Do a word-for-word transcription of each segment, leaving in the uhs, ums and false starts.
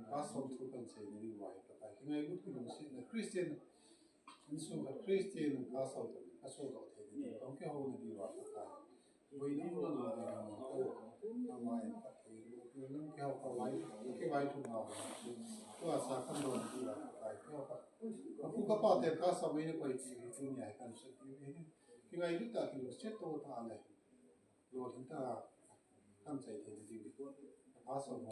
Pastor thu kan sei ni wa Pakai. Kingailut kilungsetna Christian, insung khat Christian pastor kan, pastor kan thei ni, kan kihou na di wa Pakai. Boina umlou na di wa Pakai. Amai Pakai, nang kihou ka vai, kivai thu na wa. Tua sa kan lo di wa Pakai. Kihou ka. Ka pu ka pa te ka sa mai na koi ti, tu ni ai kan sa ti ni. Kingailut ta kilungset to ta le. Lord, hinta kan chai thei ding. Pastor mo.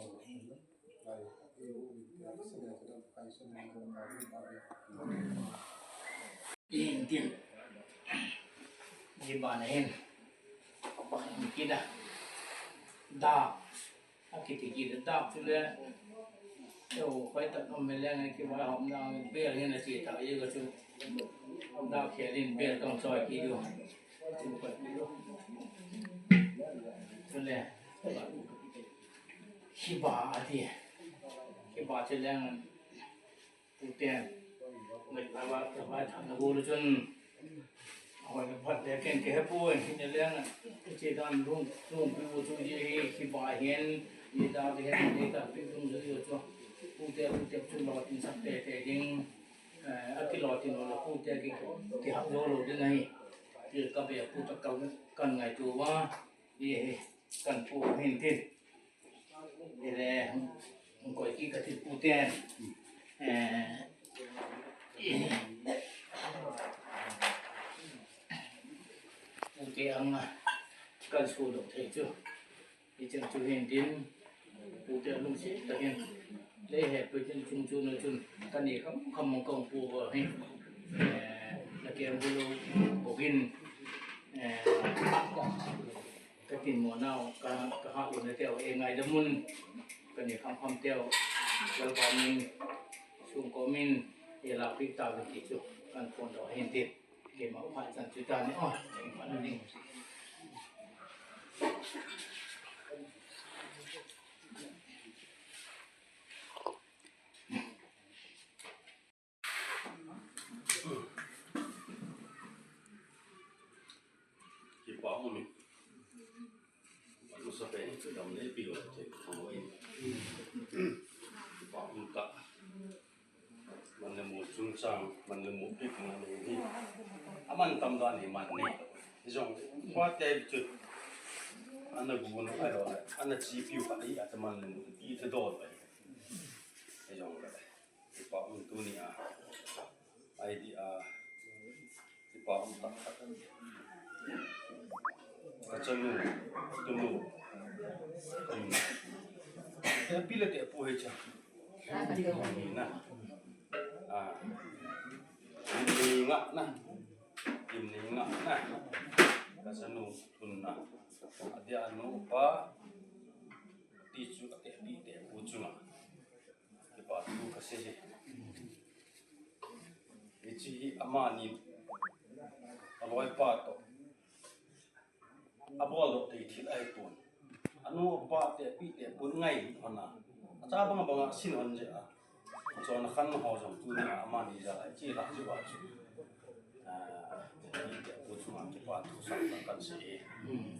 Lai, e, u, ya, sa ya, sa ya, kai, sa ya, sa ya, sa ya. Intin. Di ba na hin. Ba hin kida. Da. Akiti kida da chule. Yo, koi ta no meleng ki ba hom na bel hin ati ta ye ko chu. Da khelin bel tong choi ki yo. Chule, hiba ati, hiba chu leng, puten, ngai, awa, awa, thang na gulu chun, awa, na phat le ken ke hepu, hine leng, che dan lung, lung pi u chu ye hi, hiba hen, ni da de hen, ni da pi lung chu yo chu, pute, pute chu lo tin sak te te ding, eh, akilo tin lo pute ki, ki hap lo lo ding ahi, ki ka be pu ta ka kan ngai tu wa, Ye hi, kan pu hin tin. Ye le, koi ki ka thil pu ten. Eh, pu te ang a, kan su dong thei chu. Ye chang chu hin tin. Pu te lungset takin. Le he pu tin chung chu na chun. Kan ni kham kham mong kong pu ba hin. Eh, na kem bu lo bu hin. Eh, Ka tin mo nau, ka, ka ha u na teo, e ngai da mun, ka ni kham kham teo, lal ka min, sung ko min, e la pi ta ka ti chu, kan phone do hin ti, ke ma pha chan chu ta ni, oh, ma ni. Kipa um in. Masa pe chu dam le pi lo che ko in. Kipa um ta. Man le mu chungchang, man le mu pi ko le hi. Aman tam dan hi man ni. Jong pa te chu. Ana gu no ai lo. Ana chi piu ka i ata man le mu pi te do. Jong le. Kipa um tuni a. Ai di a. Kipa um tak tak. Ka chanu, tunu. Te pi le te pu he cha. Ni na. A. Ni nga na. Ni nga na. Ka chanu tun na. Adia nu pa. Ti chu ka te pi te pu chu na. Kipa thu ka sei e. Hiche hi amani aloipa toh abol doh thei thil ahi pon. Anu apa te pi te pon ngai hon a. Acha bang bang a sin hon jeh a. Chon a khan ho jong tuni a amani jal a hiche la chu ba chu. Ah, pu chunga kipa thu sang kan sei e.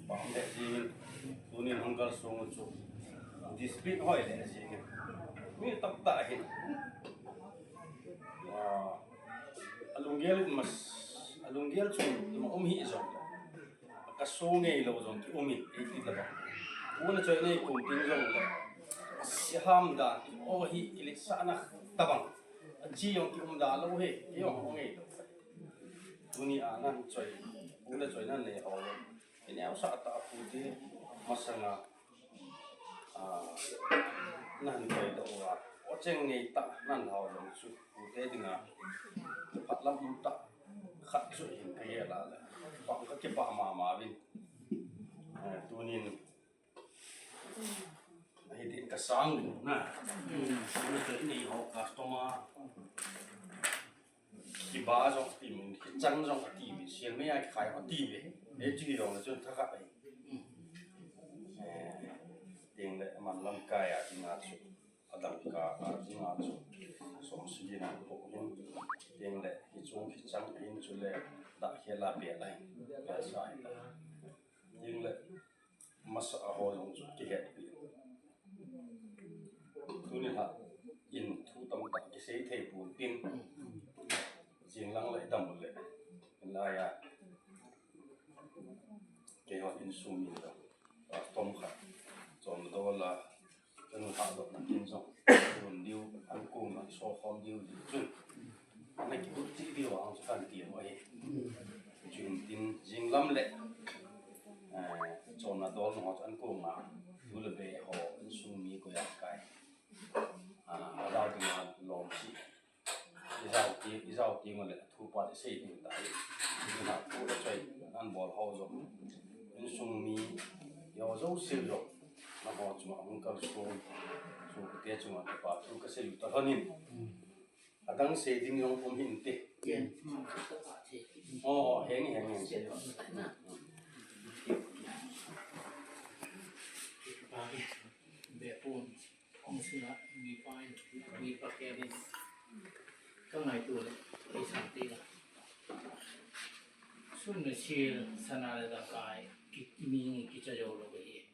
Pa hung le jing in, tunin hung kalsong u chu. Discipline hoi le jing in. Mi tamtah hin. Ah, alunggel in mas, alunggel chu ima um hi jong. Ka so ngei lou jong ki um in, ei ti la ba. U na choi nei kum tin jong le. Si ham da, o hi kilisahna tabang. Achi jong ki um da lou hi, ki jong hung ngei lou. Tuni a nan choi, u le choi nan nei ho. Ki neo sa ta pu ti masanga, a, nan koi doh uva. O cheng nei ta nan hao jong chu pu te dinga. Phat lam um ta khat chu hin ka gel a le. Pa ka kipa mama vin. Eh, tunin Hiti ka sang ding na. Nei ho customer. Kiba jong ati min, kichang jong ati min, sial mei a kikhai ati ve. Hiti jong le chun thakhat ahi. Eh, teng le man lamkai a dinga chu. Adang ka a dinga chu. Som sagi na ko hin. Teng le kichung kichang hin chu le da khela pe lai. Ka sai. Teng le Masa a ho jong chu kihetpi. Tuni lha in thu tamtah kisei thei pon tin, jinglang le dam le, in lai a, keiho insung mi la, a tom khat, chom dola, Chanu thah dohna kin jong, tun diu, an kong na so khom diu di chun. Ana kibut chi diu ang chu kan ti mo e. Chuin tin jinglam le, eh, chonna dol no chu an kong na, tu le be ho, insung mi ko ya kai. Ah, a dau ding a lom chi. I jao ti, i jao ti ngol le, thu pa le sei ding tai. I na thu le choi, nan bol ho jo. Insung mi, yo jo sil jo. Na ho chunga hung kal sung. Chu ka te chunga ka pa thu ka sei ta lhonin. Adang sei ding jong um hin te. Ken. Oh, heng, heng, heng sei. Be pun. Kong sina mi pa in, mi pa ke in. Ka ngaito le, ei sang te la. Sum le sil, sana le dangka, ki, mi kicha jou lou hi.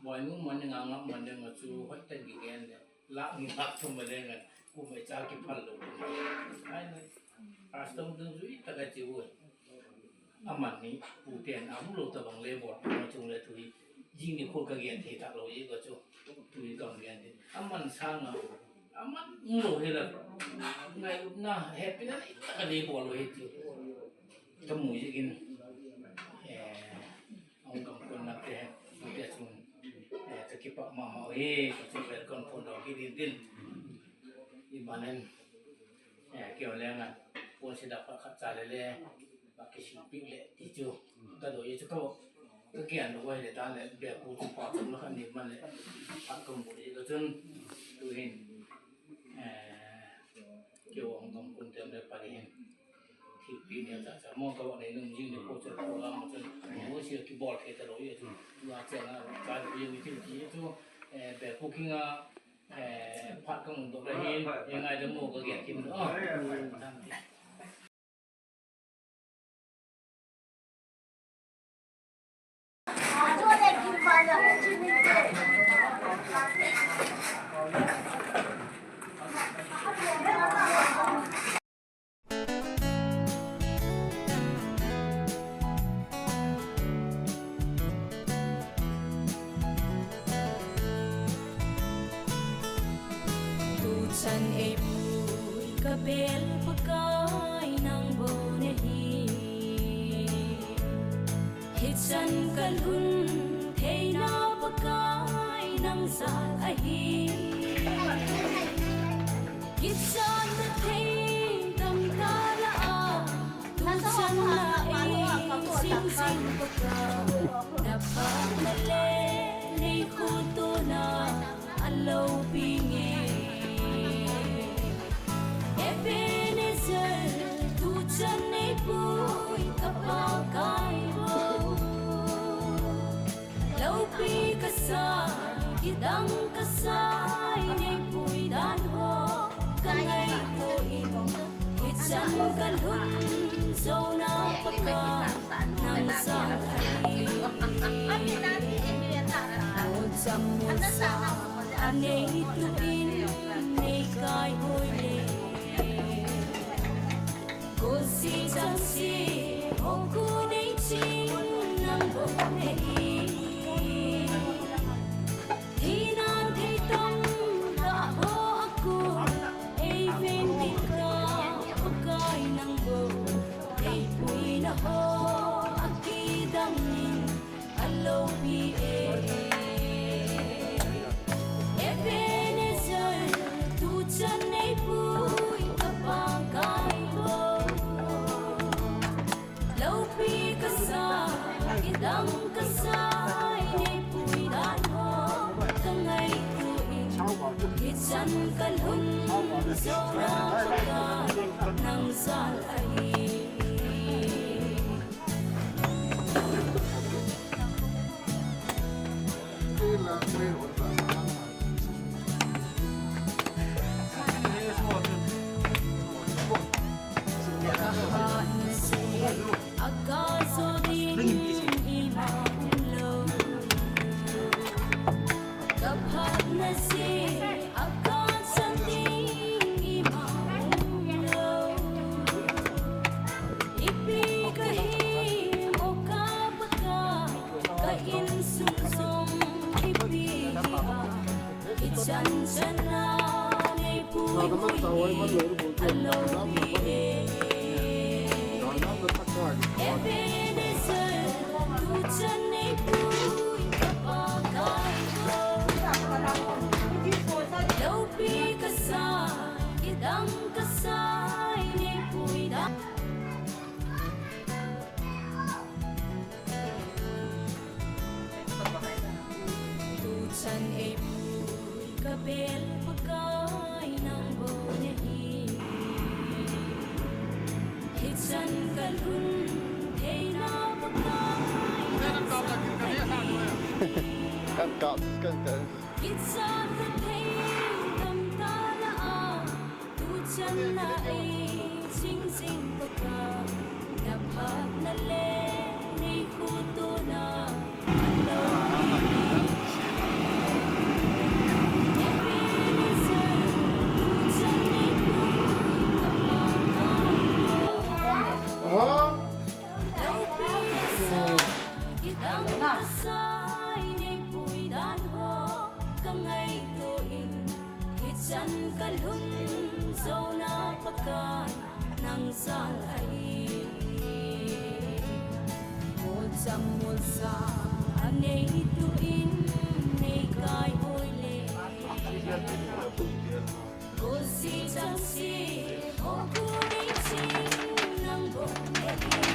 Boi mu man nga nga man de nga chu hoi tan ki gen de. La ni la thum ma de nga, ku mai cha ki phal lou. Ai na, custom dun ju i ta ka chi u. Aman ni, pu ten, amu lou ta bang le bol, ma chung le tui, jing ni khol ka gen thei ta lou, i ka chu, tui ka gen thei. Aman sang a, aman mu lou he la, ngai na, happy na, i ta ka le bol lou he chu. Ka mu ji kin, eh, ong kam kon na te, pu te chung, eh, ka kipa ma ma he, ka chu welcome phone lou ki din din. I manen, eh, kio le nga, pon si da pa khat cha le le, ba ki sing pi le, ti chu, ka do ye chu ka, ka kian lo wa le ta le, be pu chu pa chu na khan ni man le, pa kong bu le ka chun, tu hin, eh, kio ong kong kun tem le pa le hin, thil pi ne cha cha, mo ka wa ne nung jing ne ko chu, ko la mo chu, mo si ki bol ke ta lo ye chu, wa cha na, ka ye mi thil ki chu, eh, be pu ki nga, Eh, phat ka mun dok le hin, eh, ngai da mo ka gen kim do. Tuchan eipui ka bel Pakai nang bou nahi. Hichan ka lhun theina Pakai nang jal ahi. Kichatna thei dangka lah a, tuchan la ei jing jing Pakai. Na phatna le nei khotona a loupi nge. Ebenezer, tuchan eipui ka Pakai bou. Loupi kasah, kidang kasah, neipui dan ho ka ngaito in, hichan ka lhun jouna Pakai nang jal ahi. Mo cham mo sa anei tu in, nei kai hoi le. Kunsi chang si, hong ku nei chin nang bou nahi. Thina thei tam tah ho a kon, ei ven ding ka Pakai nang bou. Eipuina ho a kidang in a loupi e. Ebenezer, tuchan eipui ka Pakai bou. Loupi kasah, kidang kasah, neipui dan ho ka ngaito in, hichan ka lhun jouna Pakai nang jal ahi. Chan chan a neipui hui alopi e. Ebenezer, tuchan neipui ka Pakai o. Lopi kasa, kidang kasa, neipui dan. Tuchan eipui ka bel Pakai nang bou nahi. Hichan ka lhun theina Pakai nang sa. Kan kap, kan kap. Kicha ka thei tam ta la a. Tuchan a ei ching ching Pakai, na phatna le nei khutona. Ebenezer, tuchan neipui ka Pakai o. Lopi kasa, kidang kasa, neipui dan ho ka ngaito in. Hichan ka lhun jouna Pakai nang jal ahi. Mocham molsa a neitu in nei kai hoi le. Kosi chang si, ho ku nei ching nang bou nahi.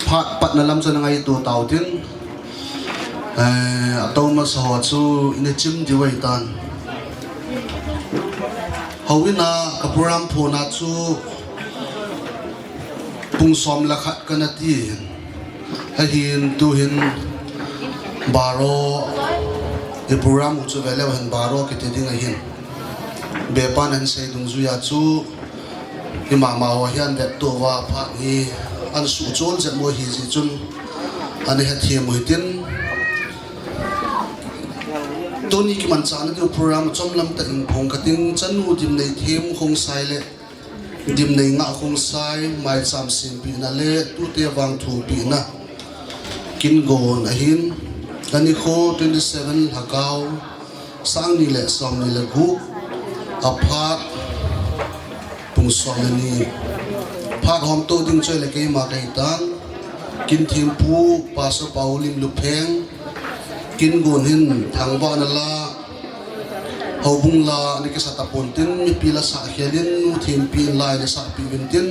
Phat patna lam chu na ngaito tau tin, eh, ato masa ho chu ina chim diu ahitan. Houin a ka program phona chu pung som le khat kana ti hin. Ahin tuhin baro, i program u chu veleu hin baro kiti ding ahin. Bepan ahin sei dungjuia chu, i mama ho hian vetto uva phat hi an suhchol jep mo hi ji chun, an hethem u hitin. Tuni kimanchahna diu program chomlam tah in phong kating chanu Dimneithem Khongsai le Dimneingah Khongsai, maicham sempihna le tute vang thupina. Kin gon ahin, ani kho twenty seven Lhakao, sang ni le som ni le gup, a phat, pung som le ni, Phat hom to ding chu le keima kahi tan. Kin thempu Pastor Paolim Lupheng, kin gon hin thangvahna la, houbung la ana kisa tapon tin, mipi la sah khel in, nu thempi in la ana sahpi uvin tin,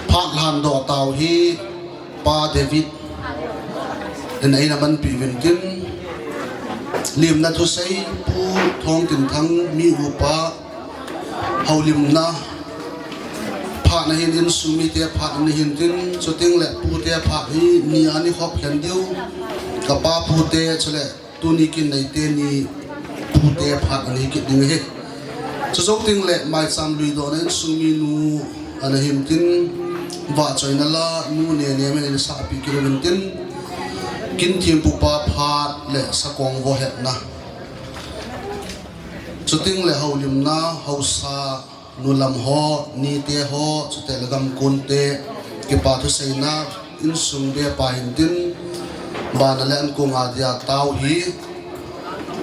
phat lhan doh tau hi Pa David in eina manpi uvin tin, limna thusei Pu Thongtinthang mi upa, houlimna phat ahin, insung mite phat ahin tin, chuteng le pute phat hi ni ani khop khen diu, ka pa pute chule tuni kin neite ni pute phat ahi kit ding ahi. Chujou teng le maicham lui dohna insung minu ana hin tin, vahchoina la nu Nenem in eina sahpi kit uvin tin, kin thempu pa phat le sakong vo hetna, chuteng le houlimna, haosa, nu lam ho, nite ho, chuteng le gamkon te, kipa thuseina, insung be pa hin tin, bana le ankong a dia tau hi,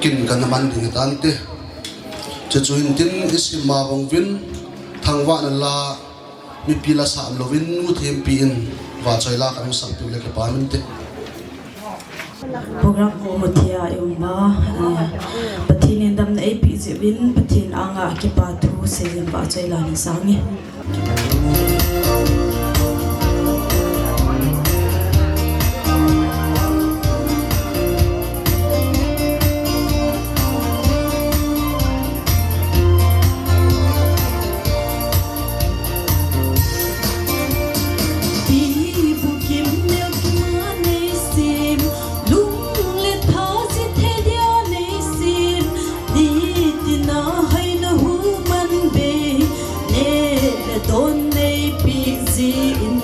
kin kana man ding hitante. Chuchu hin tin, isim ma bang uvin, thangvahna la, mipi la sah louvin, nu thempi in, vahchoi la kana sahpi le kipa min te. Program ho muthei a i um a, eh, Pathen in damna eipeh jeh uvin, Pathen anga kipa thu seijin vahchoi la nei sange. Pi bukim mel kima nei sim, lung le tha jitthei dia nei sim, nitina haina hu man bei, neh le don neipeh jin.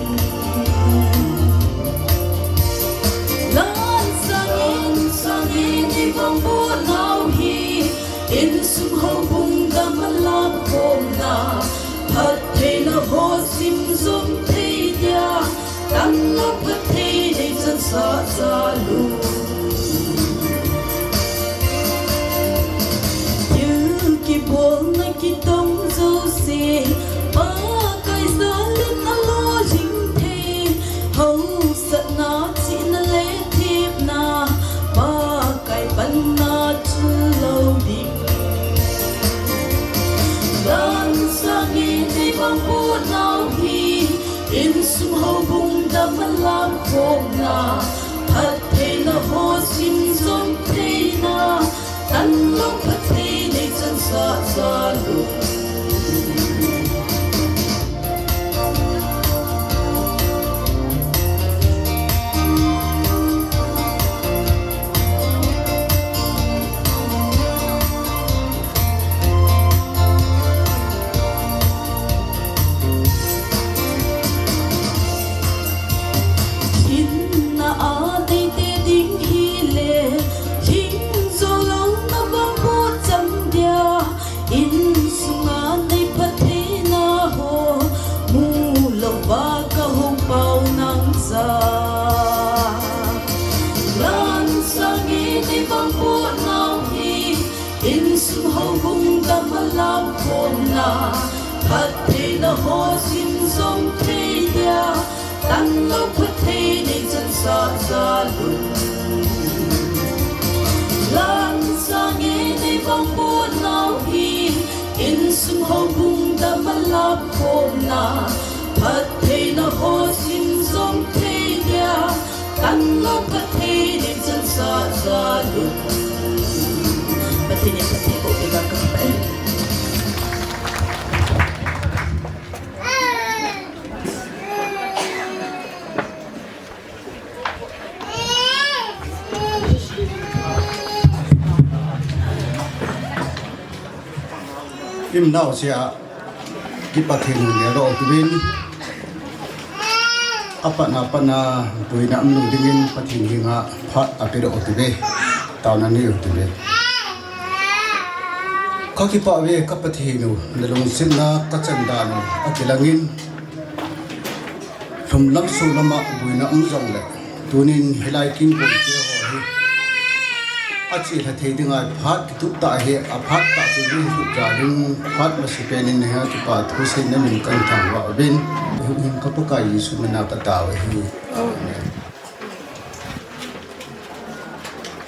Lan sangin, sangin i vangboh nau hi, insung houbung dam a lamkhomna, phattheina ho sim jom thei dia, tanlou phatthei nei chansah jal un. Thil kibolna kitong jouse, Pakai jal in alolhing thei, hausatna, chihna le thepna, Pakai panna chun lou ding. Lan sangin i vangboh nau hi, insung houbung dam a lamkhomna, phattheina ho sim jom theina, tanlou phatthei nei chansah jal un. Hinna a deite ding hile, hing jo louna vangboh cham dia, insunga nei phattheina ho, mu louva ka hung pao nang cha. Lan sangin i vangboh nau hi, insung houbung dam a lamkhomna, phattheina ho sim jom thei dia, tanlou phatthei nei chansah jal un. Lan sangin i vangboh nau hi, insung houbung dam a lamkhomna, phattheina ho sim jom thei dia, tanlou phatthei nei chansah jal un. Pathen in phatthei boh peh uva ka kipah e. Im nau sia, ki Pathen in neh doh uvin. Apatna patna, buina umlou dingin Pathen henga phat ape doh uve. Taona nei uve. Ka kipah uve ka Pathen u, na lungsetna ka chan dan u akilangin. Lhumlam sunlama buina um jongle, tunin hilai kin pumte ho hi achelha thei dinga phat kitup tah hi, aphat tah chu ding hi jalin phat masipen in neiha kipa thu seinan min kahin thangvah uvin. Hung hin ka Pakai Jesu mina ka tao ahi. Amen.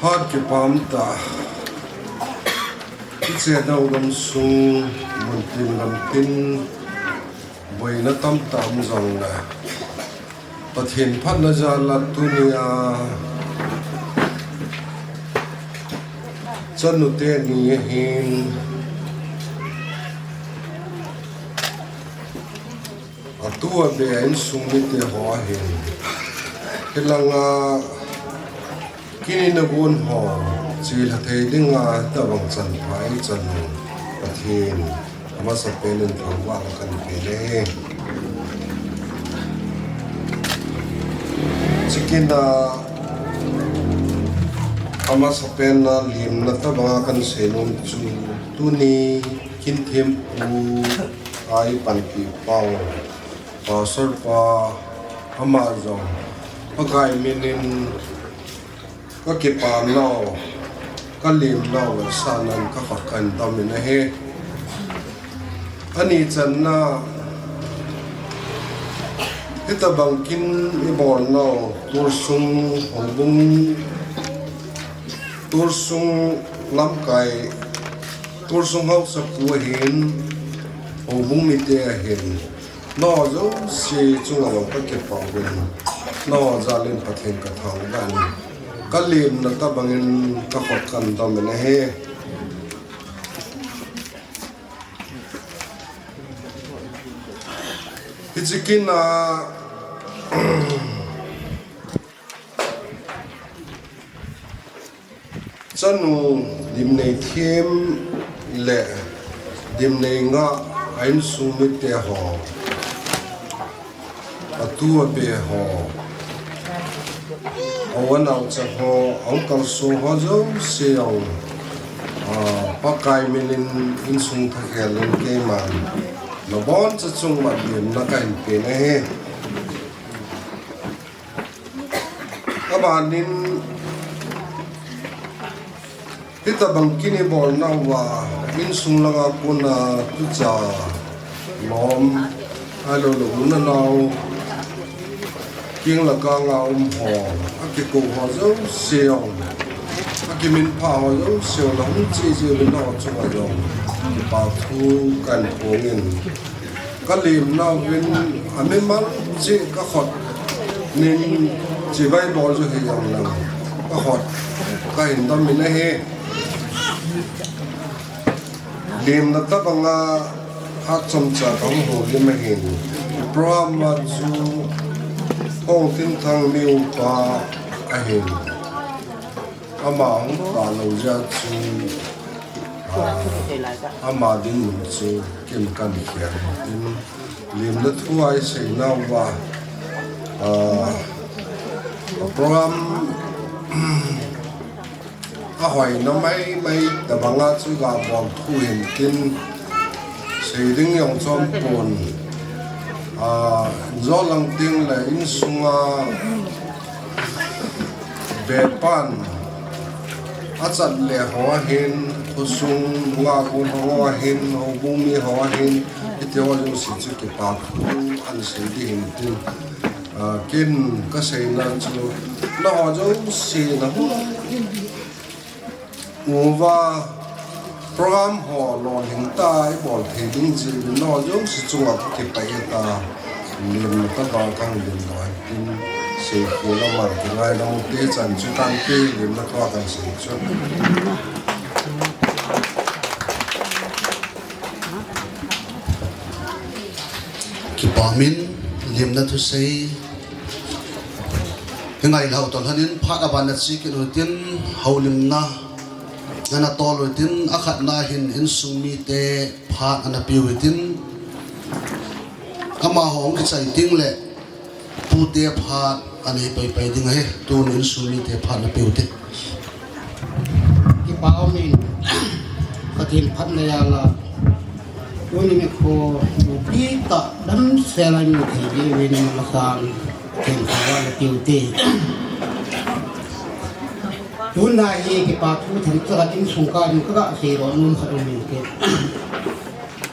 Phat kipah tah. Hiche dau gam sung mun tin gam tin boina tamtah um jongle, Pathen phatna jal a tunia chanu teni ahin, atu abe a insung mite ho ahin, hilanga kin in agon ho chelha thei dinga tabang chanpha eichanu Pathen amasapen in thangvahna kahin pe e. Chukit a amasapen a lemna tabanga kahin seinom chu tuni kin thempu a ipanpi pau Pastor pa ama jong Pakai minin ka kipah nau, ka lim nau le sanan ka khut kahin dom in ahi. Ani channa, hitabang kin ibol nau, tulsung houbung, tulsung lamkai, tulsung haosapu ahin, houbung mite ahin, nangho jouse chunga jong ka kipah uvin, nangho jal in Pathen ka thangvah in, ka lemna tabangin ka khut kahin dom in ahi. Hiche kin a Chanu Dimneithem le Dimneingah a insung mite ho, atu abe ho, a u a naocha ho, a uncle sung ho jouse jong, ah, Pakai minin insung thakhel in keiman naboncha chunga lemna kahin pe ahi. Abanin, hitabang kin ibol nauva, insung langa kona tucha lom, ahilouleh u le nao, kin le kang a um ho, akikou ho jouse jong, akiminpha ho jouse jong, nahung che jeh uvin nangho chunga jong kipa thu kahin phong in. Ka lim nauvin, amimal cheh ka khut nin chibai bol chu hijongle, ka khut kahin dom in ahi. Limna tabanga phat chomcha kahung houlim ahin. Program a chu Hongtinthang Neo pa ahin. Ama hung talou jeh chun, ah, ama dinmun chu kin kahin khel in tin, limna thu a isei nauva, ah, program ahoina maimai tabanga chu ga bol thu hin tin, sei ding jong chom pon, ah, injo lang tengle insunga bepan achat le ho ahin, khosung nunga kon ho ahin, houbung mi ho ahin, hiti ho jouse chu kipa thu ahin sei ding ahin tin, ah, kin kaseina chu, nangho jouse nahung uva, program ho lolhing tah a ibol thei ding jeh uvin nangho jouse chunga kakipah e ta, limna tabang kahung lim lou ahin tin, seikhel a man kingaidam u te chan chu tante limna thu a kahin sei chu. Kipa umin, limna thusei hi ngailhah u toh lhonin phat aban a che kit u hitin, houlimna ana tol u hitin, akhatna hin insung mite phat ana pe u hitin, amaho hung kichai tengle pute phat ana hi paipai ding ahi. Tun insung mite phat ana pe u hite. Kipa umin, Pathen phatna jal a tuni nikho thupi tah damsel a imu thei jeh uvin amasan Pathen thangvahna pe u hite. Tuna hi kipa thu themcha khat insung kah in kaga seidoh nom khat um inte.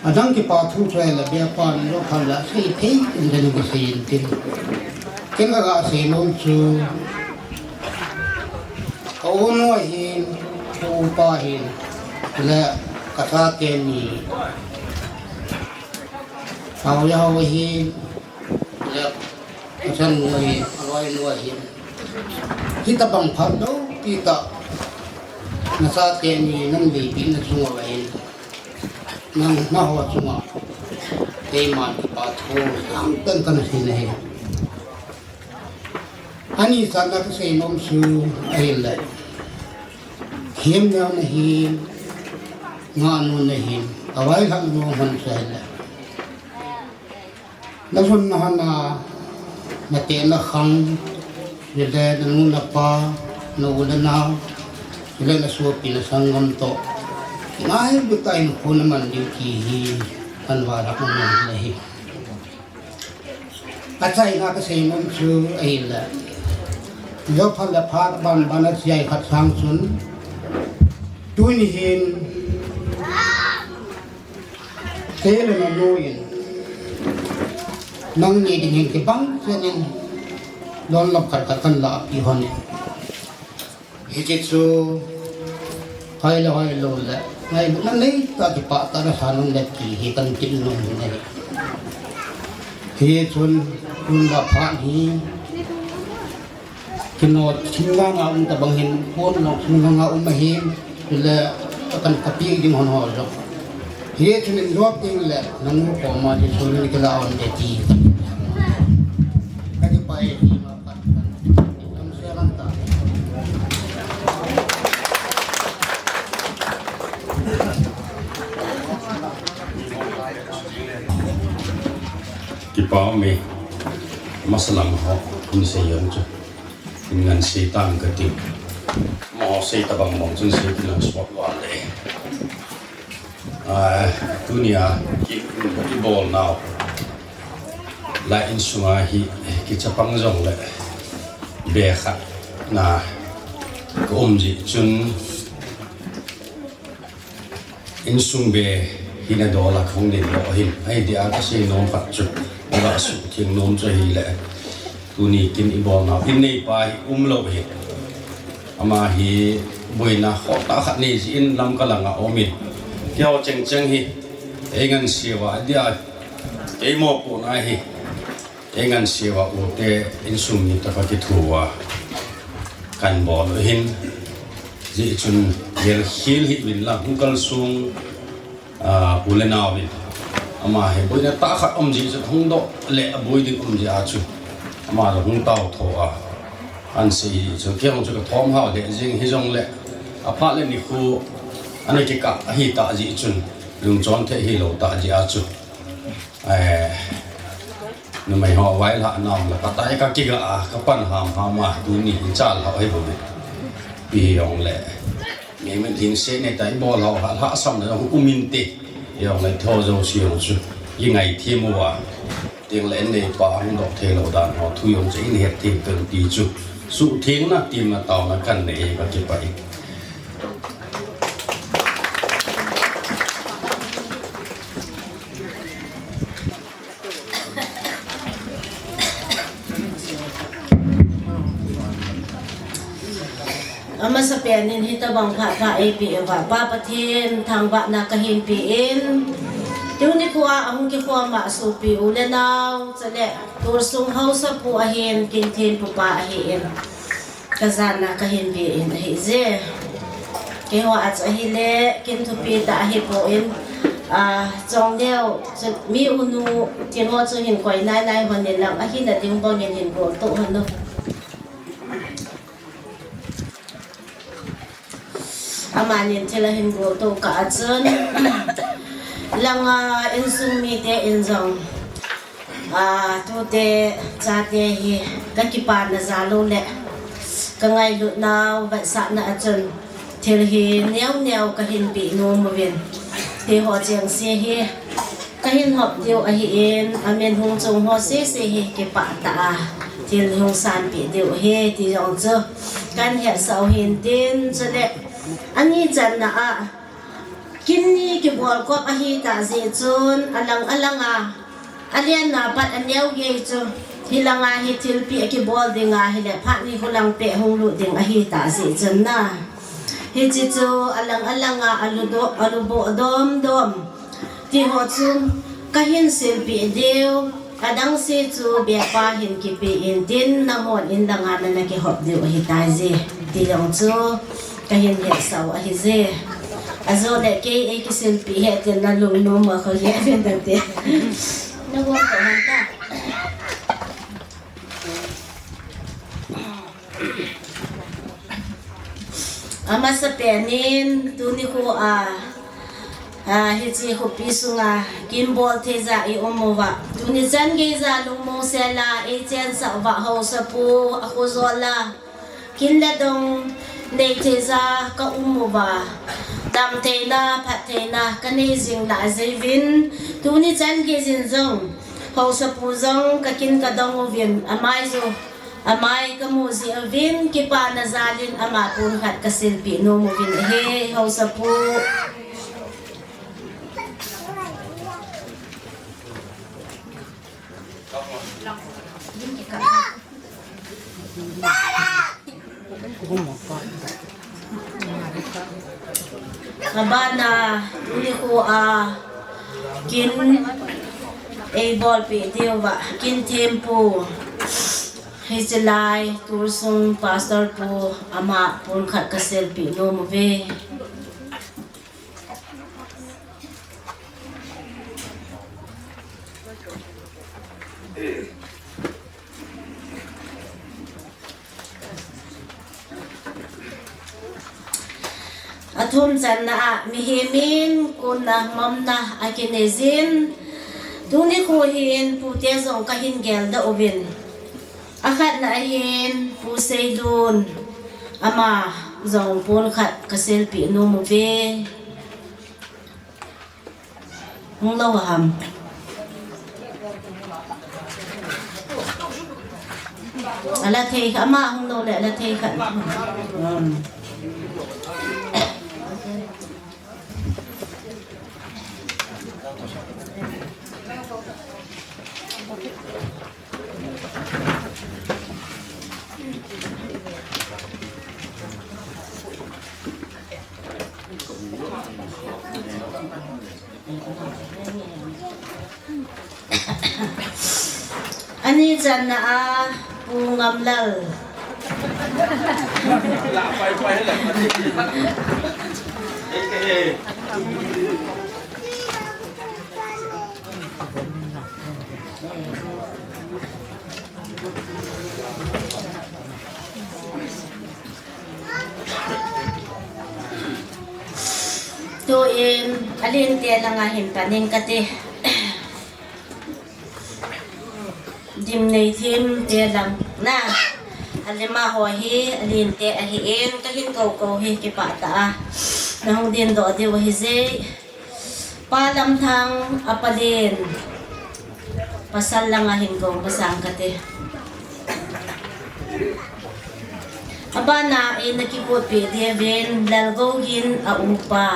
Adang kipa thu chu ahile, bia pan lo khan la sei thei in den kisei in tin. Ken ka ga sei nom chu, ka u nu ahin, ka u pa ahin, le ka chate ni, hao le hao ahin, le ka chanu ahin, ka loi nu ahin. Hitabang phat lou, ti ta, na chate ni nang leipi na chunga ahin. Nangho chunga keiman kipa thu tamtah kana sei nahi. Ani channa kasei nom chu ahile, themneo nahin, ngahnu nahin, kavailhah nom hon chu ahile. Na lhun na hon a, na teh na khang, chule na nu na pa, na u na nao, chule na sopi na sanggam toh, ngailut tah in hinkho na man diu ti hi, kan vailhah na man ahi. Achaina kasei nom chu ahile, lophat le phat banban a chai khat sang chun, tuni hin, Te le nanu in, nangni ding hin kibang chan in, lon lam khat khat kan la pi hon in. Hiche chu, hoi le hoi lou le, ngailutna nei tah kipah tah na sa nom le ti hi kan ti nom in ahi. Hichun, tun la phat hi, Kino, thinglhang a um tabang hin, pon long thinglhang a um ahin, chule, kan kapi ding hon ho jong. Hichun in jop ding le, nanu koma Jesu min kila on de ti. Kati pa e ti ma pat kan. Kan se man ta. Kipa um e, masalam ho, in sei jong chu. In ngan sei tang kati. Mo sei tabang bang chun sei tin lang suak val le. Ah, tunia ki, kibol nau. La insunga hi kichapang jong le. Be khat na ka um ji chun. Insung be hi na dol a kahung din lou hin. Ahi dia kasei nom khat chu. Ka suhtheng nom chu ahile. Tuni kin i bol nau. In neipa hi um lou hi. Ama hi boina khoh tah khat nei jin Lamka langa um in. Keiho cheng cheng hi. Ei ngansiu a dia. Ei mopohna hi. Ei ngansiu a u te insung mi toh ka kithu a kan bol u hin, jeh chun gel khel hih uvin lang, hung kalsong, ah, u le nau in. Ama hi boina tah khat um jeh chun hung doh le aboi ding um jeh a chu. Ama jong hung tao tho a. An sei hi chu, kei jong chu ka thom hao lheh jeng hi jong le, aphat le nikho, ana kikah ahi tah jeh chun, lungchon thei hi lou tah jeh a chu. Eh, numei ho vailhah nau la, ka tai ka kiga a, ka pan ham ham a, tuni hi chal hao hi bou. Pi jong le. Nge min thing se ne tai bol hao, ha, lhahsamna jong um inte. Jong le tho jo si jong chu. I ngai them uva. Teng le neipa hung doh thei lou dan ho, thu jong chu in het them pen ti chu. Suhthengna, temna, taona kan nei ka kipah e. Amasapen in hitabang phat pha eipeh uva, Pa Pathen thangvahna kahin pe in. Tuni nikho a ahung kikhom a sopi u le nao, chule tulsung haosapu ahin, Kinthenpu pa ahin. Kajana kahin pe in ahi je. Keiho a chu ahile, kin thupi tah ahipon, ah, chongneo, chu mi unu, thil ho chu hin koi nai nai hon in lang, ahina ding bang in hin bol to hon u. Amanin thil ahin bol to kah a chun, langa insung mite in jong, ah, tute chate hi ka kipana jal u le ka ngailut nau vetsahna a chun thil hi neo neo kahin pe nom uvin, ti ho chengse hi kahin hop diu ahin, amin hung chung ho sese hi kipah tah a thil hung sanpeh diu ahi ti jong chu kan hetsah u hin tin, chule ani channa a Kin ni kibol kop ahi tah jeh chun, alang alang a, alen na pat aneo gei chu, hilanga hi thilpeh kibol dinga hile phat ni khulang peh hung lut ding ahi tah jeh chun na. Hiche chu alang alang a, alu do, alu bo dom dom. Ti ho chu kahin silpeh diu, adang se chu bepa hin kipe in tin, nahon in langa nana kihop diu ahi tai je. Ti jong chu kahin hetsah u ahi je. Ajo le kei ei kisilpeh he tin nalungnom a kho he ven dang te. Na bon ko han ta. Amasapen in, tuni khu a, a, hiche khopi sunga, kin bol thei ja i um uva. Tuni chan gei ja lungmong sel a, ei chensah uva haosapu, a khojol a. Kin le dong nei thei ja ka um uva. Dam theina, phat theina, ka nei jing lah jeh uvin. Tuni chan gei jin jong, haosapu jong ka kin ka dong uvin, amai jong. Amai kamu jeh uvin, kipana jal in ama pon khat kasilpeh nom uvin ahi, haosapu. Abana, tuni khu a, kin ei bolpeh diuva, kin thempu. Hiche lai, Tursung Pastor pu, ama pon khat kasilpeh nom uve. Athum channa a, mihem in konna mamna akinei jin. Tuni khu hin pute jong kahin geldoh uvin. Akhatna ahin Pu Seilun, ama jong pon khat kasilpeh nom uve. Hung lou ham? Ala thei kha, ama hung lou le ala thei kha. Um. Ani channa a Pu Ngamlal. Tuin, alen te langa hin pan ing kate. Dimneithim te lang na. Alima ho hi, alen te ahin, kahin kou kou hi kipah tah a. Nahung dingdoh diu ahi je. Pa Lamthang, a palen. Pasal langa hin kou masang kate. Abana eina kigotpeh diuvin Lalgougin a upa.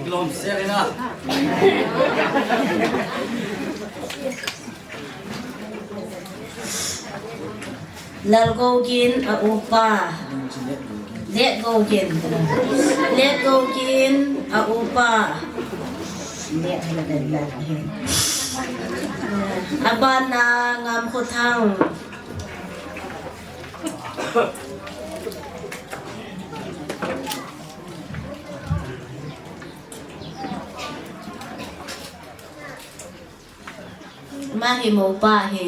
Lom serena. Lalgougin a upa. Letgougin. Letgougin a upa. Let hala dan la hin. Abana Ngamkhothang. Ama hi mopa hi.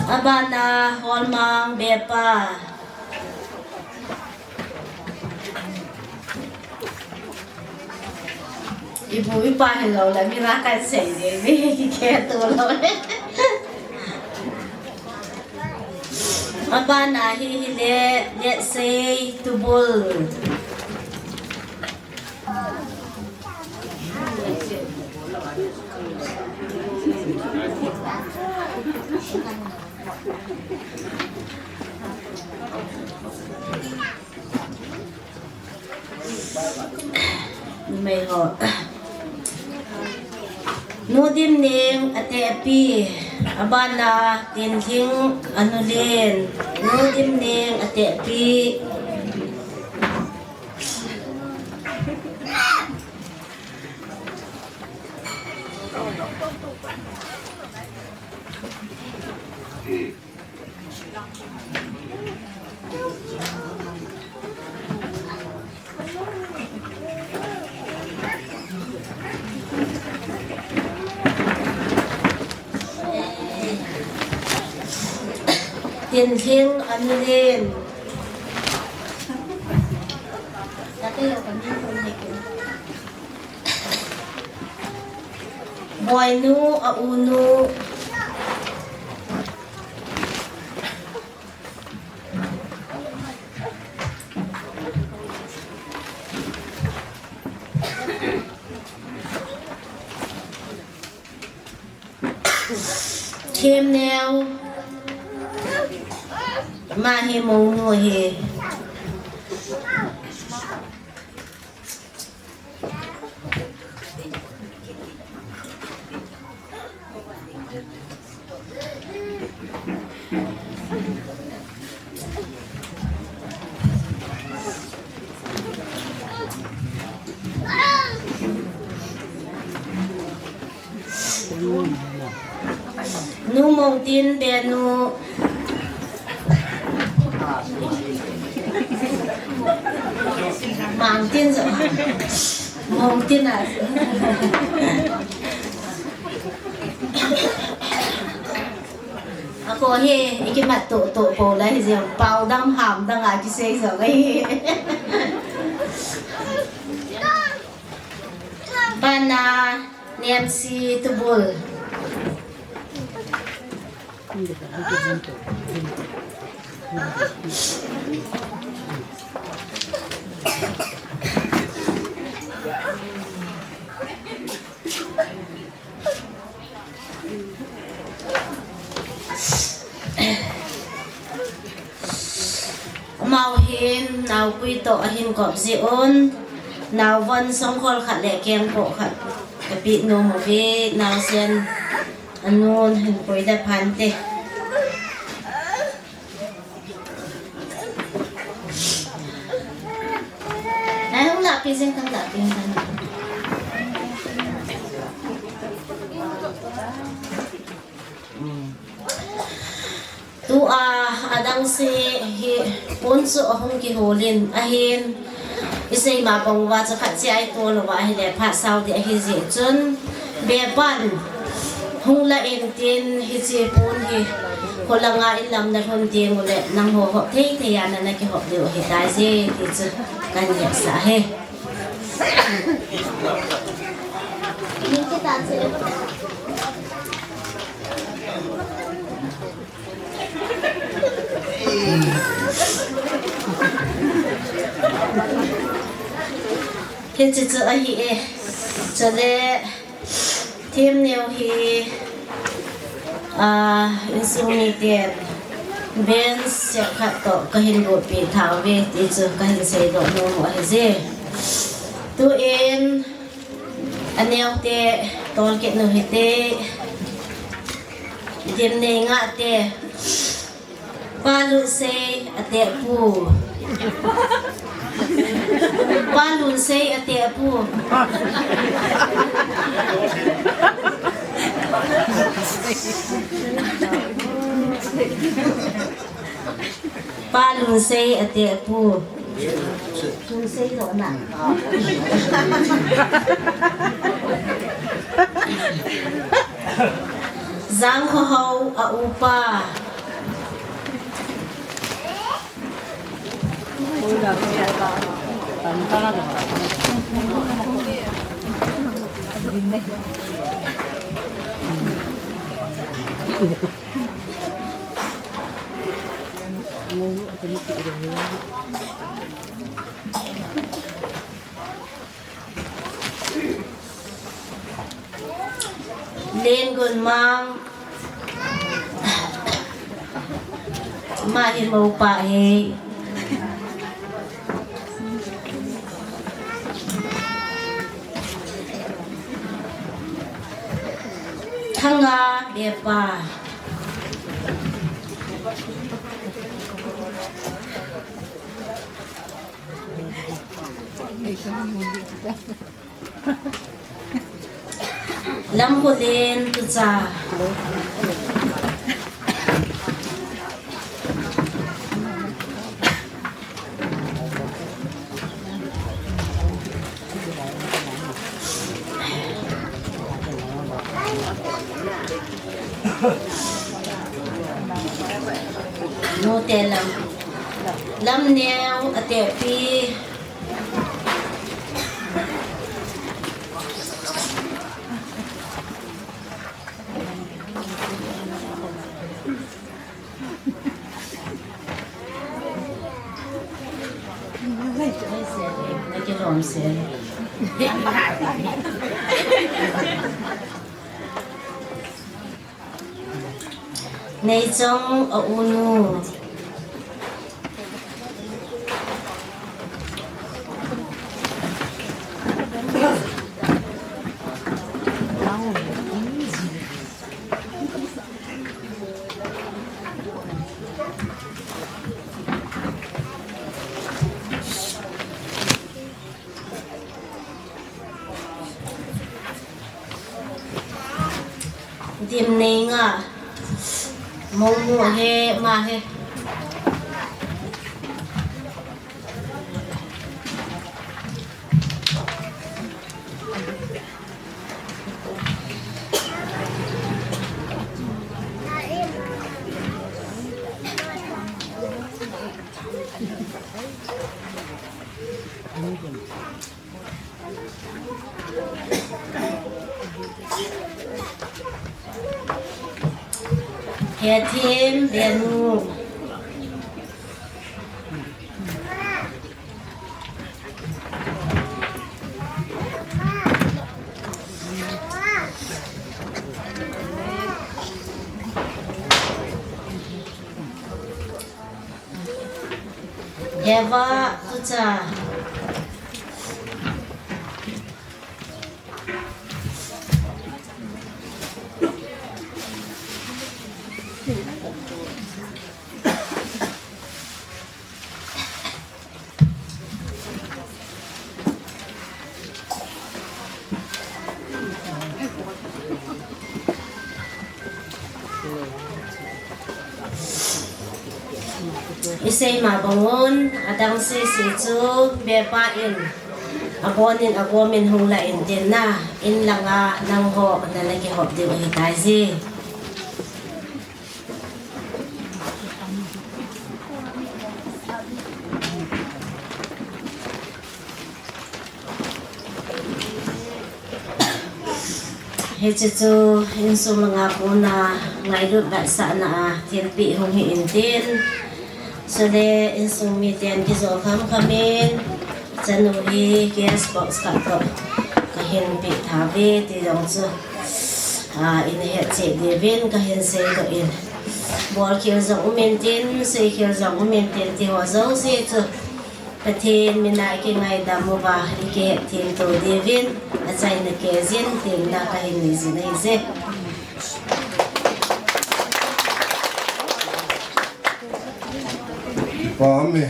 Abana Holmang Bepa. Ibu ipa hilou le, mi la kan sei de, mi kikhe tu lou le. Abana hi hile, Letsei Tubul. Numei ho. Nu Dimneng atehpi, abana Tinlhing anulen. Nu Dimneng atehpi. Tinlhing anulen. Boinu, a unu. Themneo. Ama hi mounu ahi. Nu Mongtin, benu. Mangtin jo. Mongtin a. Ako hi, ikimat to to po la hi jeng, pau dang ham dang a kisei jo hi. Bana, Nemsi Tubul. Amau hin naopui toh ahin kop jeh un, naovon songkhol khat le kengkoh khat kapeh nom uve, naosen anun hin pui le phante. Nai hung lahpeh jeng, hung lahpeh jeng. Tua, adang se hi pon chu ahung kihol in, ahin, isei ma bang uva chu khat che a itol uva ahile phat sao ding ahi jeh chun, bepan hung la in tin, hiche pon hi kholanga in lam nalhun teng ule nangho hop thei thei a nana kihop diu ahitai je ti chu kahin hetsah e. Hiche chu ahi e. Chule, themneo hi, ah, insung miten bench sep khat toh kahin bolpeh tha uve ti chu kahin seidoh nom u ahi je. Tuin, aneo te tolkit nu hite, Dimnei Ngahte. Pa Lunsei atehpu. Pa Lunsei atehpu. Pa Lunsei atehpu. Lunsei lo na. Jangkhohao a upa. Lengunmang, Ama hi mopa hi. Thanga bepa. Lamkholen Tucha. Nute Lam. Lamneo Atepi. Neichong a unu. Dimneinga. Mongmu he, ma he. Hethem Benu. Heva Tucha. Isei ma bangun, adang sese chu bepa in, abonin agomin hung la in tin na, in langa nangho nana kihop diu ahitai ji. Hiche chu insung langa kona ngailut vetsahna a thilpeh hung hi in tin. Chule insung miten kijou kham kham in, chanu hi cash box khat toh kahin peh tha ve ti jong chu, a, in het cheh diuvin kahin seidoh in. Bolkhel jong um in tin, seikhel jong um in tin, ti ho jouse chu Pathen mina kingaidam uva, ikihet them to diuvin, achaina keijin, temna kahin nei jin ahije. Kipah e.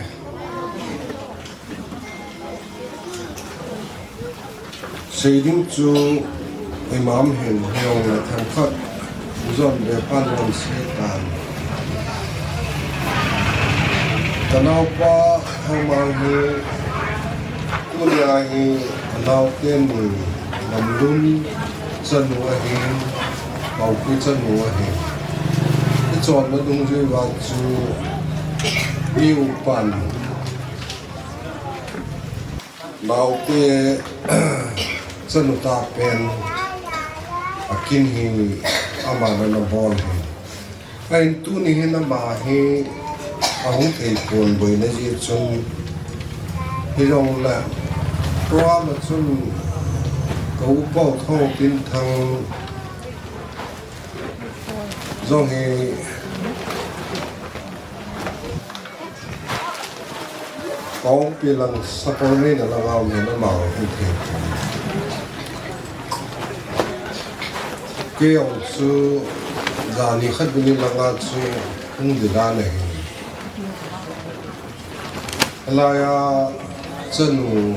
Sei ding chu imacha hin hijongle themkhat jon be pan jon sei tan. Ka naopa Haomang hi tunia hi anaote ni Lamlun chanu ahin, Paopi chanu ahin. Ichonna dungjui uva chu i upan naote chanu tah pen akin hi aman ana bol hi. Ahin tuni hin ama hi ahung thei pon boina jeh chun hijongle program a chun ka u Pau Thongpinthang jong hi Kong pi lang sapol nei na lang au nei na mau hi the. Kei ong chu jani khat bini langa chu hung di dan ahi. Helai a chanu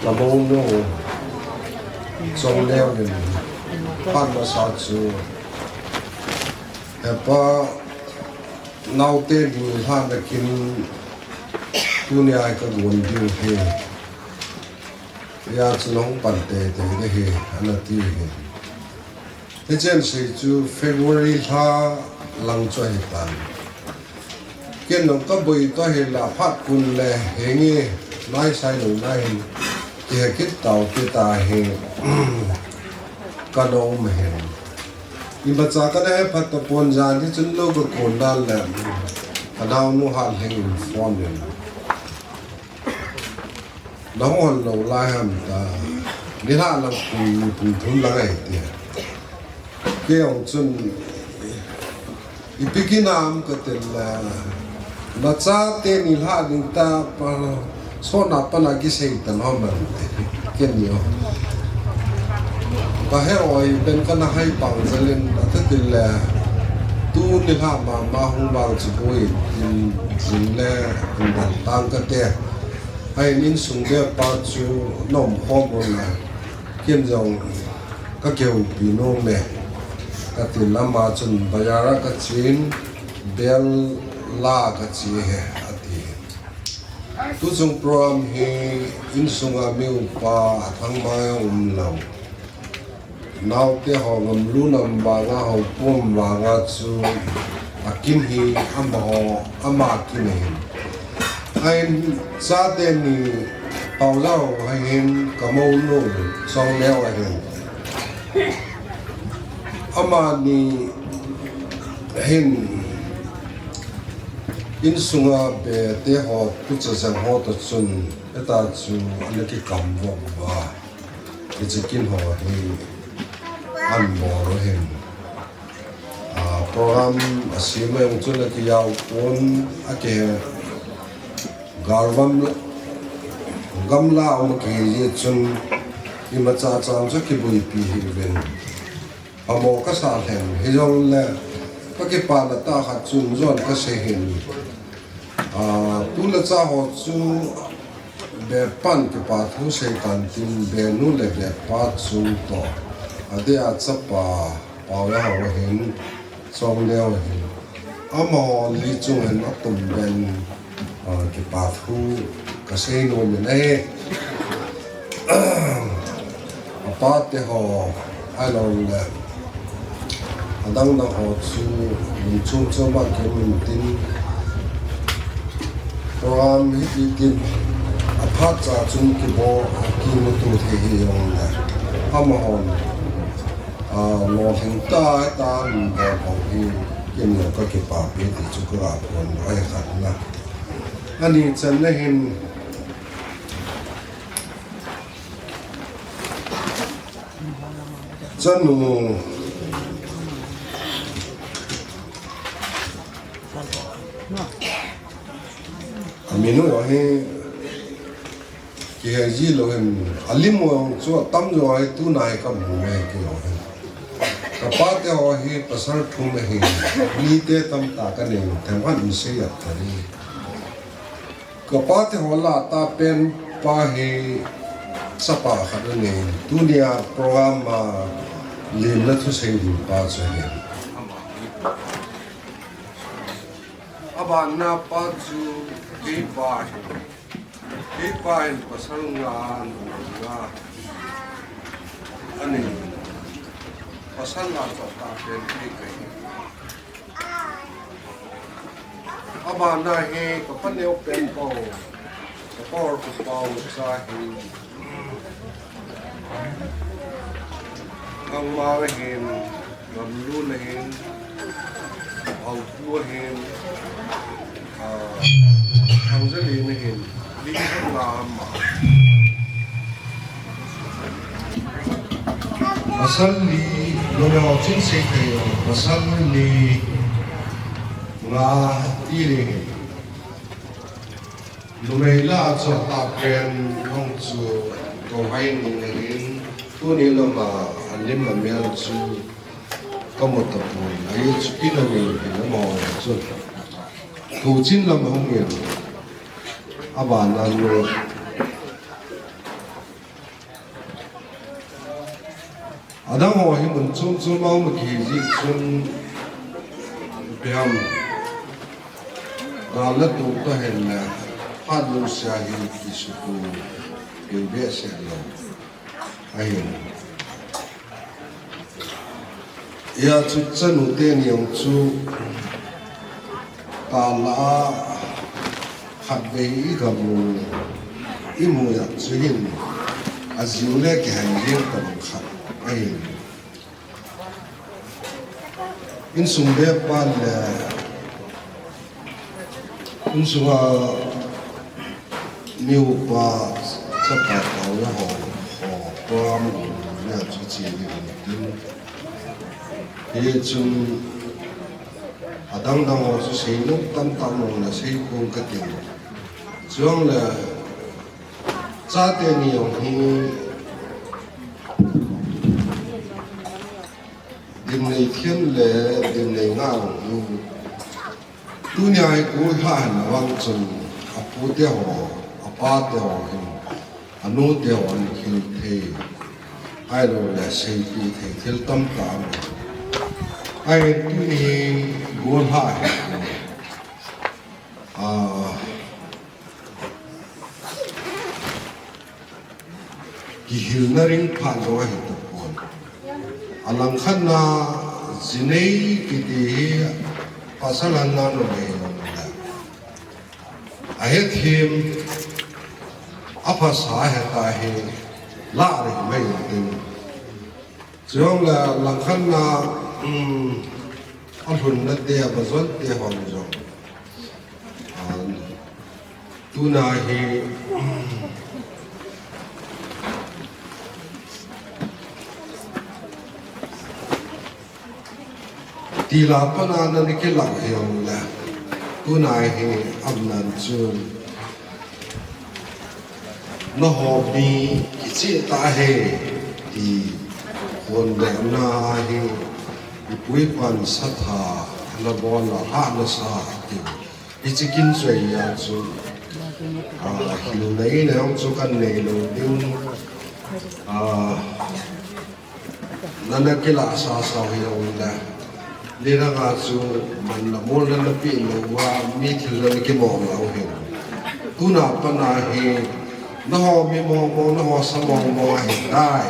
ka mo no chong leo nin pan ma sa chu. Hepa, naute ni hla na kin tuni ai ka gon diu hi. Ya chu nong pan te te de hi, ana ti hi. Hichen sei chu February lha lang chu ahi tan. Ken nong ka boi to hi la phat kun le hengi nai sai lo nai hin. Ki he kit tau ki ta hi. Ka nong ma hin. Imacha ka na he phat tapon jan hi chun lo ka kon dan le. Ka nau nu hat lheng in phone in. Na hon lo lai ham ta. Ni hla lang pung, pung thum lang ai ti. Kei ong chun ipi kinam ka tel la. Na chate ni hla ding ta pa, sona pa na kisei ta lo man. Ken yo. Ka he oi ben ka na hai pang zalen, a te til le. Tu ni hla ma, ma hung bang chu boi, in, in le, in dan tang ka te. Hai in sung de pa chu nom khom mo na. Ken jong ka keu pi nom me. Ka ti lama chun bazar a ka chin, bel la ka chi he, a ti. Tu chung program hi insunga mi upa a thang mai um lo. Naute ho ngam lu nam vanga ho pum vanga chu a kin hi ama ho ama kin hin. Ain chate ni pau lau hai hin ka mo nu song leo a hin. Ama ni hin insunga be te ho tu cha sang ho to chun eta chu ana ki kam vok va. Kichikin ho hi an bol u hin. A, program a sim a jong chun a kiyau pon a ke galvam gamla um a ke ye chun imacha chang chu kibuipi hi ven. Amo ka sa lhen hi jong le ka kipana ta khat chun jon ka sei hin. A, tu le cha ho chu be pan kipa thu sei tan tin be nu le be pa chung to. A de a chapa pau le ho hin chong leo hin. Ama ho li chung hin a tum ben, a, kipa thu ka sei nu min a he. A pa te ho a lo le. Adang dang ho chu, min chum chum a ke min tin. Program hi ti tin, a phat cha chun kibo, kimutu thei hi jong le. Ama hon, a, lo hing ta, ta, min bo ho hi, ken lo ka kipa pi ti chu ka ga pon, ai khat na. Ani chan na hin, Chanu. Aminu ahi. Kihe ji lo hin. Alim mo chu tam jo ahi tu nai ka mu ahi ki lo hin. Ka pa te ho hi pasal thum ahi. Mi te tam ta ka nei. Them han mi se ya ta ni. Ka pa te ho la ta pen pa hi sapa khat a nei. Tunia program a lim na thu sei ding pa chu hi. A ban na pa chu kei pa hi. Kei pa hin pasal nga, nga a nei. Pasal la chu ta pen kei kei. A ban na hi ka pa neo pen pau, ka pa or ka pau cha hi. Kang ma hin, gam lu na hin, au tu hin, a, kang za li na hin. Pasal li, lo lo chin sei thei lo, pasal li nga ti le. Numei lah a chu atahpen hung chu kahai ning ahin, tuni lama alim amel chu kamu tapon, ahi chu kinami hin amaho chu. Tuchin lam ahung in, abana nu. Adang ho hi mun chom chom a um kihi jeh chun, ipi ham, gal le tol toh hen le, phat jouse a hi kisuto kei behseh lou ahin. Hijeh chun chanu teni jong chu, tah lah a khatvei igamu, imu jeh chu hin, ajing le kihai jeng tabang khat ahin. Insung bep pa le, insunga mi upa, chapa, pau le ho, ho, pa mu le chu che ding ahin tin. Hichun adang dang ho chu seinom tamtah um le seikong katin. Chujongle chate ni jong hi Dimneithem le Dimneingah jong hi, tunia hi golhah hina vang chun apute ho, apate ho hin, anute ho ahin khel thei, ahiloule seipeh thei thil tamtah aum. Ahin tuni hi golhah hi, ah, kihilna ring phat jong ahi tapon. Alangkhatna, jinei kiti hi pasal hinla numei hinla, ahethem, aphasa aheta hi lah ding mai intin. Chujongle langkhatna, um, alhunna te, abajon te hon jong, ah, tuna hi, um, tila pana nana kilah hijongle, tuna hi amnan chun, nangho mi kicheh tah ahi, ti hon behna hi, ipu ipan satha nabol a lhah nasa, ati. Hiche kin chu ahia chu, ah, hilna neina jong chu kanei lou ding, ah, nana kilah sasa u hijongle, nidanga chu man le mol nana peh lou uva, mi thil nana kimo lou u hin. Tuna pana hi, nangho mi mong mong, nangho sa mong mong ahitai,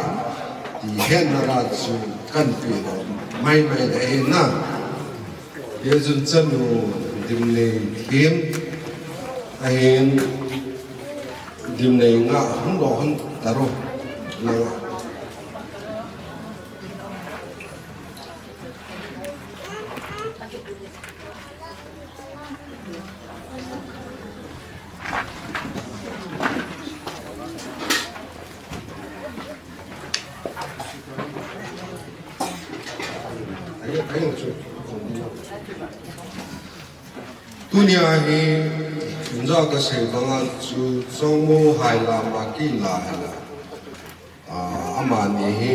ti hetna lah chu kanpeh lou maimai ding ahi na. Hijeh chun chanu Dimneithem, ahin Dimneingah hung doh hon taro. Nang Tunia hi, injo kasei banga chu, Chongmo Hailama kila hila. Ah, amani hi,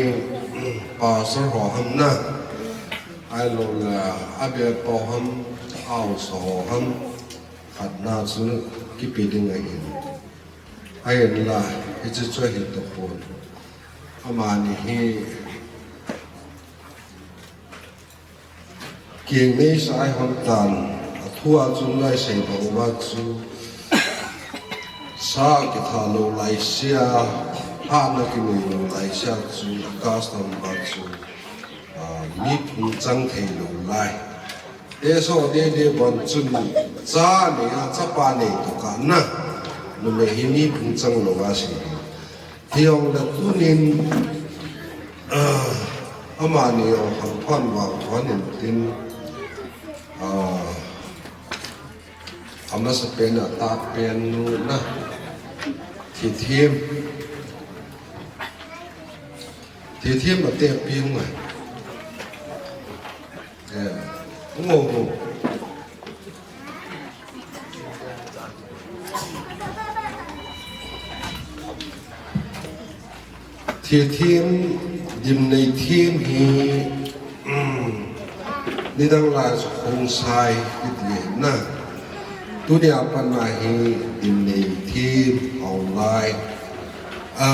pastor ho ham na, ahiloule, ah, abepa ho ham, ahaosa ho ham, khatna chu kipe ding ahin. Ahinla, hiche chu ahi tapon. Amani hi, Keng neisa ahi hon tan, athua chun lai sei bang uva chu, sa kitha lou laisea, lhahna kinei lou laisea chu, custom uva chu, ah, mi phung chang thei lou lai. Teso dede ban chun, cha nei a, chapa nei tokah na, numei hi mi phung chang lou a sei. Hijongle tunin, ah, amani jong hangthon vang thon intin, ah, amasapen a tahpen nu na, Thithem, Thithem a tepi hung a. Eh, hung o, hung o. Thim, dimnei thim hi, nidang lai chu khongsai kiti na. Tunia pat na hi dimnei thim, aulai, a,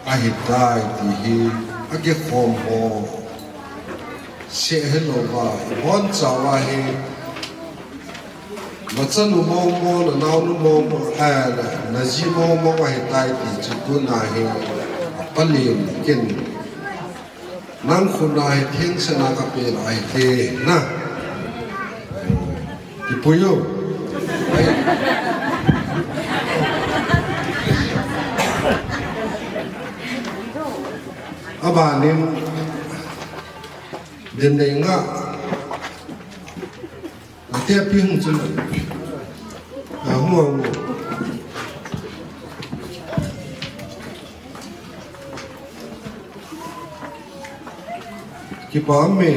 ahitai ti hi, akikhom ho, seh helou va, ibon chauva hi, Nachanu mongmong, nanaonu mongmong, eh, na, naji mongmong ahitai ti chu tuna hi apalen kin. Nang khut a hi thengse na kape lai te na. Kipui u. Ai. Abanin, dimnei nga. Ate api hung chun. A hung a hung. Kipa me.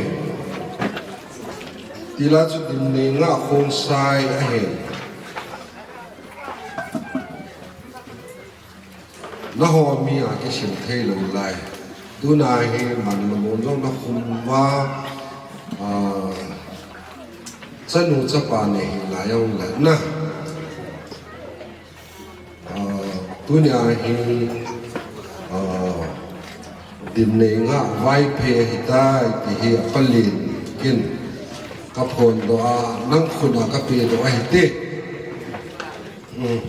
Tila chu dimnei nga khongsai ahi. Naho mi a kisim thei lou lai. Tuna hi man na mun jong nakhum va, a, chanu chapa nei hi lai jong le na. A, tunia hi, a, dimnei nga Vaiphei ahitai ti hi apalen kin kaphondoh a, nang khut a kapedoh ahi te. Um.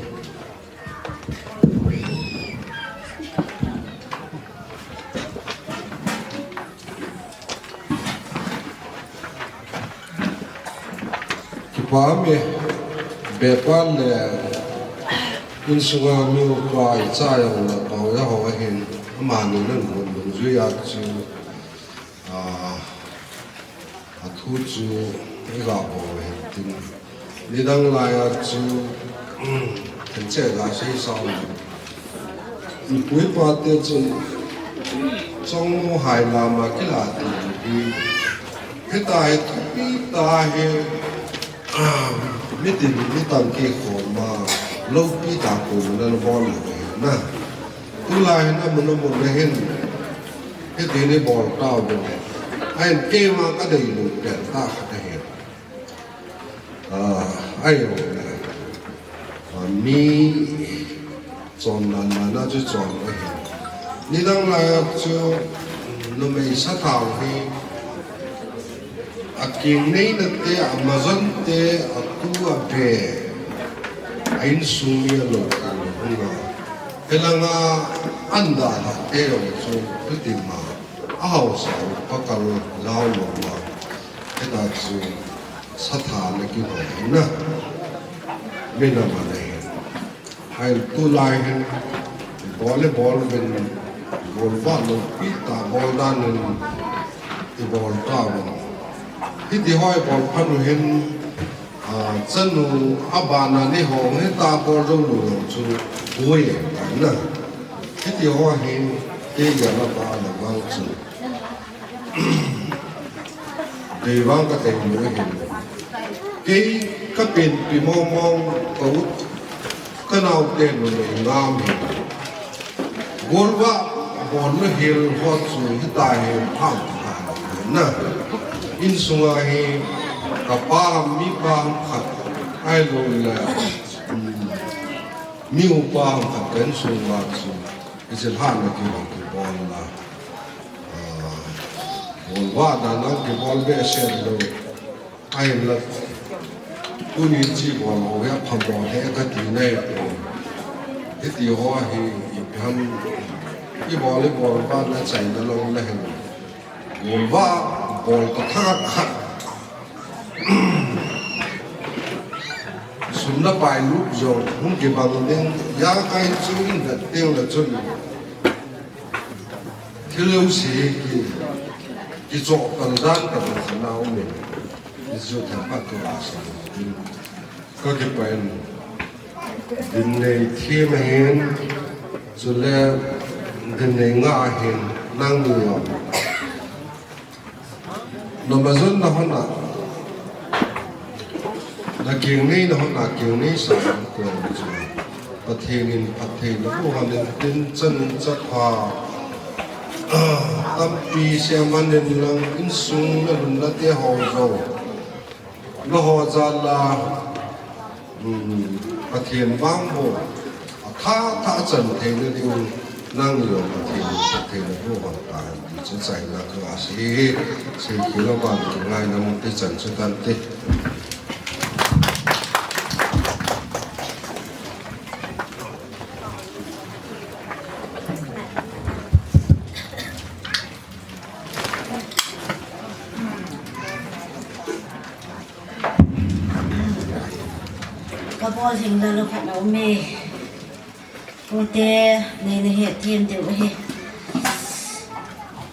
Kipa me, bepa le insunga mi upa icha jong le pau ja ho ahin, amani nan hon dungjuia chu, a, athu chu iga bol hen tin. Nidang lai a chu, um, kan che ga sei sao. Ipu ipa te chun chong hai lama kila ti hi. Hita hi thupi ta hi, ah, mitin mitang kikhom a, loupi ta ko na bol le na. Tulai na mun mun na hin. Hiti ni bol ta bu ne. Ahin keima kadei lou pen ta khat ahi. A, ahi, a, mi chon nan nan a chu chon ahi. Nidang lai a chu numei sathau hi aking neina te, amajon te, atu abe, a insung mi alou te lou hung a. Helanga anda la te jong chu tutima. Ahaosa u pakal lau lou ma. Hita chu sathana kihoi na. Mina mana hin. Hai tulai hin. Bol le bol vin. Golvah loupi ta bol dan in. Ibol ta vin. Hiti hoi bol phat u hin. A, chanu abana ni ho hita bol jou lou chu boi e na. Hiti ho hi kei gel a ba na vang chu. Dei vang katei lou hin. Kei kapenpi mong mong ka ut. Ka nao te nu le ngam hi. Golvah bol nu hil ho chu hita hi pham ta na. Insunga hi kapa ham mipa ham khat ahilou le, um, mi upa ham khat ka insunga chu. Isil hana kibol kibol na. Ah, golvah dan a kibol behseh lou. Ahinla, tuni chi bol ho hi apha bol he kati nai poi. Hiti ho hi ipi ham, ibol, ibol vang na chaina lou le hin. Golvah bol ta thak khat. Sum le pai lup jong hung kibang ding, ijakai chu in vet ding le chun. Thil jouse hi ki, kichoh pan dan ka bol kha nau me. Hichu themkhat ka va sei ding. Ka kipah in. Dimnei thim ahin, chule dimnei nga ahin, nangni jong. Namajon na hon a, nakeng nei na hon a, keng neisa hon a, Pathen in phatthei nabol hen tin, chanu chapa, Tampi siaman in lang insung le lum le te ho jo. Na ho jal la, um, Pathen vang ho. A tha tha chan theina ding nang jo Pathen, Pathen na ho hon ta. Chu chaina ka asi. Sei kilo ban tu ngai na mun ti chan chu tan te. Ka bol hing la lo khat na um e. Pute, nei na het them deu ahi.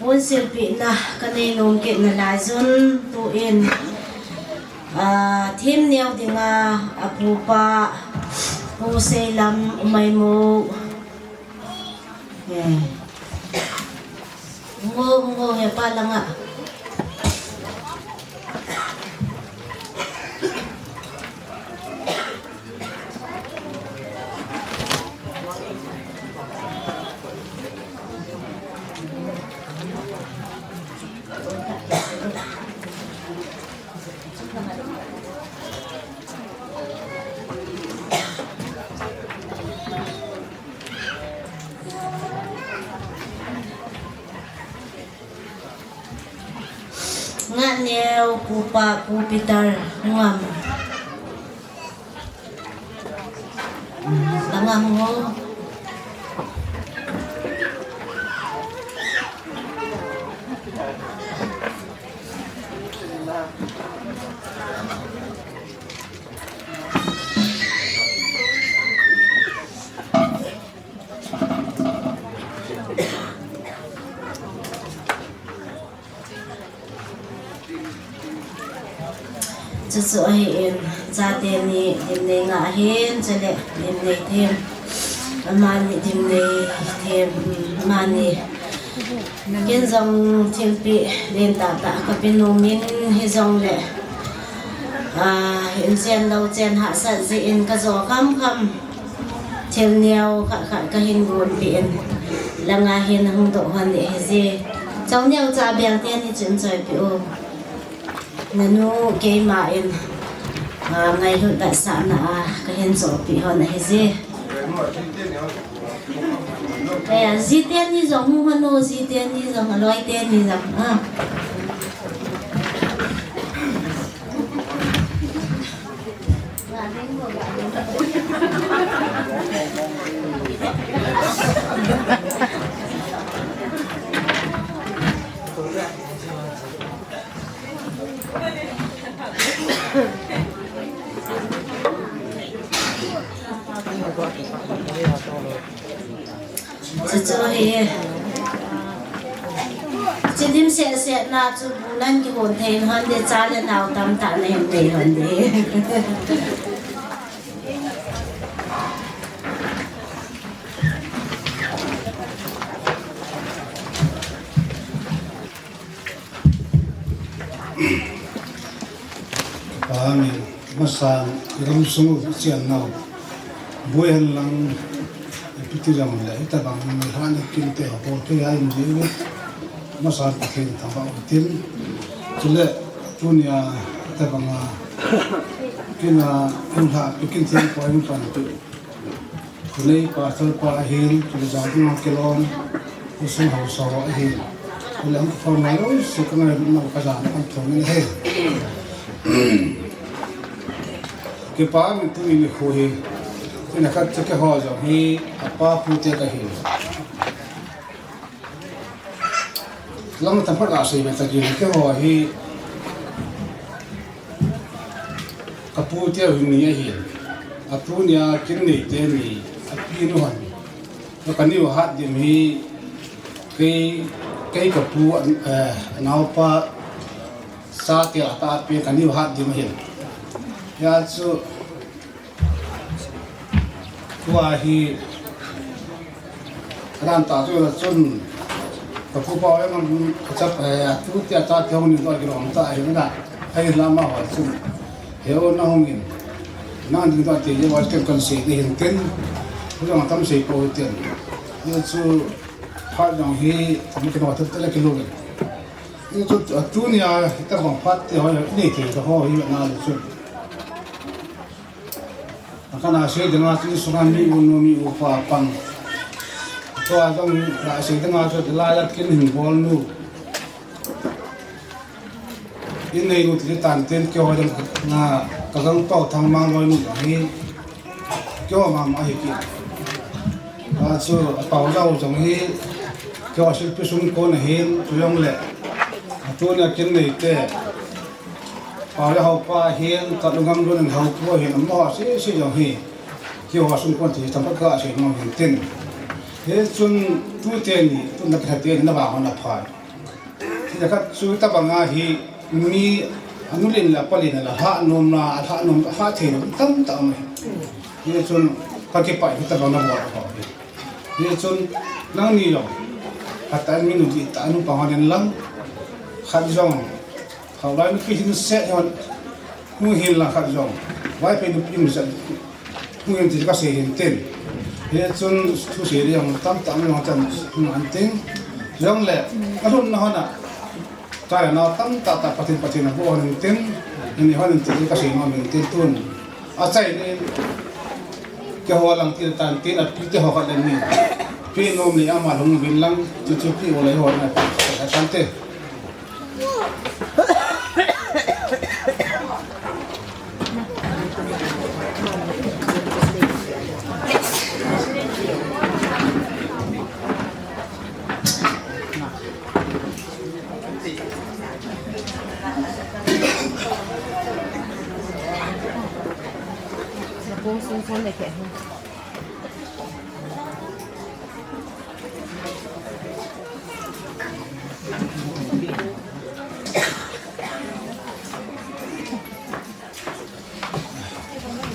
Pun silpina ka nei nom kit na lai jun tu in, a, them neo dinga, a pupa, Pu Seilam, umai mo. Eh. Ngo, ngo, he pa langa. Nga neo, pupa, pu Peter, ngam. Ngam ngo. Chuchu ahin, chate ni lim nei nga ahin, chule lim nei them. Amani lim nei them, um, amani. Ken jong thilpeh len tah tah ka pe nom in hijongle, ah, in chen lo chen hahsat jeh in ka jo kham kham. Thil neo khat khat ka hin gon peh in. Langa hin hung doh hon ding ahi je. Chau neo cha beng teni chun choi peh o. Nanu keima in, ah, ngailut vetsahna a ka hin jo peh hon ahi je. Eh, ji teni jong hung hon o, ji teni jong, aloi teni jong, ah. Chuchu hi. Chidim seh seh na chu bu nan kihon thei hon de, cha le nao tamtah na hin nei hon de. Amen. Masa, i gamsung u i chennau. Boi hen lang, ipi ti jong le, hitabang mi hana kinte ho, bol thei a in ji. Masa, Pathen thangvah u tin. Chule, tunia, hitabang a, kina, in ha, pikin thei po in pan tu. Khonei pastor pa ahin, chule jading a kilom, khosung haosa ho ahin. Chule hung kikhom ngai lou, se ka ngai lou, ka jana kan thong in ahi. Kipa min tu in khu hi, ina khat cha keiho jong hi, apa pu te kahi. Lang tam phat a sei ve ta kin, keiho hi ka pu te hi ni ahi. A pu nia kin nei te ni, a pi nu han. Ka ni u hat dim hi, kei, kei ka pu an, eh, naupa sa te a ta pi ka ni u hat dim hi. Ya chu Tua hi, adan ta chu la chun, ka pu pa em am ka chap, eh, a tu tia ta te hong ni dor ki rom ta hi na. Ai la ma ho chun. He o na hong in. Na ni ta te ye wa ken kan se ni hin ken. Ku jong tam se po ten. Ye chu Phat jong hi, tami kino tut tele kilo le. Itu, tunia, tabang phat te ho, ni te ho, hi na le chu. Akana sei dinga chu sunga mi u nu mi u pa pang. Tua jong la sei dinga chu la la kin hin bol nu. In nei nu ti tan ten keiho jong na ka gang pau thang mang loi nu hi. Keiho mama hi ki. A chu a pau jao jong hi. Keiho silpi sung kon ahin chu jong le. Tunia kin nei te. Pau le hau pa hin, ka lungam lun hau pu hin, mo si si jong hi. Keiho sung kon ti tam ka si mo hin tin. Hichun tute ni, tun na ka te na ba na pha. Ti khat chu tabanga hi, mi anu lin la pa lin la ha nom la, ha nom, ha thei nom tam tam. Hichun ka kipah hi tabang na bol ko. Hichun nangni jong. Khat ta mi nu ti ta nu pa hon lang. Khat jong. Khaulai nupi hin se hon, hung hin lang khat jong. Vaiphei nupi hin se, hung hin ti ka sei hin tin. Hichun thusei ding jong tam tam jong tam hung an tin. Jong le, a lhun na hon a. Ka na tam ta ta Pathen Pathen a bo hon tin. Ni hon tin ka sei nom hin tin tun. Achai ni, keiho lang til tan tin, api te ho khat le ni. Pi nom ni ama lung vin lang, chu chu pi o le ho na, tan te.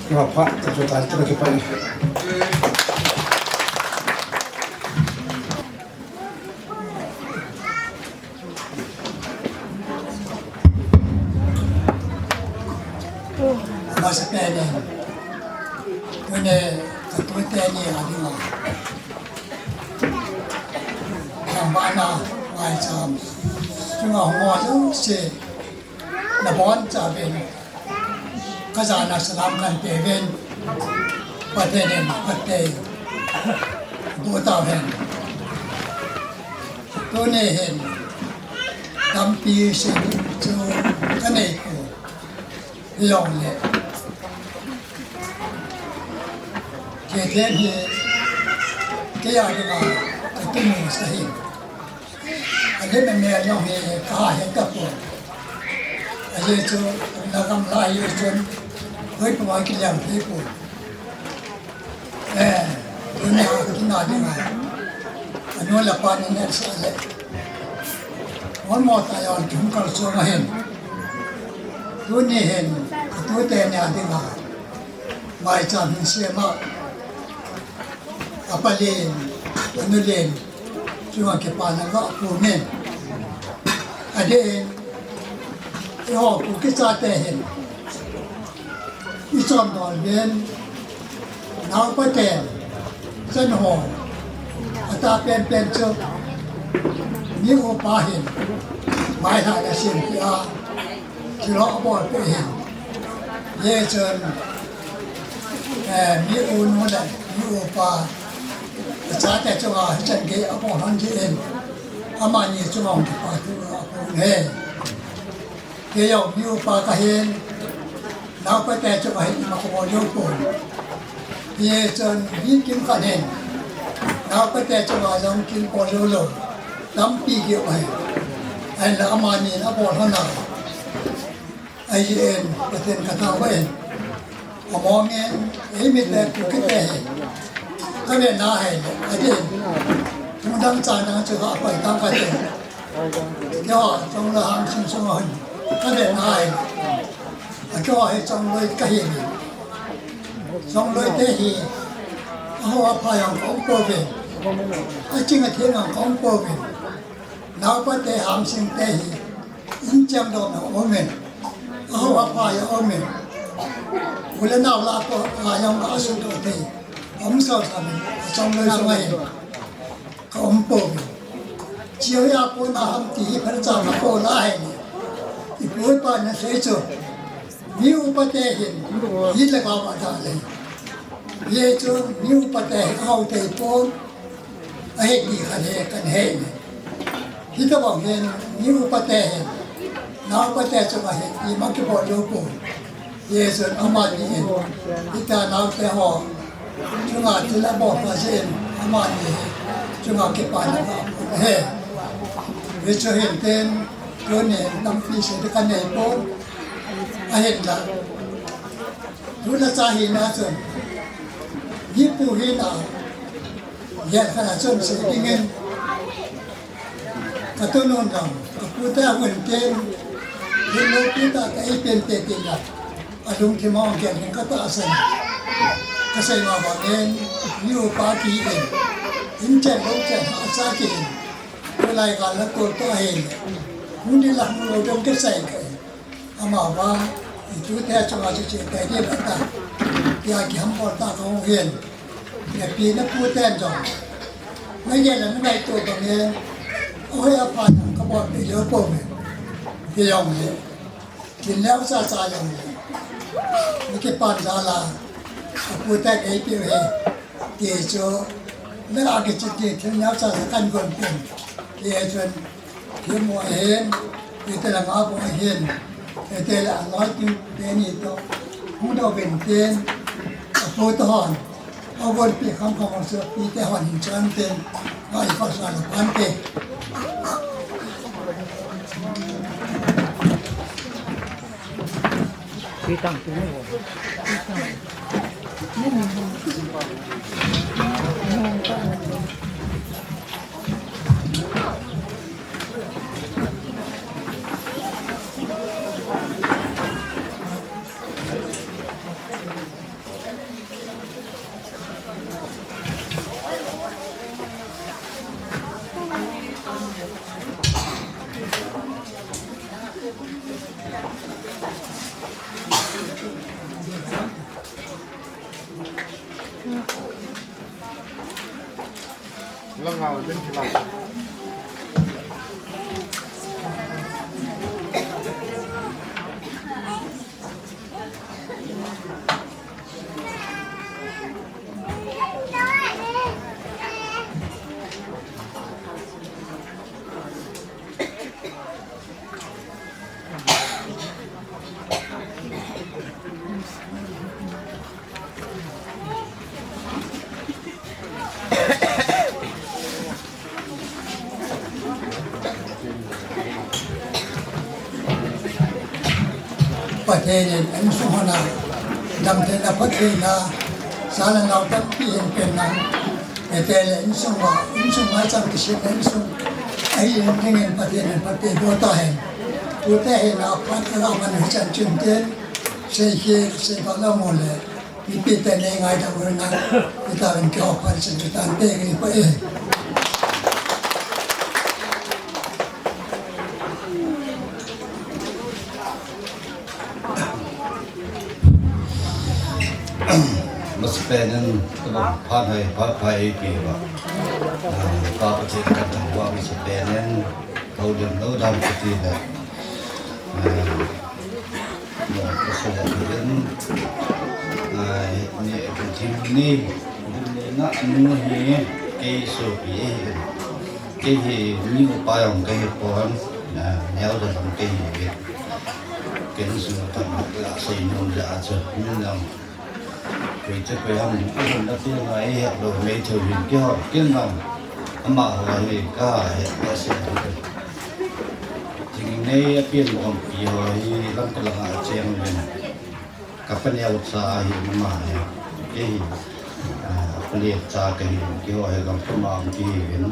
Nga pha, ta chu ta chu ki pa. Masa pele. Tune, ka tute ni a dinga. Kambana, mai cham. Chunga ho se. Na bon cha ven. Ka jana salam kan pe ven. Pathen in phatthei boh tauhen. Tuni hin tampi sei chu ka nei poi. Hijongle Kethen hi kei a dinga ka tunu sa hin. Alim amel jong hi kahe tapoi. Ajeh chu na gamla hi chun hoipa kiliam thei poi. Eh, tuni a kina dinga. Anu le apa ni neh sah le. Hon mo ta jon kihung kalsong ahin. Tuni hin, tute ni a dinga. Maicham hin sem a. Apa len, anu len. Chunga kipana ga pu men. Adeh in, eiho Kuki chate hin. I chom dol ven, naopa ten, chan ho, ata penpen chu, mi upa hin, mailha la sem peh a, thilha abol peh hin. Hichun, eh, mi u nu le, mi upa, chate chunga hichan gei abol hon jeh in, amani chunga hung kipa thu abol e. Kei jong mi upa kahin, naopa te chunga hin ima kabol jou pon. Hichun mi kimkhat hin, naopa te chunga jong kin bol jou lou. Tampi keu ahi. Ahinla amani in abol hon a. Ahi in, Pathen kathangvah in. Among in, eimi te Kuki te hi. Ka ve na hai le, adeh in. Thung dang cha dang chu ha pai tang ka te. Keiho, Chongloi Hamsing sung hon. Ka ve na hai le. A keiho hi Chongloi ka hi le. Chongloi te hi. Aho apha jong ka um pouve. Aching atheng jong ka um pouve. Naopa te Hamsing te hi. In chang dom na um in. Aho apha jong um in. U le nao la ko la jong ka sung to te. Um sao sa min. Chongloi sunga hin. Ka um pouve. Chiu ya pon a ham ti hi phan cha na ko la hai ni. Ipu ipa na sei chu. Mi upa te hin. Hi le ka ma da le. Ye chu mi upa te hin au te pon. A he ki khan he kan he ni. Hi ta bang hin mi upa te hin. Na upa te chu ka he. I ma ki bo lo ko. Ye chun amani in, hita naote ho, chunga thil abol pa jeh in, amani chunga kipana ka he. Hichu hin ten, tuni tampi sei ka nei pon, ahinla. Tuna cha hina chun, ipu hina, yen kana chun sei dingin, Ka tonun dam, ka pu te a hun ten, hin lo pi ta ka ei pen te tin la, a lungthim a ong ken hin ka tahsan. Ka sei ma bang in, mi upa ki in, in chen lo chen ha sa ki in, tulai ka la to to hin, hun di la hun lo dong ka sei ka in. Amavang, i tute chunga chu che tai ding ahi ta. Tia kihambol ta ka hung hin. Napi napu ten jong. Na gel a na ngaito bang e. Ahoi apha jong ka bol pi lou pou ve. Kei jong le. Kin leu cha cha jong le. Na kipan jal a. Apu te kei pi u hi. Ti chu, na la kichit ti thil neo cha cha kan gon pen. Ti chun, thil mu ahin, ti te la nga bu ahin, ti te la loi ti te ni to, mu do ben ten, a pu to hon, a gon pi kham kham so, pi te hon hin chan ten, ngai fa sa la pan te. Pathen in insung hon a, damtheina, phattheina, cha le nao tampi hin pen nang. Ete le insung a, insung a chang kisit le insung. Ahi in dingin Pathen in phatthei boh tahen. Tute hin a phat ka la man hi chan chun ten. Sei hi, sei ba la mo le. Mipi te nei ngai ta u na, i ta ven ke ho phan sen chu tan te ngai pa e. Masapen in, phan hai, phat phai ki ba. Ah, pa pa che kan thang wa masapen in, kau dem lo dam ka ti le. Ah, Mo ko so ko den. Ai, ni ko jim ni. Ni na nu hi kei sopi e. Kei hi ni upa jong kei hi pon. Na, neo da jong kei hi. Kei su ta ma la sei nu da a chu. Ni na. Koi che koi ham ni ko na ti na e lo mei theu hin kei ho kei na. Ama ho hi ka he ka se. Jingnei a pian bawmpi ho hi lamka langa a cheng uvin. Ka paneo cha ahi mama hi. Kei hi, ah, paneo cha ka hi, keiho hi gam puma ang ki hi uvin.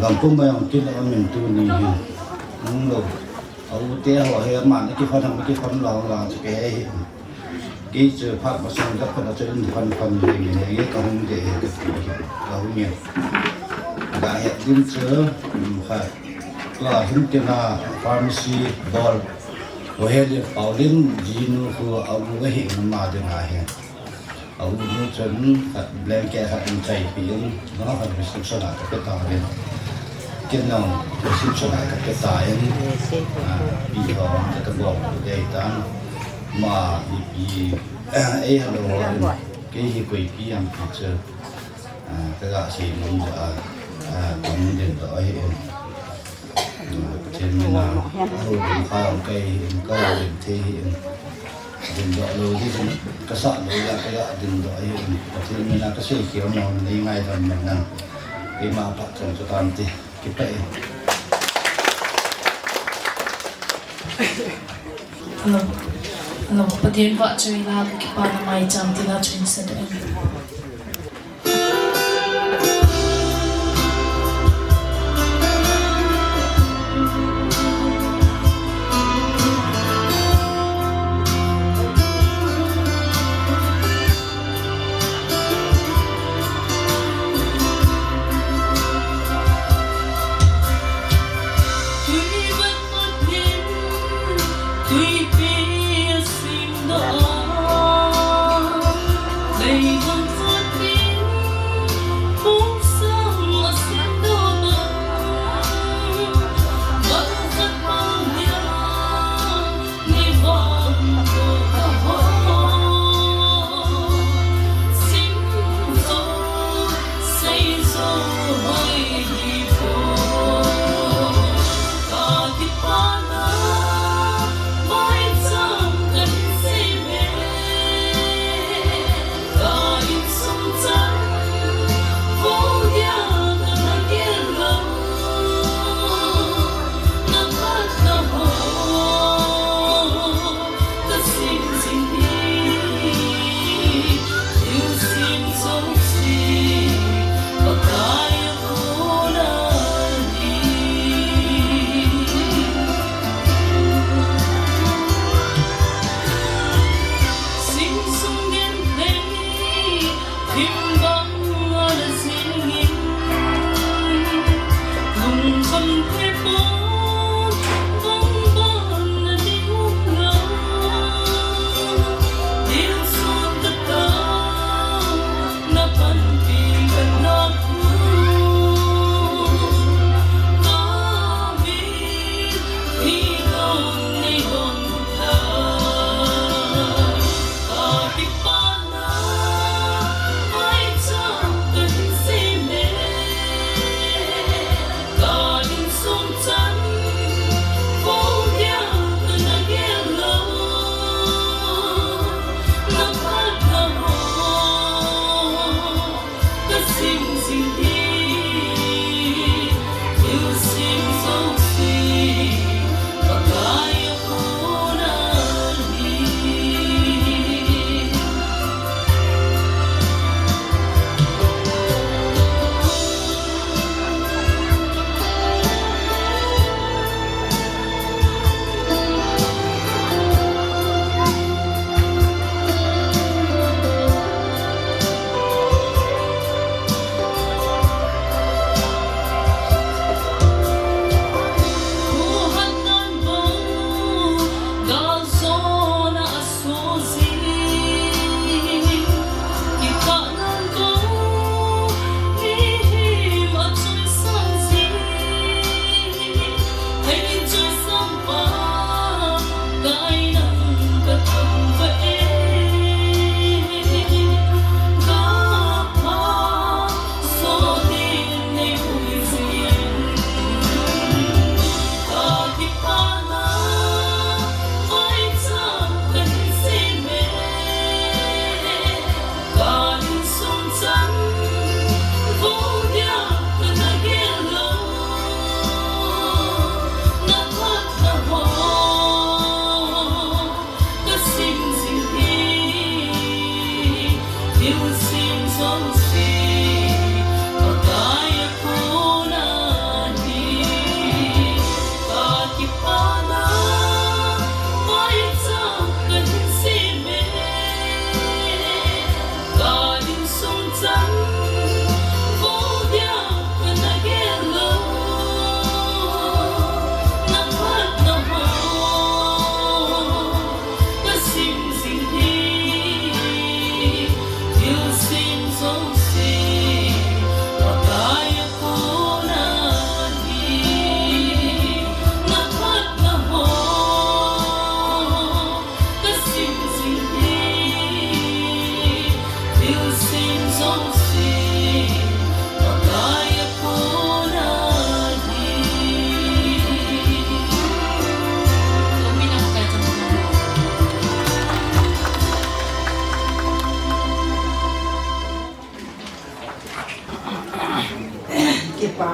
Gam puma ang ki la min tu ni hi. Nung lo. Au te ho hi ama ni ki phan ham ki phan la la chu ke hi. Kei chu phat masang ka phat a chu in phan phan le nge nge ka hung de he ka ti ka hung nge. Ka he din chu, um, kha. Tua hung te na pharmacy bol. Ko he le Paulin jinu ko a u he ma de na he. A u nu chun khat blanket khat in chai pi in, na khat reception a ka pe ta le. Ken nang, ka sim chang a ka pe ta in, ah, pi ho, ka ka bol, ka dei tan, ma, i, i, eh, eh, hello, in, kei hi koi pi am pi chu, ah, ka ga sei nom ja, ah, ka mun den to ahi in. Ah, Pathen min a, ho den kha ang kei in, ka ho den thei hi in. Din do lo di, ka sa lo ya, ka ya din do ahi in. Pathen min a, ka sei ki nom nei ngai dam men nang. Keima phat chang chu tam ti. Kipah e. Hello. Hello. Pathen vahchoi la, kipana maicham tina chun sa de.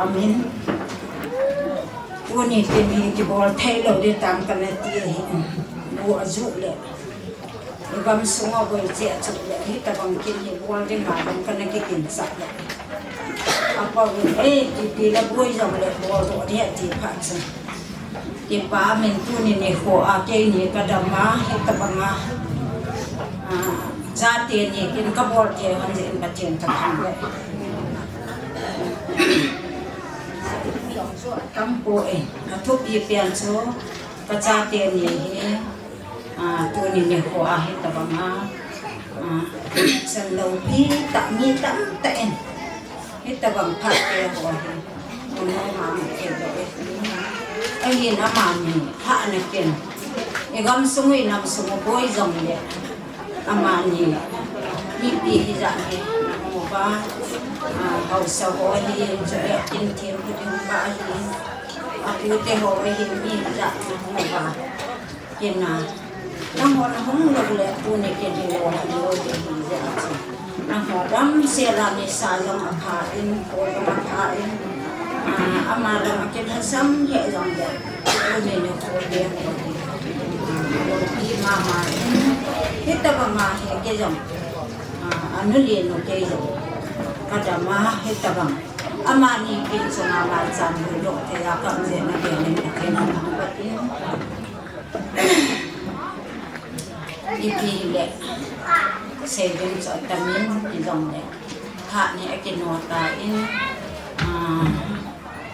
Amen. Tuni kin hi kibol thei lou ding tam kana ti ahi. Bu a ju le. I gamsung a boi che a chu le. Hitabang kin hi bol ding a bang kana kikin cha le. Apa bu ei ti pi la boi jong le bol do dia ti pha cha. Kipa min tuni nikho a keini kadam a, hitabang a, a, chate ni kin kabol thei hon jeh in Pathen kathangvah e. Tampo e, athupi pen chu kachate ni hi, a, tuni nikho a hitabang a, a, chan loupi tah mi tamtah in. Hitabang phat te ho hi. Mun ho ma ma ke do e. Ahin amani phat na ken. I gamsung i namsung boi jong le. Amani. Mipi hijat hi. Mo ba. A, haosa ho hi. Chu le kin thim hu ding ba hi. Apute ho hi mi hijat mo ba. Kina, nangho nahung lou le, tuni kin hi lou, lou le hi le achu. Nangho damsel a nisa jong apha in, kho jong apha in, a, ama jong akilhasam he jong le, tuni nikho le ho hi. Loupi mama in, hitabang a hi kei jong, a, anu le nu kei jong. Kadam a hitabang. Amani kin chunga malcham lou lou thei a kam jeh na kei nin ka kei na. Ipi le, saving chu atamin, i jong le. Phat ni akino tan, a,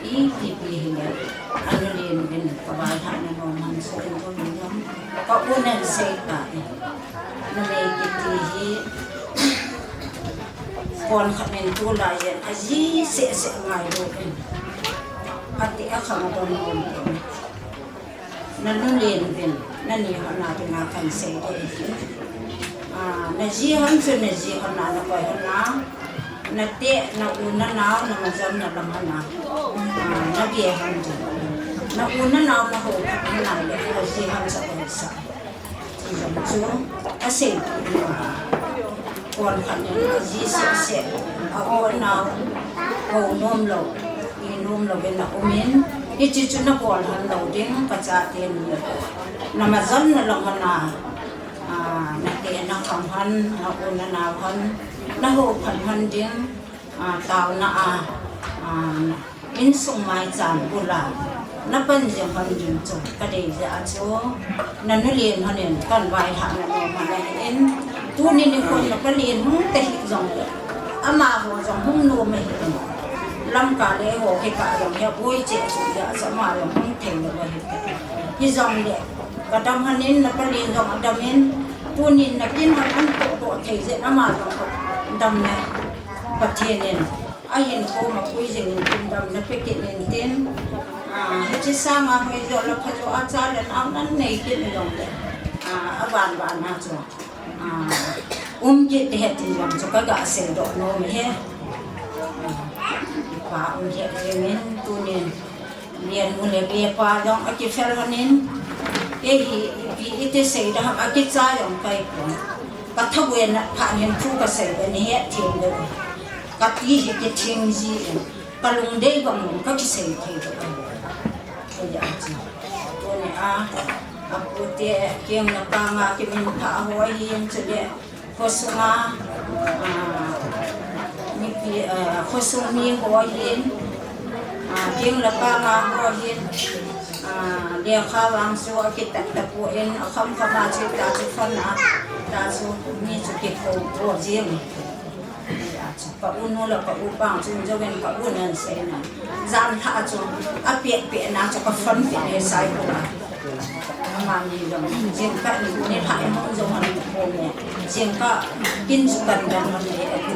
ipi pi hile, anu len uvin, kavai hahna nom han so in jong in jong. Ka u nen sei tan. Numei kiti hi, kon khat nen tulai jen, aji seh seh ngai lou in. Ati akhang don don in. Nanu len uvin, nani hon a dinga kahin sei ding ahi. A, naji hon chu naji hon a, nakoi hon a, nate, na u nanao, namajan nalam hon a, a, nage hon ding. Na u nanao, nahou hon a le, naji hon chu ahi sa. Ti jong chu, asei ti ding ahi. Kon khat nen aji seh seh, a u anao, hou nom lou, i nom lou vin na um in, hiche chu nabol hon lou ding, kachate ni. Namajan nalam hon a, a, nate nakhang hon, na u nanao hon, nahou phan hon ding, a, taona a, a, Insung maichan bula, napan jing hon ding chu, kadei jeh a chu, nanu len hon in, kahin vaihah na nom hon ahi in, tuni nikhon napa len hung ta hih jong le, amaho jong hung nom ahi in, Lamka le ho kikah jong hi aboi cheh cheh jeh a chu ama jong hung thei lou ahi. Hijong le, kadam hon in, napa len jong adam in, tuni nakin hon an toh toh thei jeh in ama jong dam le, Pathen in. Ahin koma pui jing in tin damna pe kit in tin. A, hiche sanga hoi jo la pha jo a cha le nao nan nei kit in jong le. A, aban ban a chu. A, um kit te he tin jong chu kaga seidoh nom e. A, pa um kit jing in tunin. Len u le be pa jong akifel hon in. Kei hi, ipi iti sei da ham akicha jong kaipon. Kathabuena phat hin thu kasei beni he thim de. Kati hi kithing ji in, kalungdei bang in kakisei thei bou. Kei a chi. Tuni a, apute keng le panga kiminpha ho ahin chule, khosunga, a, mipi, a, khosung mi ho ahin, a, keng le panga ho ahin, a, lekha vang chu akitan tapon, akham kham a chu ta chu fon a, ta chu mi chu kikhou to jing. Ka u nu le ka u pa chu in jong in ka u nan sei na. Jan lha chu, apeh peh na chu ka fon peh le sai ko. Amani jong, jingkah ni, ni lha in hung jong han ko me. Jingkah kin chu kan dan han le ati.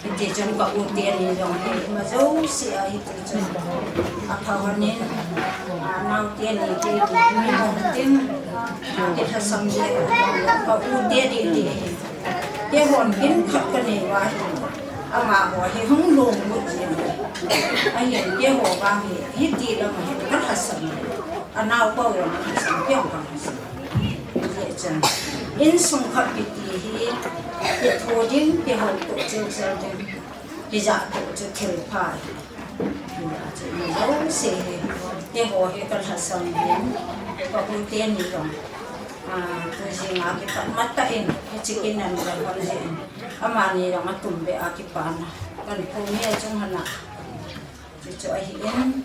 Hiti chun ka u te ni jong hi, ima jouse a hiti chun. Apha hon in, a nao te ni te ni, mi hon tin, a kilhasam le, ka u te di di. Keihon kin khat kanei uva hi, amaho hi hung lunglut jing. Ahin keiho vang hi, hiti lam hi kalhasam. Anao pa jong kalhasam, kei jong kalhasam. Hijeh chun, insung khat kiti hi, kitho ding, kihoutoh chil chil ding, hijat toh chu thil pha hi. Ina chu ina jouse hi, keiho hi kalhasam hin, kapu teni jong, ah, tu jing a kipat matah in, hiche kin a kalhon jin, amani jong atumbeh a kipana, kapu ni a chung hana. Chuchu ahin,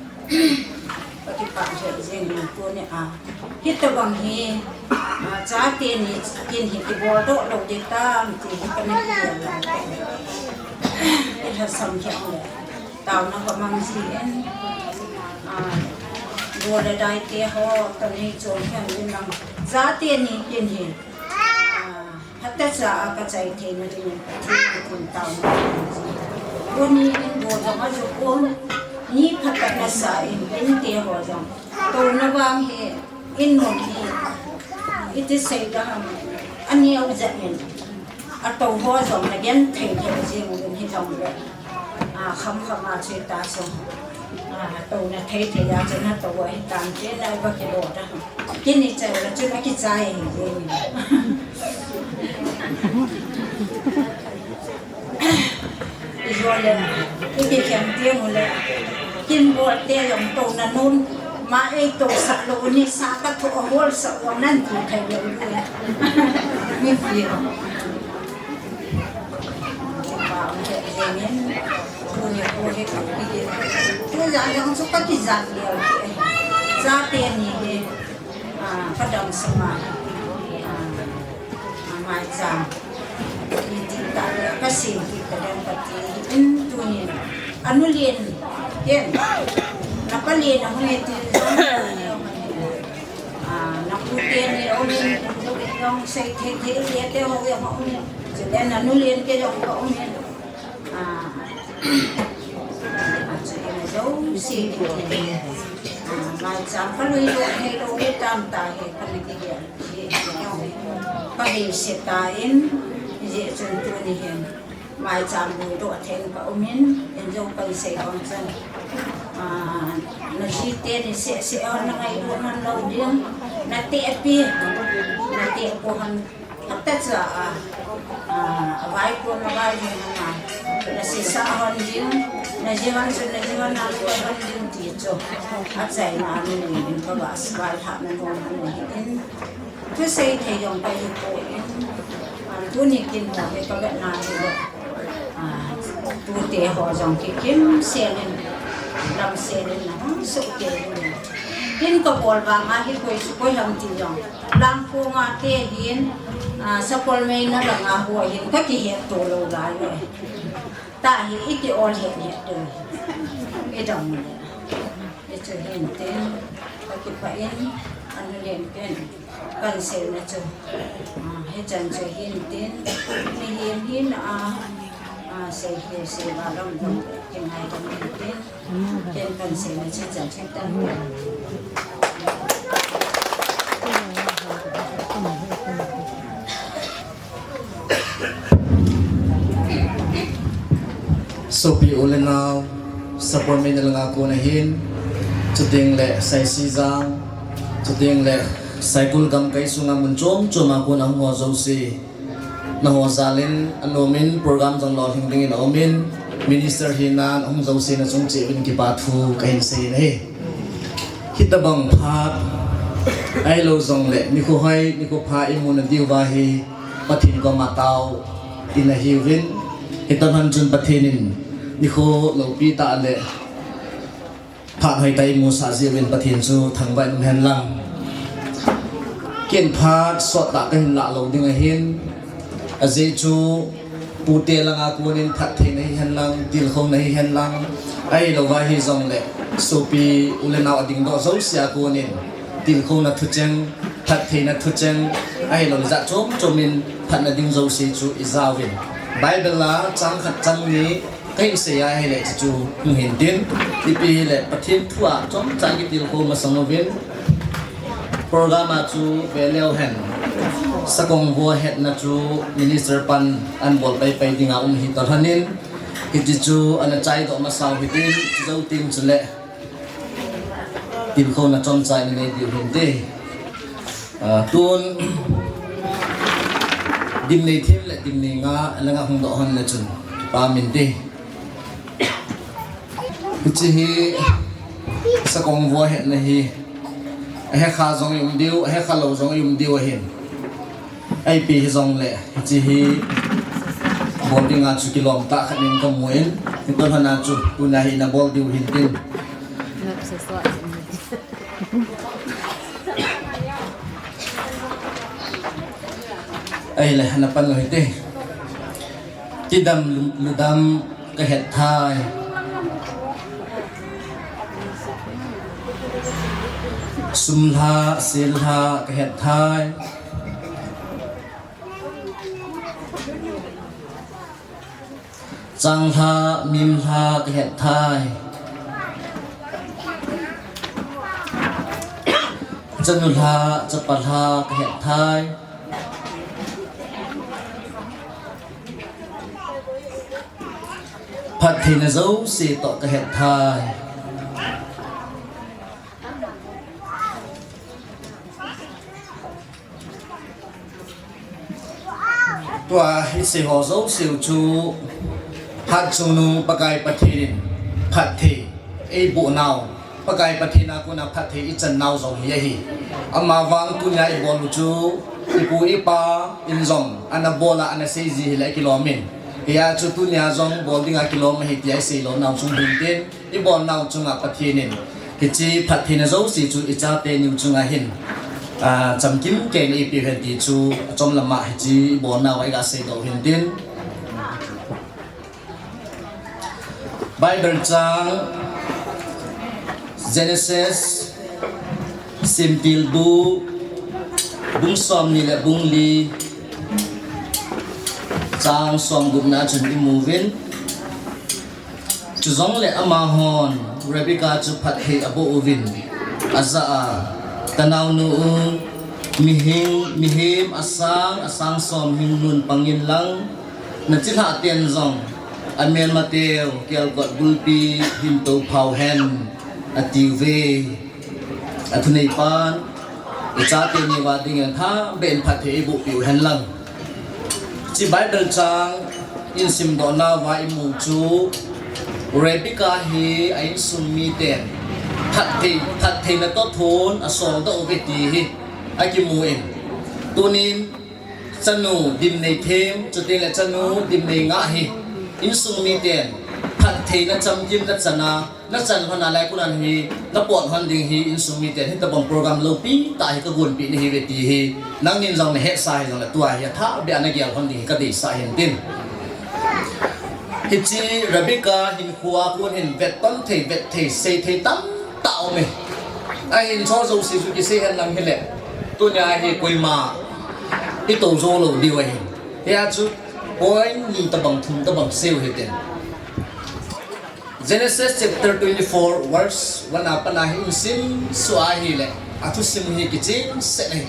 kakipah lheh jeng in tuni a. Hitobang hi, ah, chate ni kin hi kibol doh lou ding tam ti hi kana kigel lai. Ilhasam lheh le. Taona kamang jin, ah, go le dai te ho, tani chom khen din lang. Chate ni kin hi, ah, Hatacha a kachai theina dingin Pathen in taona. Tuni in go jong ajo pon, ni phatah nasa in, inte ho jong. Touna vang hi, in mun hi, iti sei ding ham, aneo jat in. Atou ho jong nagenthei thei jing uvin hijongle. Ah, kham kham a cheta chu. Ah, touna thei thei a chu natou ahitan tin, nai ba kilo da. Kini chai la chu nakichai hi. Ijole, ikikhen teng ule. Kin bol te jong touna nun. Ma ei tousah lou ni sa kathoh a bolsah u nan ti thei lou u. Mi fi. Kipa um lheh jengin, tuni kho hi kakigel. Tujan jong chu kakijat lel. Chate ni hi, ah, kadam sanga, ah, ah, maicham. Iti tah le, kasem kit tadem kati in tuni. Anu len, ken. Napa len a hung e ti jong. Ah, napu teni aumin, jong sei thei thei le te ho jong aumin. Chule nanu len te jong aumin. Ah, ah, chule na jouse ni. Ah, maicham kalui lou, hei lou le tam ta hi, kana kigel. Kahei se tan, hijeh chun tuni hin. Maicham lui doh thei in ka um in, in jong kan sei bang chun. Ah, na ji teni seh seh hon na ngailut man lou ding, na tehpi, na tehpi hon hapta cha a, ah, avai kon avai ding hon a, na sesa hon ding, na ji hon chun na ji hon na lu hon ding ti chu. Achaina a mi in ka va svai ha na hon hon in. Thusei thei jong kahi poi, ah, tuni kin ho hi kavetna hilou. Ah, tute ho jong kikim sel in, lam sel in na hung soh kei in. Kin kabol vang a hi koi su koi ham ti jong. Langkong a te hin, ah, Sakolmeina lang a ho hin kakihet to lou lai lou. Tahi iti ol het het to. Idam le. Hichu hin tin, kakipah in, anu len pen. Kan seina chu, ah, hichan chu hin tin, mihem hin a, ah, sei hi sei va lam dong, kingai dong hin tin, ken kan seina chu chan chu tan. Sopi u le nao, Sakolmeina langa kon ahin, chuteng le Saisijang, chuteng le Saikul gamkai sunga mun chom chom a kon ahung ho jouse. Naho jal in anom in program jong lolhing dingin aum in, minister hina ahung jouse nachung cheh uvin kipa thu kahin sei in ahi. Hitobang phat ahilou jongle, nikho hoi, nikho pha imu nadiuva hi Pathen koma tao ina hiuvin, hitobang chun Pathen in nikho loupi tah le phat hoitah imusah jeh uvin Pathen chu thangvah in um hen lang. Ken phat sot tah kahin lah lou ding ahin, ajeh chu pute langa konin phattheina hihen lang, tilkhouna hihen lang, ahilouva hijongle, sopi u le nao adingdoh jouse a konin, tilkhouna thucheng, phattheina thucheng, ahilouleh jat chom chom in phatna ding jouse chu ijauvin. Bible a chang khat chang ni kahin sei a ahile chuchu hung hin tin, ipi hile Pathen thu a chomcha kitilkhou masang uvin, program a chu ve leu hen, Sakong vo hetna chu minister pan ahin bol paipai dinga um hi toh lhonin, hiti chu ana chaidoh masau hitin, chujou teng chule tilkhouna chomcha inei diu hinte. Ah, tun, dim nei thim le dim nei nga langa hung doh hon le chun, kipa um inte. Hiche hi sakong vua hetna hi, ahekha jong i um diu, ahekha lou jong i um diu ahin. Ipi hijongle, hiche hi bol dinga chu kilom tah khat in kamu in, hiche lhona chu tuna hi nabol diu hintin. Ahile, napan u hite. Tidam lu-, ludam kahet thei. Sum lha, sel lha kahet thei. Chang lha, mim lha kahet thei. Chanu lha, chapa lha kahet thei. Phattheina jouse toh kahet thei. Tua isei ho jouse u chu Hatchungnung Pakai Pathen in phatthei eiboh nau, Pakai Pathen a kona phatthei ichan nau jong hi ahi. Amavang tunia ibol u chu ipu ipa in jong ana bol a ana sei ji hile kilom in. Hia chu tunia jong bol dinga kilom ahi tia isei lou nau chung hintin. Ibol nau chunga Pathen in hiche phattheina jouse chu ichate niu chunga hin, ah, chamkim kei in eipeh hen ti chu achom lama hiche ibol nau a iga seidoh hintin. Bible chang Genesis, Semtilbu, bung somni le bung li, chang somgupna chun imuvin. Chujongle amahon Rebecca chu phatthei aboh uvin, ajah a, Tanaonu u, mihem, mihem asang, asang som hinglun pangin lang, nachilhah ten jong amelmateu kelkot gulpi hin tophau hen, atiuve. Athuneipan ichate niuva dingin thabeh in phatthei eibohpeh u hen lang. Hiche Bible chang ihin simdoh nauva imu chu Rebecca hi a insung miten phatthei, phattheina toh thon asoldoh uve ti hi akimu in. Tunin chanu Dimneithem, chutengle chanu Dimneingah hi insung miten phattheina chamkimna chana nachan lhon a lai kunan hi napot lhon ding hi insung miten hitobang program loupi tah hi kagonpeh nahiuve ti hi nangnin jong nahetsah hijongle tua hi athahbeh a nagel lhon ding hi kadeisah hintin. Hiche Rebecca hinkhoa kon hin vetton thei, vet thei, sei thei tamtah aume. Ahin hicheho jouse chu kisei hen lang hile, tunia hi koima itou jou lou diu ahin. Hia chu point ni tobang thum tobang seiu hitin. Genesis chapter twenty-four verse one a pat a hi ihin simsuh ahile, athusim hi kichensah ahi.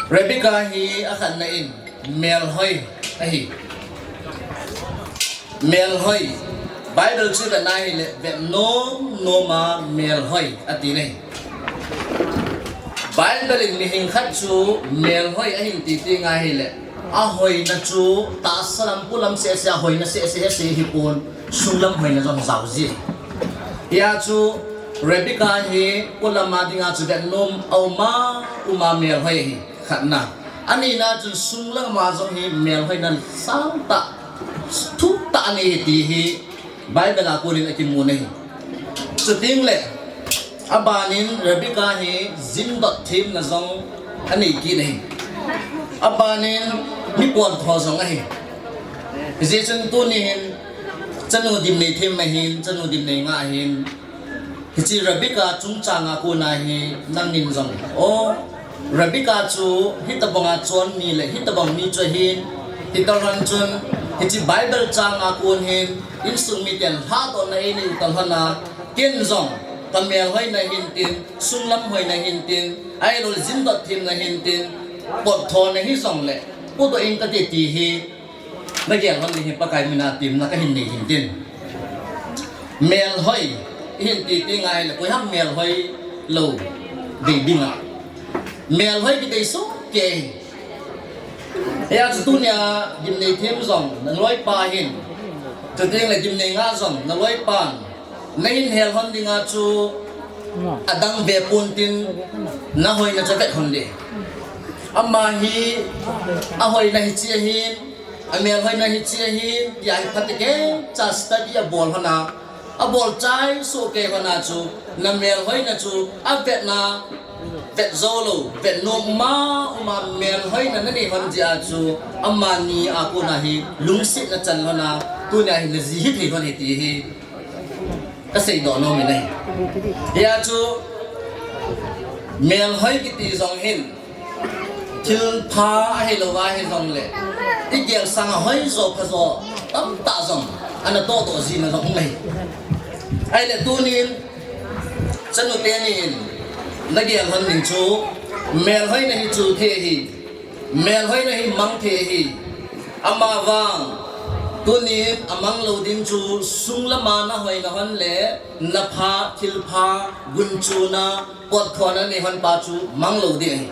Rebecca hi akhatna in melhoi ahi. Melhoi. Bible chu ivet na hile, vet nom nom a melhoi ati ahi. Bible in mihing khat chu melhoi ahin ti teng ahile, ahoina chu tahsa lam, polam seh seh a hoina seh seh seh hipon, sunglam hoina jong jao ji. Hia chu Rebecca hi polam a dinga chu vet nom auma, uma melhoi ahi, khatna. Anina chun sunglam a jong hi melhoina sangtah, thuhtah anei ti hi Bible a konin akimun ahi. Chutengle, abanin Rebecca hi jindot themna jong anei kit ahi. Abanin mi pontho jong ahi. Hijeh chun tuni hin chanu Dimneithem ahin, chanu Dimneingah ahin, hiche Rebecca chungchang a kona hi nangnin jong, o, Rebecca chu hitobanga chonmi le hitobang mi chu ahin, hitalhon chun hiche Bible chang a kon hin insung miten lhadohna einei u talhon a, ken jong kamelhoina hintin, sunglam hoina hintin, ahiloule jindot themna hintin, potthona hijongle podoh ing kate ti hi nagel lhon ding hi Pakai mina temna kahin nei hintin. Melhoi ihin ti teng ahile, koiham melhoi lou dei dinga, melhoi kidei soh kei. Hia chu tunia Dimneithem jong naloipa hin Chuteng le gimnei nga jong naloipan nahin hel hon dinga chu adang ve pontin, nahoina chu vet hon le. Ama hi ahoina hiche ahin, amelhoina hiche ahin, tia hi phatecha study abol hon a, abol chai soh kei hon a chu, namelhoina chu avetna vet jou lou, vet nom uma uma melhoina nanei hon jeh a chu, amani a kona hi lungsetna chan hon a, tunia hi naji hithei hon ahi ti hi kasei doh nom in ahi. Hia chu melhoi kiti jong hin, thilpha ahilou va hijongle, igel sanga hoijo phajo tamtah jong ana toh doh jina jong um ahi. Ahile tunin chanu teni in nagel hon ding chu, melhoina hi chul thei ahi, melhoina hi mang thei ahi. Amavang tunin amang lou ding chu, sung lama nahoina hon le napha, thilpha, gunchuna, potthona nei hon pa chu mang lou ding ahi.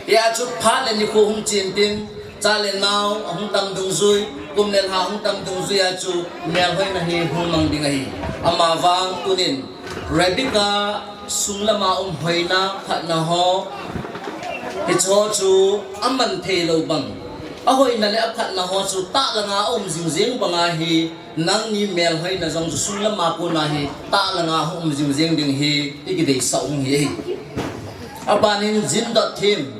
Hia chu phat le nikho hung chen tin, cha le nao ahung tam dungjui, kum le lha hung tam dungjui a chu melhoina hi hung mang ding ahi. Amavang tunin Rebecca sung lama um hoina phatna ho, hicheho chu aman thei lou bang, ahoina le aphatna ho chu tahlanga aum jingjing banga hi, nangni melhoina jong chu sung lama kona hi tahlanga hung um jingjing ding hi ikideisah u ahi. Abanin Jean Dot Thiem,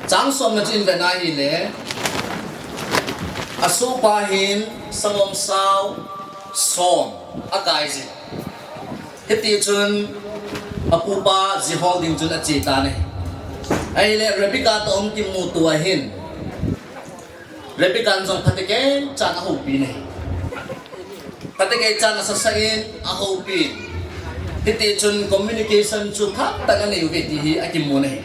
chang somna chu ivet na hile, asohpa hin sangongsao som akai jin, hitichun apupa ji hol ding chun ache tan ahi. Ahile Rebecca toh hung kimuto ahin, Rebecca in jong phatecha in ahoupi ahi. Phatecha in asasah in ahoupi, hitichun communication chu phatah in anei uve ti hi akimun ahi.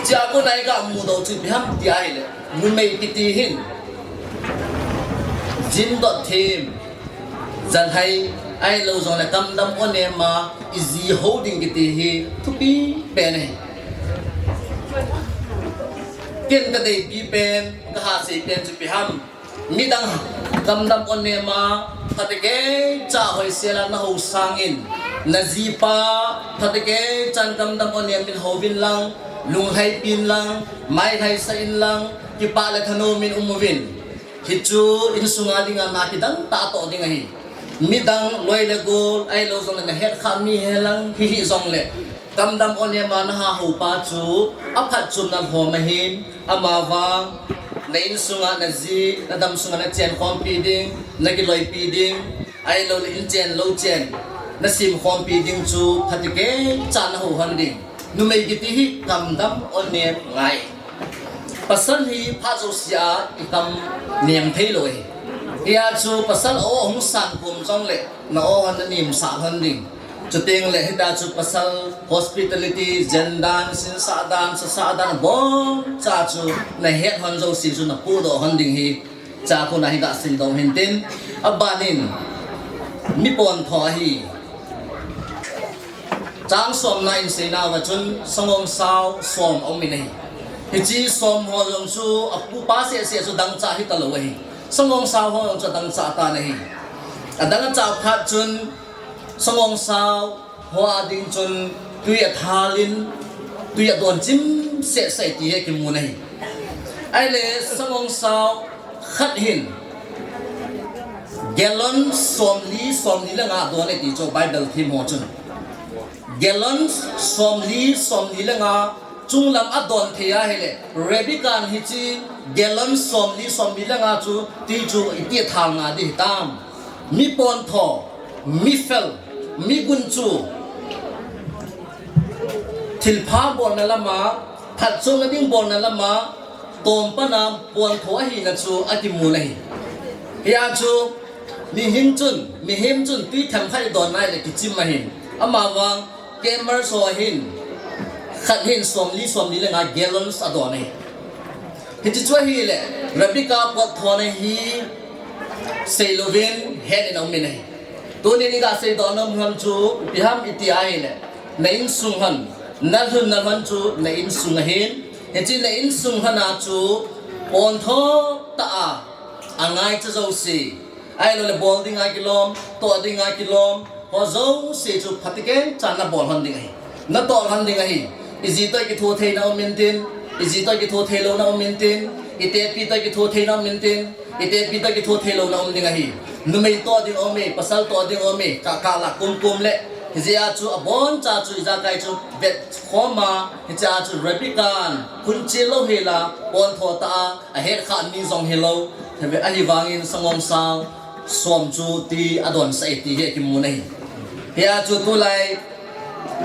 Chea kona iga mudoh chu ipi ham ti ahile, numei kiti hin Jean Dot Thiem, jalhai ahilou jongle kamdam onem a iji hou ding kiti hi thupi pen ahi. Ken kadeipi pen, kahasei pen chu ipi ham, midang kamdam onem a phatecha hoisel a nahou sangin, najipa phatecha in kamdam onem in houvin lang, lunglhaipin lang, mailhaisah in lang, kipah le thanom in umuvin. Hichu insunga dinga na kidang tah atoh ding ahi. Midang loi le gol ahilou jongle nahet kha mi helang hihih jongle, kamdam onem a naha houpa chu aphatchomna lhom ahin, amavang na insunga naji, nadam sunga nachenkhompi ding, nakiloipi ding, ahiloule inchen louchen nasemkhompi ding chu phatecha nahou hon ding. Numei kiti hi kamdam onem ngai. Pasal hi phat jousea ikam nem theilou ahi. Hia chu pasal o ahung sankhom jongle, na o hon nanemsah hon ding. Chutengle hitia chu pasal hospitality, jen dan, sinsah dan, sasah dan, aboncha chu nahet hon jouse chu napohdoh hon ding hi, chea kona hi gasei doh hintin. Abanin, mi pontho ahi. Chang somna in seinauva chun sangongsao som aumin ahi. Hiche som ho jong chu apupa sehseh chu dangchah hitalou ahi. Sangongsao ho jong chu adangchah tan ahi. Adangchah phat chun sangongsao ho a ding chun twi athal in, twi adon chim sehseh ti hi kimun ahi. Ahile sangongsao khat hin gallon somli, somli le nga adon e ti chu Bible themho chun. Gallon somli, somli le nga chunglam adon thei ahile, Rebecca in hiche gallon somli, somli le nga chu twi chu iti athal nga ding hitam. Mi pontho, mi fel, mi gunchu, thilpha bolna lama, phatchomna ding bolna lama, tompana pontho ahina chu akimun ahi. Hia chu mihem chun, mihem chun twi themkhat idon nai le kichim ahin. Amavang camel ho hin, khat hin somli, somli le nga gallons adon ahi. Hiche chu ahile, Rebecca potthona hi seilouvin het in aumin ahi. Tunin igasei doh nom hon chu ipi ham iti ahile, na insung hon, nalhun nalhon chu na insung ahin, hiche na insung hon a chu pontho tah a Angaicha jouse, ahilouleh bol dinga kilom, toh dinga kilom, ho jouse chu phatecha nabol lhon ding ahi. Natoh lhon ding ahi. Iji toh kitho theina um intin, iji toh kitho theilou na um intin, itepi toh kitho theina um intin, itepi toh kitho theilou na um ding ahi. Numei toh ding aume, pasal toh ding aume, ka, kala kumkum le. Hijeh a chu abonchan chu ijakai chu vetkhom a, hichea chu Rebecca in khun chilou hela, pontho tah a, ahet kha mi jong hilou, ahivangin sangongsao som chu ti adonsah e ti hi kimu ahi. Hia chu tulai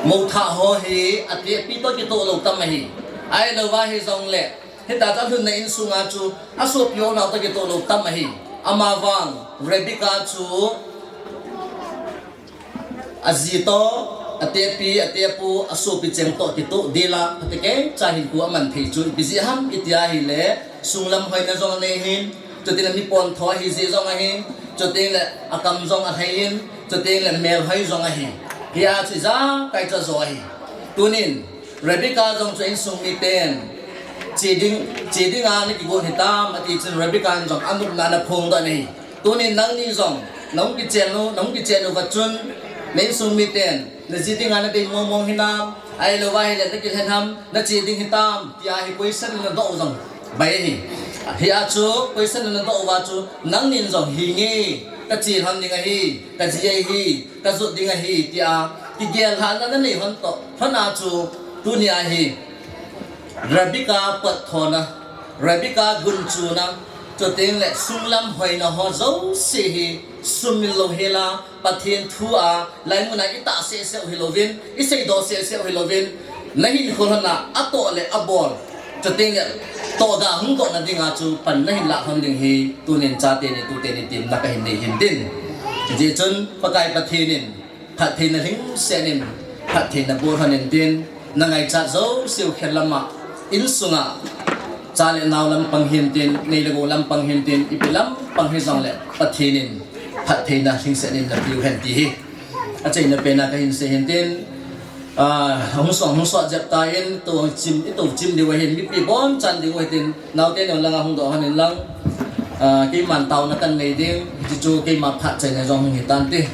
mothah ho hi atepi toh kitoh lou tam ahi. Ahilouva hijongle, hita chu alhunna insunga chu asopi ho nao toh kitoh lou tam ahi. Amavang Rebecca chu aji toh, atepi, atepu, asopi cheng toh kitoh dela, phatecha hinkho aman thei chu ipi jeh ham itia ahile, sunglam hoina jong anei hin, chutengle mi pontho ahi jeh jong ahin, chutengle akam jong alhai in, chutengle melhoi jong ahi. Hia chu ijakai chu ajo ahi. Tunin, Rebecca jong chu insung miten, che ding, che dinga nakigon hitam, ati chun Rebecca in jong anopna ana phongdoh in ahi. Tunin nangni jong, nahung kichen u, nahung kichen uva chun, na insung miten, naji dinga nadei mongmong hinam, ahilouva ahile nakilhen ham, nache ding hitam, tia hi question nadoh u jong bai ahi. Hia chu question nadoh uva chu, nangnin jong hinge, kache lhon ding ahi, kaji ahi, kajot ding ahi, tia kigel lhahna nanei lhon toh, lhon a chu, tunia hi, Rebecca potthona, Rebecca gunchuna, chutengle sunglam hoina ho jouse hi sumil louhela, Pathen thu a, laimun a itah sehseh u hilouvin, iseidoh sehseh u hilouvin, nahinkho lhon a, atoh le abol, chutengle tohda hungdohna dinga chu pan nahin lah lhon ding hi, tunin chateni, tuteni temna kahin nei hintin. Hijeh chun, Pakai Pathen in, phattheina lhingset in, phattheina boh lhon intin, nangaichat jouseu khel lama, insunga, cha le nao lampang hintin, nei le gou lampang hintin, ipi lampang hijongle, Pathen in, phattheina lhingset in napeu hen ti hi. Achaina pena kahin sei hintin, ah, hung song, hung sot jep tan, tou chim, itou chim diu ahin, mipi bonchan ding u hitin, naote neo langa hungdoh lhon in lang, ah, keiman taona kanei ding, hichu keima phat chaina jong hung hitante.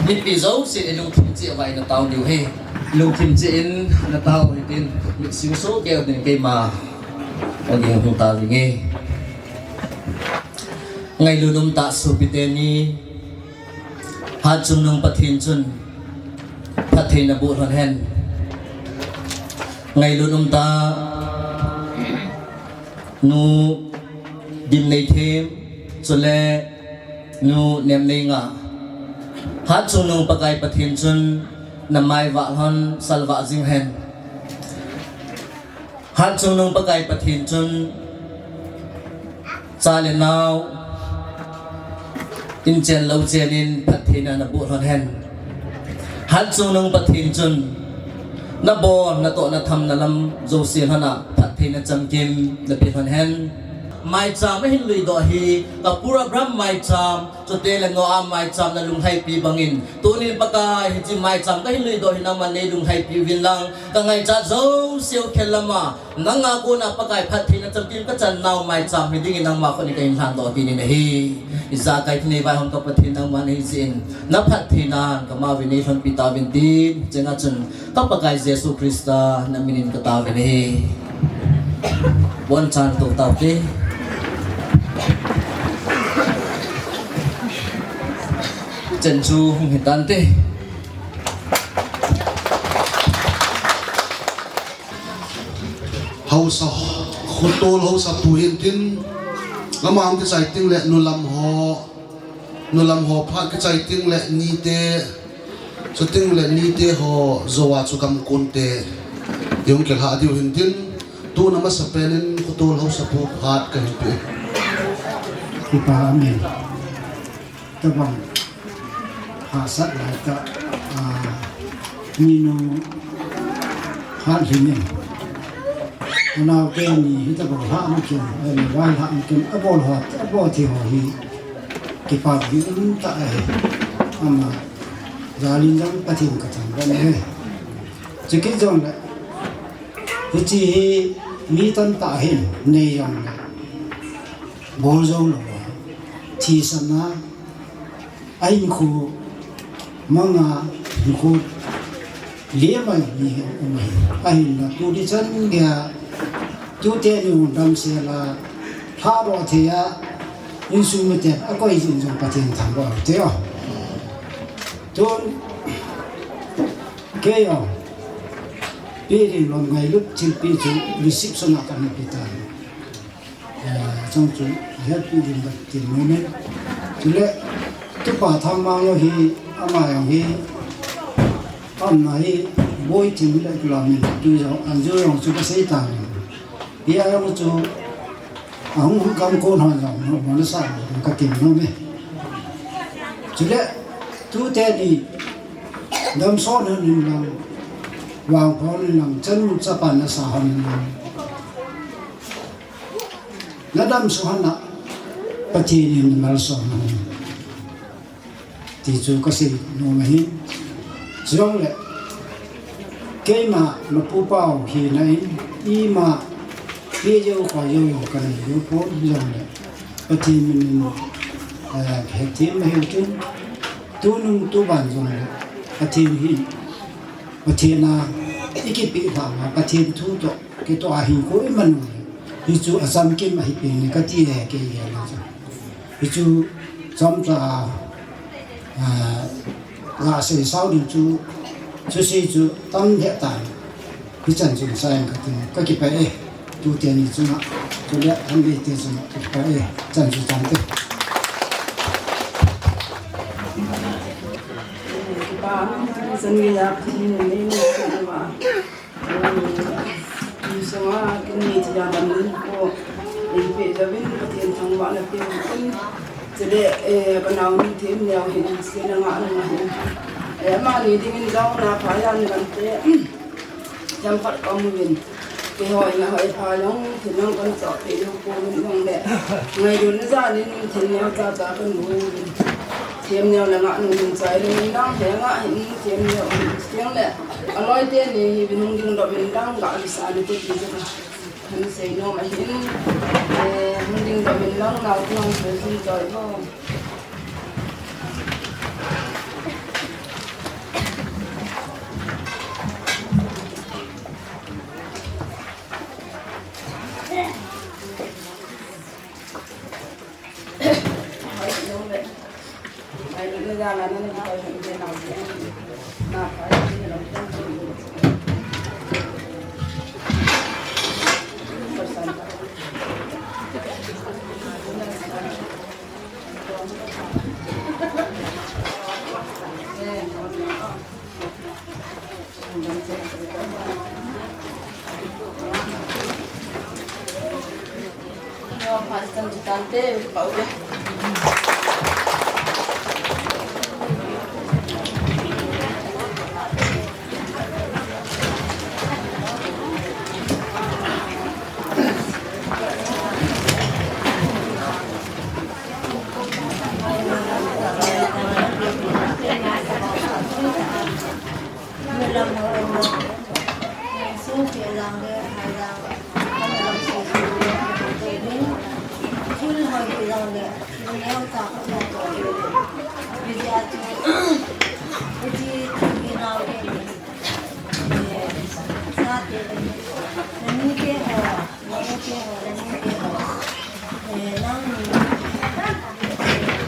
Mipi jousen ilungthim cheh uva natao diu ahi. Ilungthim cheh in natao hitin, mit sing sohkei utin keima, ading hung tao ding e. Ngailut umtah sopite ni, Hatchungnung Pathen chun phattheina boh lhon hen. Ngailut umtah Nu Dimneithem, chule Nu Nemneinga. Hatchungnung Pakai Pathen chun namai vah lhon salvah jing hen. Hatchungnung Pakai Pathen chun cha le nao inchen louchen in phattheina naboh lhon hen. Hatchungnung Pathen chun nabol, natoh, nathamna lam jouse lhon a phattheina chamkim napeh lhon hen. Maicham ahin luidoh hi Kapoor Abraham maicham, chuteng le Noah maicham nalunglhaipi bangin, tunin Pakai hiche maicham kahin luidoh hi nangman neilunglhaipi uvin lang, kangaichat jouseu khel lama, nanga kona Pakai phattheina chamkim kachan nau maicham hi dingin nangma khut in kahin lhandoh kit in ahi. Ijakai thinei vaihom ka Pathen nangma nahi jeh in, naphattheinan kama uvin neilhonpi tauvin tin, chenga chun ka Pakai Jesu Christa naminin katao uvin ahi. Bonchan tou taute. Chen chu hung hitante. Haosa, khotol haosapu hintin, lama hung kichai teng le nulam ho, nulam ho phat kichai teng le nite, chuteng le nite ho jouva chu gamkon te, hung kilhah diu hintin, tuna masapen in khotol haosapu phat kahin pe. Kipa, amen. Tabang hahsat laitah, ah, minu Hathlin in, anaote ni hitabang lhah makin, eh, vai lhah makin, abol ho, abol thei ho hi kipah ding umtah ahi. Ama jalin jong Pathen kathangvah e. Chukit jongle, hiche hi mi tamtah hin nei jongle, Bol jou lou a, thisan a, ahinkho mang a, hinkho lem a ni hi um ahi. Ahinla tuni chan geiya, tute ni hung damsel a, lhadoh thei a, insung miten akoi jing jong Pathen thangvah u hite o. Tun, kei o, Pi Ringlom ngailut thilpeh chu reception a kana pe tan. Eh, chang chu, help i din dak tin mo ne. Chule, tupa Thangmang jong hi, ama jong hi, ama hi, boi tin le kila min, tu jong, an ju jong chu ka sei ta ni. Hi a jong chu, a hung hung kam kon hon jong, no, mo na sa, ka tin mo ne. Chule, tute ni, damson hon in lang, vangpon in lang, chan chapa na sa hon in lang. Na damsung hon a, Pathen in na malsom hon. Ti chu ka sei nom ahi. Chujongle, keima na pu pau hina in, ima, pi jeu kha jeu jong ka nei jeu pon, chujongle, Pathen min in, eh, hethem na hiu tin, tunung tuban jongle, Pathen hin, Pathen a, i kipeh lhah a, Pathen thu toh, kitoh a hinkho i man u le, hichu a chamkim ahi pen e kati e kei gel a chu. Hichu chomcha a, a, la sei sao ding chu, chu sei chu tam lheh tan. Hichan chun sa eng kati, ka kipah e. Tute ni chunga, chule an eite chunga, ka kipah e. Chan chu chang te. Kipa, chan geiya, chan geiya, chan geiya. Insung a kin nei thei a dam in ko, ei pe jouvin Pathen thangvahna pe u tin. Chule, eh, ka nao ni them neo hin, sena nga nung ahin. Eh, amani dingin jong na pha jan kan te. Jam phat ka mu vin. Keiho in ahoi pha jong, thin jong kan chop pe jong ko vin jong le. Ngailutna jan in thin neo cha cha kan mu vin. Them neo le ngah nung in chai lung in lang he ngah hin them neo in tiang le. Aloi teni hi vin hung dingdoh vin lang ga visa ni te ti chu ka. Kan sei nom ahin. Eh, hung dingdoh vin lang nao ti hung sei sun choi vo.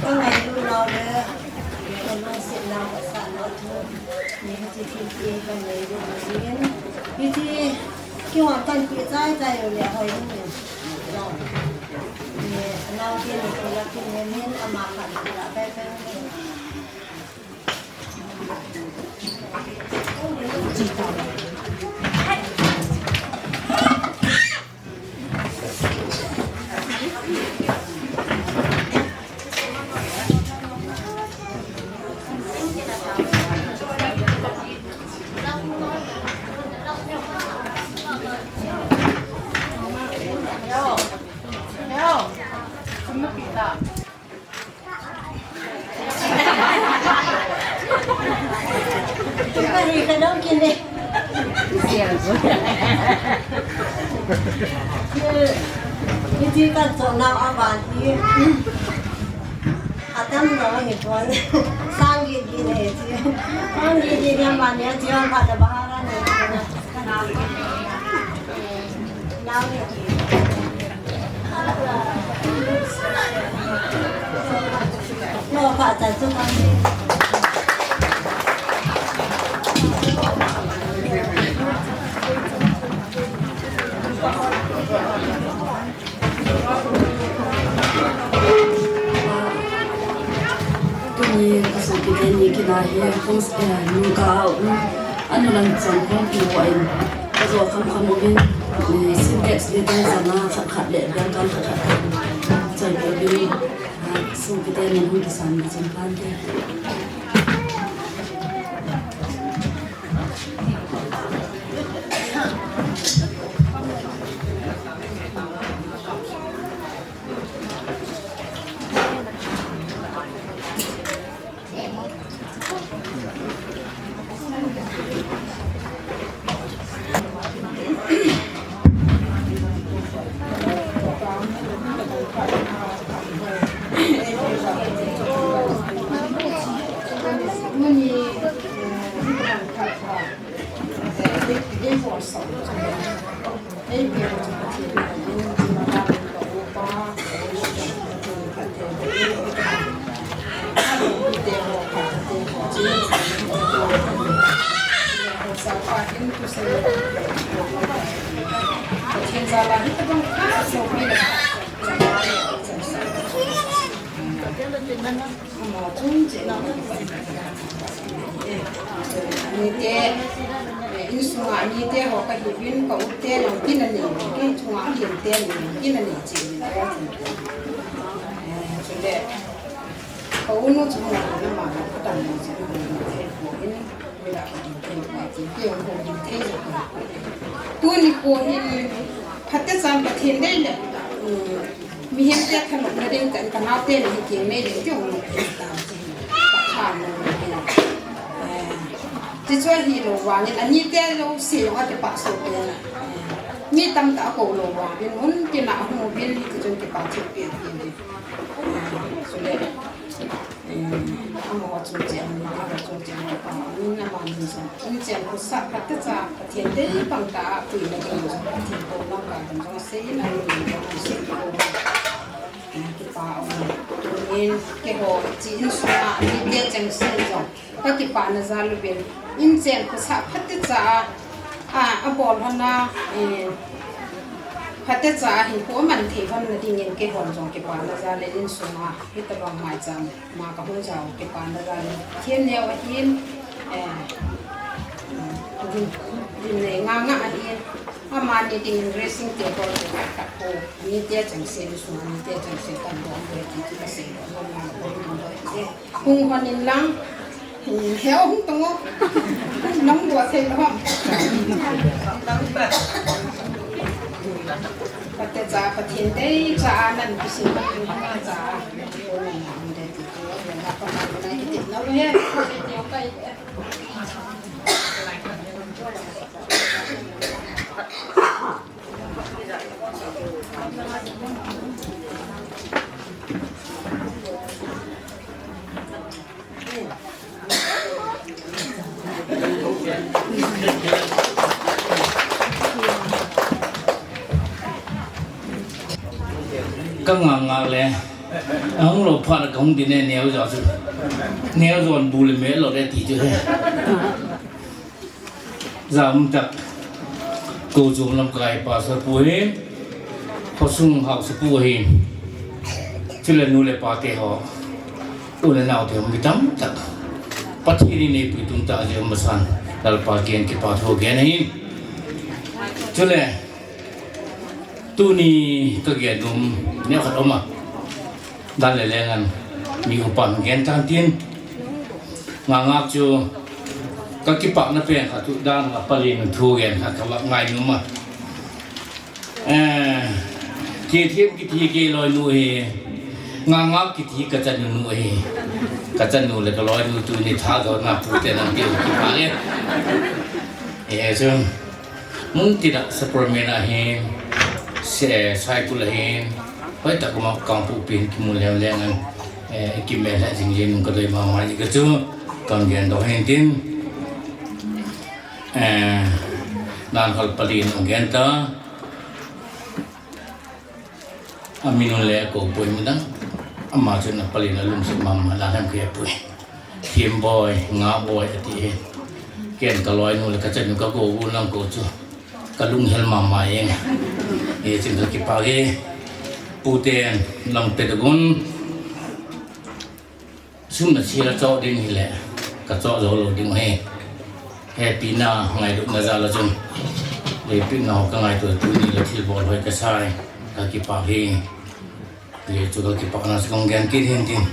Ka ngailut nau le, ka lungset nau, ka sah nau thu, ni hiche thil hi ka ngailut nau in. Hiche kihon kan pi chai chai u le hoi in. Ni nau te ni ko la kin ne min ama khan la kai kai. Ti ka cho na a ba ti. Atam na ni pon. Sang gi gi ne ti. Ang gi gi ne ma ne ti ang ka ta ba ha ra ne. Tuni ka sopite ni kina hi, eh, nungka, um, anu lang chan khom pi ko in. Ka jo kham kham uvin, eh, Sintex liter janga khat khat le biang kan khat khat. Choi pi uvin, ah, sopite ni hung kisan ni chan pan te. Nite, eh, insunga nite ho ka hiuvin, ka u te jong kin anei, kei chunga kin te jong kin anei chi. Eh, chule, ka u nu chu na ma ka tam ni chi, ni te ko in, ni da ka ni te ko chi, kei jong ko ni te ko. Tuni ko hin, phatecha Pathen dei le, um, Mihem te thanopna ding kan, ka naote ni hi kei mei ding ti hung na phe ta ti. Ka tha na ni hi. Eh, ti chu ahilou vangin, anite jouse jong akipah soh pen a. Eh, mi tamtah akou lou vangin, mun tina ahung uvin, hiti chun kipah thei pen pen ding. Eh, chule. Eh, amaho chungchang, amaho chungchang, pa, min amani jong. Inchen khosah phatecha, Pathen dei pang tah a puina ding jong, Pathen kou lamkai ding jong, seiyin ahi ding jong, sei kou. Eh, kipah um. Tunin, keiho, chi insunga, mite chengse jong, kakipana jal uvin. Inchen khosah phatecha a, a, abol lhon a, eh, phatecha a hinkho aman thei lhon na dingin keihon jong kipana jal in insunga, hitobang maicham. Ma ka hung jao kipana jal in. Thiem neo ahin, eh, din, din nei nga nga ahin. Amani dingin dressing table te khat khat ko. Ani te chengse ni sung, ani te chengse kan do, do ti ti ka sei do, do ma ko do do te. Hung hon in lang, hmm, he hung tung o. Nang do thei lo ham. Phatecha, Pathen dei cha a nan kisin, Pathen dei cha a. Ka nga nga le, ahung lou phat a ka hung ding e, neo jo chu. Neo jon bu le me lou le ti chu he. Jam tak. Ko jom lamkai pastor pu hi. Khosung haosapu hi. Chule nu le pa te ho. U le nao te ho mi tamtah. Pathen in eipui tum tah jeh a um masan. Lalpa kiang kipa thu gen ahi. Chule. Tuni ka gen um, neo khat um a. Dan le lengan mi upan gen tan tin. Nga nga chu ka kipana pen khat chu dan a palin thu gen khat ka va ngai um a. Eh, Thiem kiti kei loinu hi. Nga nga kiti ka chanu nu hi. Ka chanu le ka loinu tuni tha do na pu te nang tiu kipa le. Eh, chu. Mun tina sacrament a hin, Se, Saikul ahin, hoitah a Kangpokpi hin kimu leng leng an, eh, kimel lheh jing jing kadei mama ji ka chu, kan gen doh hin tin, eh, nan hal pali in gen ta, amin le ko poi midang, ama chu na pali na lungset mama la ham ke poi. Thim boi, nga boi, ati hi. Ken ka loinu le ka chanu ka go gu lang ko chu. Ka lunghel mama jeng. Hichun ka kipah e. Puten lang pe doh un. Sum na sila cho ding hile. Ka cho jo lou ding hi. Hepina ngailutna jal a chun. Lepina ho ka ngaito tuni le thilbol hoi ka sai. Ka kipah e. Hichu ka kipahna chu kong gen kit hin tin.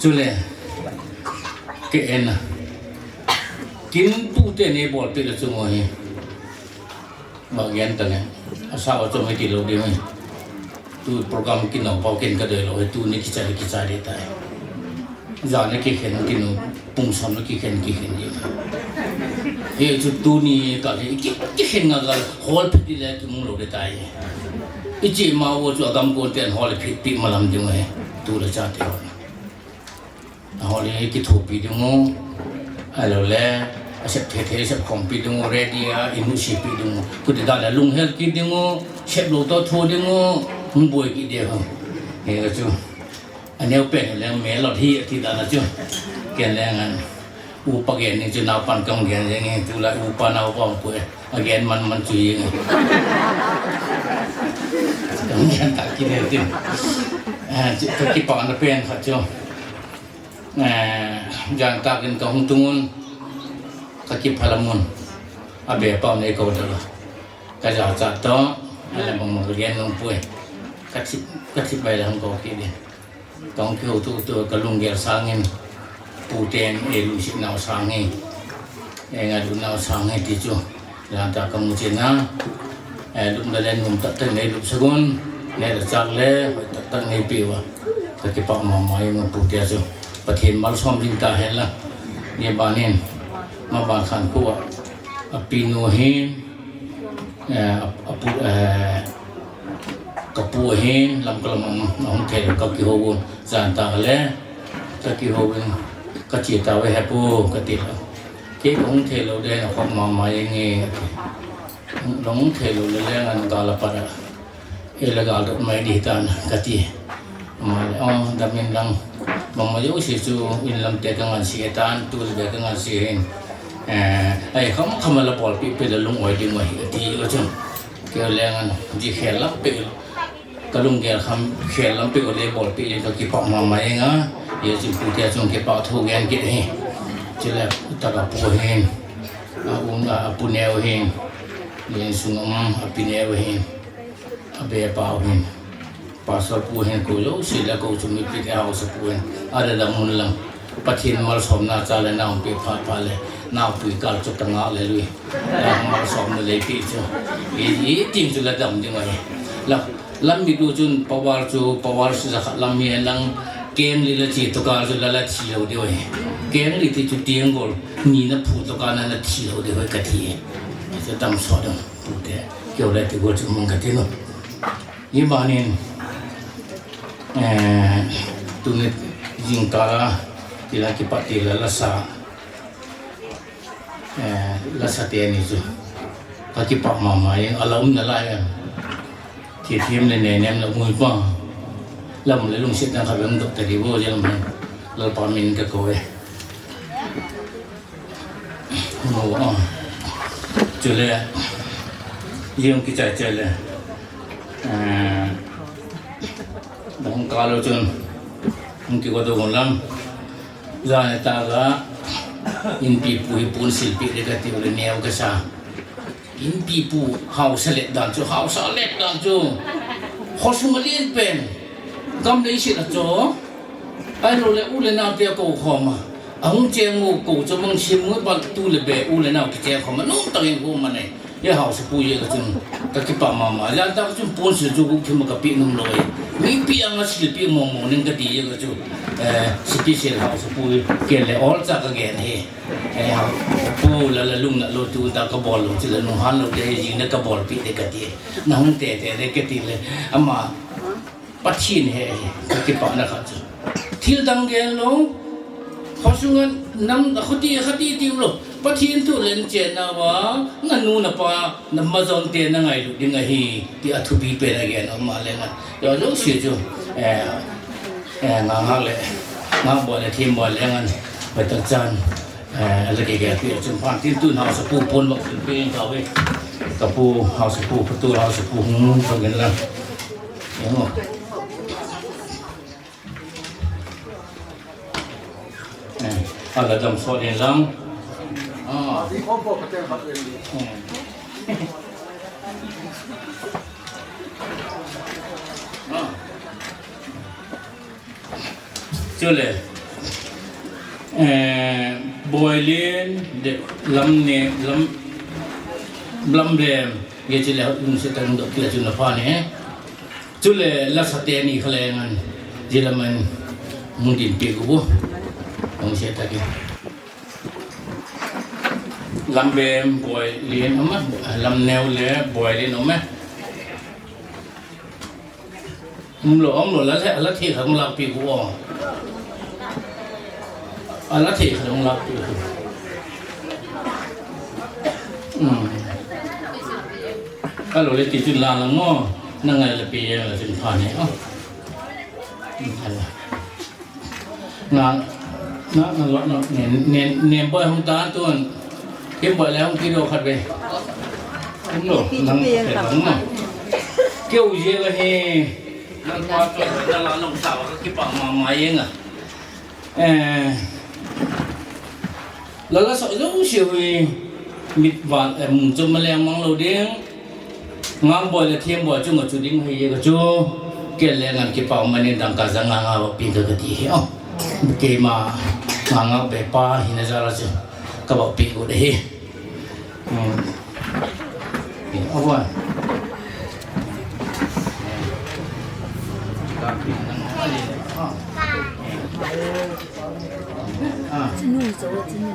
Chule, ke en a. Kin pute nei bolpeh le chu mo hi. Ba gen ta le. Asa o chom ti lou ding hi. Tu program kin nau pau kin ka dei lou hi. Tuni kichai kichai ding tai. Jan a kikhen kinu, pung som a kikhen kikhen jeng. Hichu tuni ka hi ki, kikhen nga ka hol phet le kimu lou ding tai. Ichi ma o chu agam kon ten hol phet pi malam ding he. Tu le cha te hol. Hol hi kithopi ding u. Ahilou le, asep the the sep khompi ding u, ready a, inu sipi ding u. Kudida le lunghel kit ding u, sep lou to tho ding u, hung boi kit ding u. Hichu. Aneo pen le melot hi ati dan a chu. Ken le ngan. Upa gen ni chu naupan kong gen jeng e, tulai upa naupa poi. Agen man man chu jeng e. Kong gen ta kit e tin. Eh, chu, chu kipana pen khat chu. Eh, jan takin ka hung tung un. Ka kipah lam un. Abe pau nei ko dala. Ka ja cha to. Ala mong mong ka gen nung poi. Ka thi, ka thi bai la hung ko kit in. Tong kihou tutu ka lunggel sangin, puten e lungset nau sang hi, e ngailutnau sang hi ti chu, lanta ka mu chen a, e lupna le nom taktak nei lup sah un, nei la chak le, hoi taktak nei pe uva, ka kipah mama jeng u pute chu, Pathen malsom ding ta hen lang, ni banin, ma ban khan khu a, apinu hin, Eh, a, apu, eh, ka pu ahin, Lamka lam a, ahung thei lou, ka kihou un, jan ta le, ka kihou in, ka che tauve hepu, ka ti lou. Kei ka hung thei lou ding, na khop mama jeng e, ka ti. Nahung thei lou le, le ngan gal a pat a. E le gal dot mai ding tan, ka ti. Ama le, oh, dam in lang. Mama jouse chu in lam te ka ngansi e tan, tu le ka ngansi hin. Eh, ai kham kham la bolpeh peh le lung-oi ding ahi, ati u chun. Kei le ngan ji khel lam peh. Ka lunggel kham khel lam peh le bolpeh le ka kipah mama jeng a. Hichun pute chun kipah thu gen kit ahi. Chule taka pu hin. A um a, apu neo hin. Len sung um api neo hin. Abe pau hin. Pastor pu hin ko jouse le ko chu mipi te haosa pu hin. Ada da mun lam. Pathen malsomna cha le nau pe pha pha le. Nau pui kal chu ta nga le lui. La malsomna le pi chu. I, i ting chu la dam ding ahi. La, lam mi du chun power chu, power chu ja khat lam mi lang keng li la chi to kal chu la la thi lou ding ahi. Keng li ti chu tiang gol. Ni na phu to kal na na thi lou ding ahi ka ti. Chu dam so dam. Pute, keu le ti go chu mong ka ti no. Ni banin, eh, tuni jingkah a, ti la kipat ti la la sa, eh, la sa te ni chu. Ka kipah mama jeng, ala um na lai a. Thi thiam le ne nem la ngui pa. Lam le lungset na ka bem dok ta di bo je lam. Lalpa min ka ko e. Mo, ah. Chule, yung kichai chai le. Ah, dong kalo chun, yung kiwa do lam. Zane ta ga, inpi pu hi pun silpi de ka ti ule neo ka sa. Inpi pu, hausa let dan chu, hausa let dan chu. Khosung a lien pen. Gam le isit a chu. Ahilou le u le nau te ko khom a. Ahung cheng u ko chu mang sim u bal tu le be u le nau kicheng khom a. Nung tang in khom a nei. Hi haosapu jeh a chun kakipah mama. Janta chun ponsil chu guhthim a kapeh nom lou e. Mipi anga silpeh mong mong ning kati jeh a chu, eh, special haosapu kile olcha kagen ahi. Eh, Pu Lallalung na lo tu ta kabol lou, chu la nung han lou te, jing na kabolpeh te kati. Nahung tete te kati le. Ama Pathen hi, hi, kakipana khat chu. Thil dang gen lou, khosunga nam, khuti, khati ti lou. Pathen thu len chenna uva, nanu napa, namajon te nangailut ding ahi, ti a thupi pen a gen um a lengan. Jouse chu, eh, eh, nga nga le, nga bol le, thim bol lengan, bai tak chan. Eh, lagi ke pi chun phan tin tun haosapu pon bak tin pi ka ve. Kapu haosapu, patu haosapu hung bak in la. Emo. Eh, ala dam so din lang. Ah. Eh. Ah. Chule, eh, Boilin, de, Lamne, Lam, Lamlem, ye chule, um, se tang dok kila chun na pha ne. Chule, la sa te ni khalengan, jilaman, mundin pe gu bu. Ong se ta ke. Lambem, Boilin, ama, Lamneu le, Boilin, ama. Umlou, umlou, la le, la thei kha, um la pi gu o. A la thei kha, um la pi gu. Hmm. Ka lo le ti chun la la ngo, na ngai la pi ye la chun pha ne, o. Hmm, ala. Na, na, na, na, ne, ne, ne, boy hung ta tun. Kim boy le hung kilo khat ve. Hung lo, nang, nang, nang. Keu je la he. Nang pa to, na la nong sa, kipah mama ye nga. Eh, la la so, so, si hui. Mit van, eh, mun chom ma le mang lo ding. Ngangboi le Themboi chunga chu ding hi ka chu, kei le ngan kipah manin dangka ja nga nga bak pi ka ka ti hi o. Keima nga nga be pa hi na ja la chu ka bak pi u de hi. Hmm. Ke, o boi. Ah. Chinu, chinu.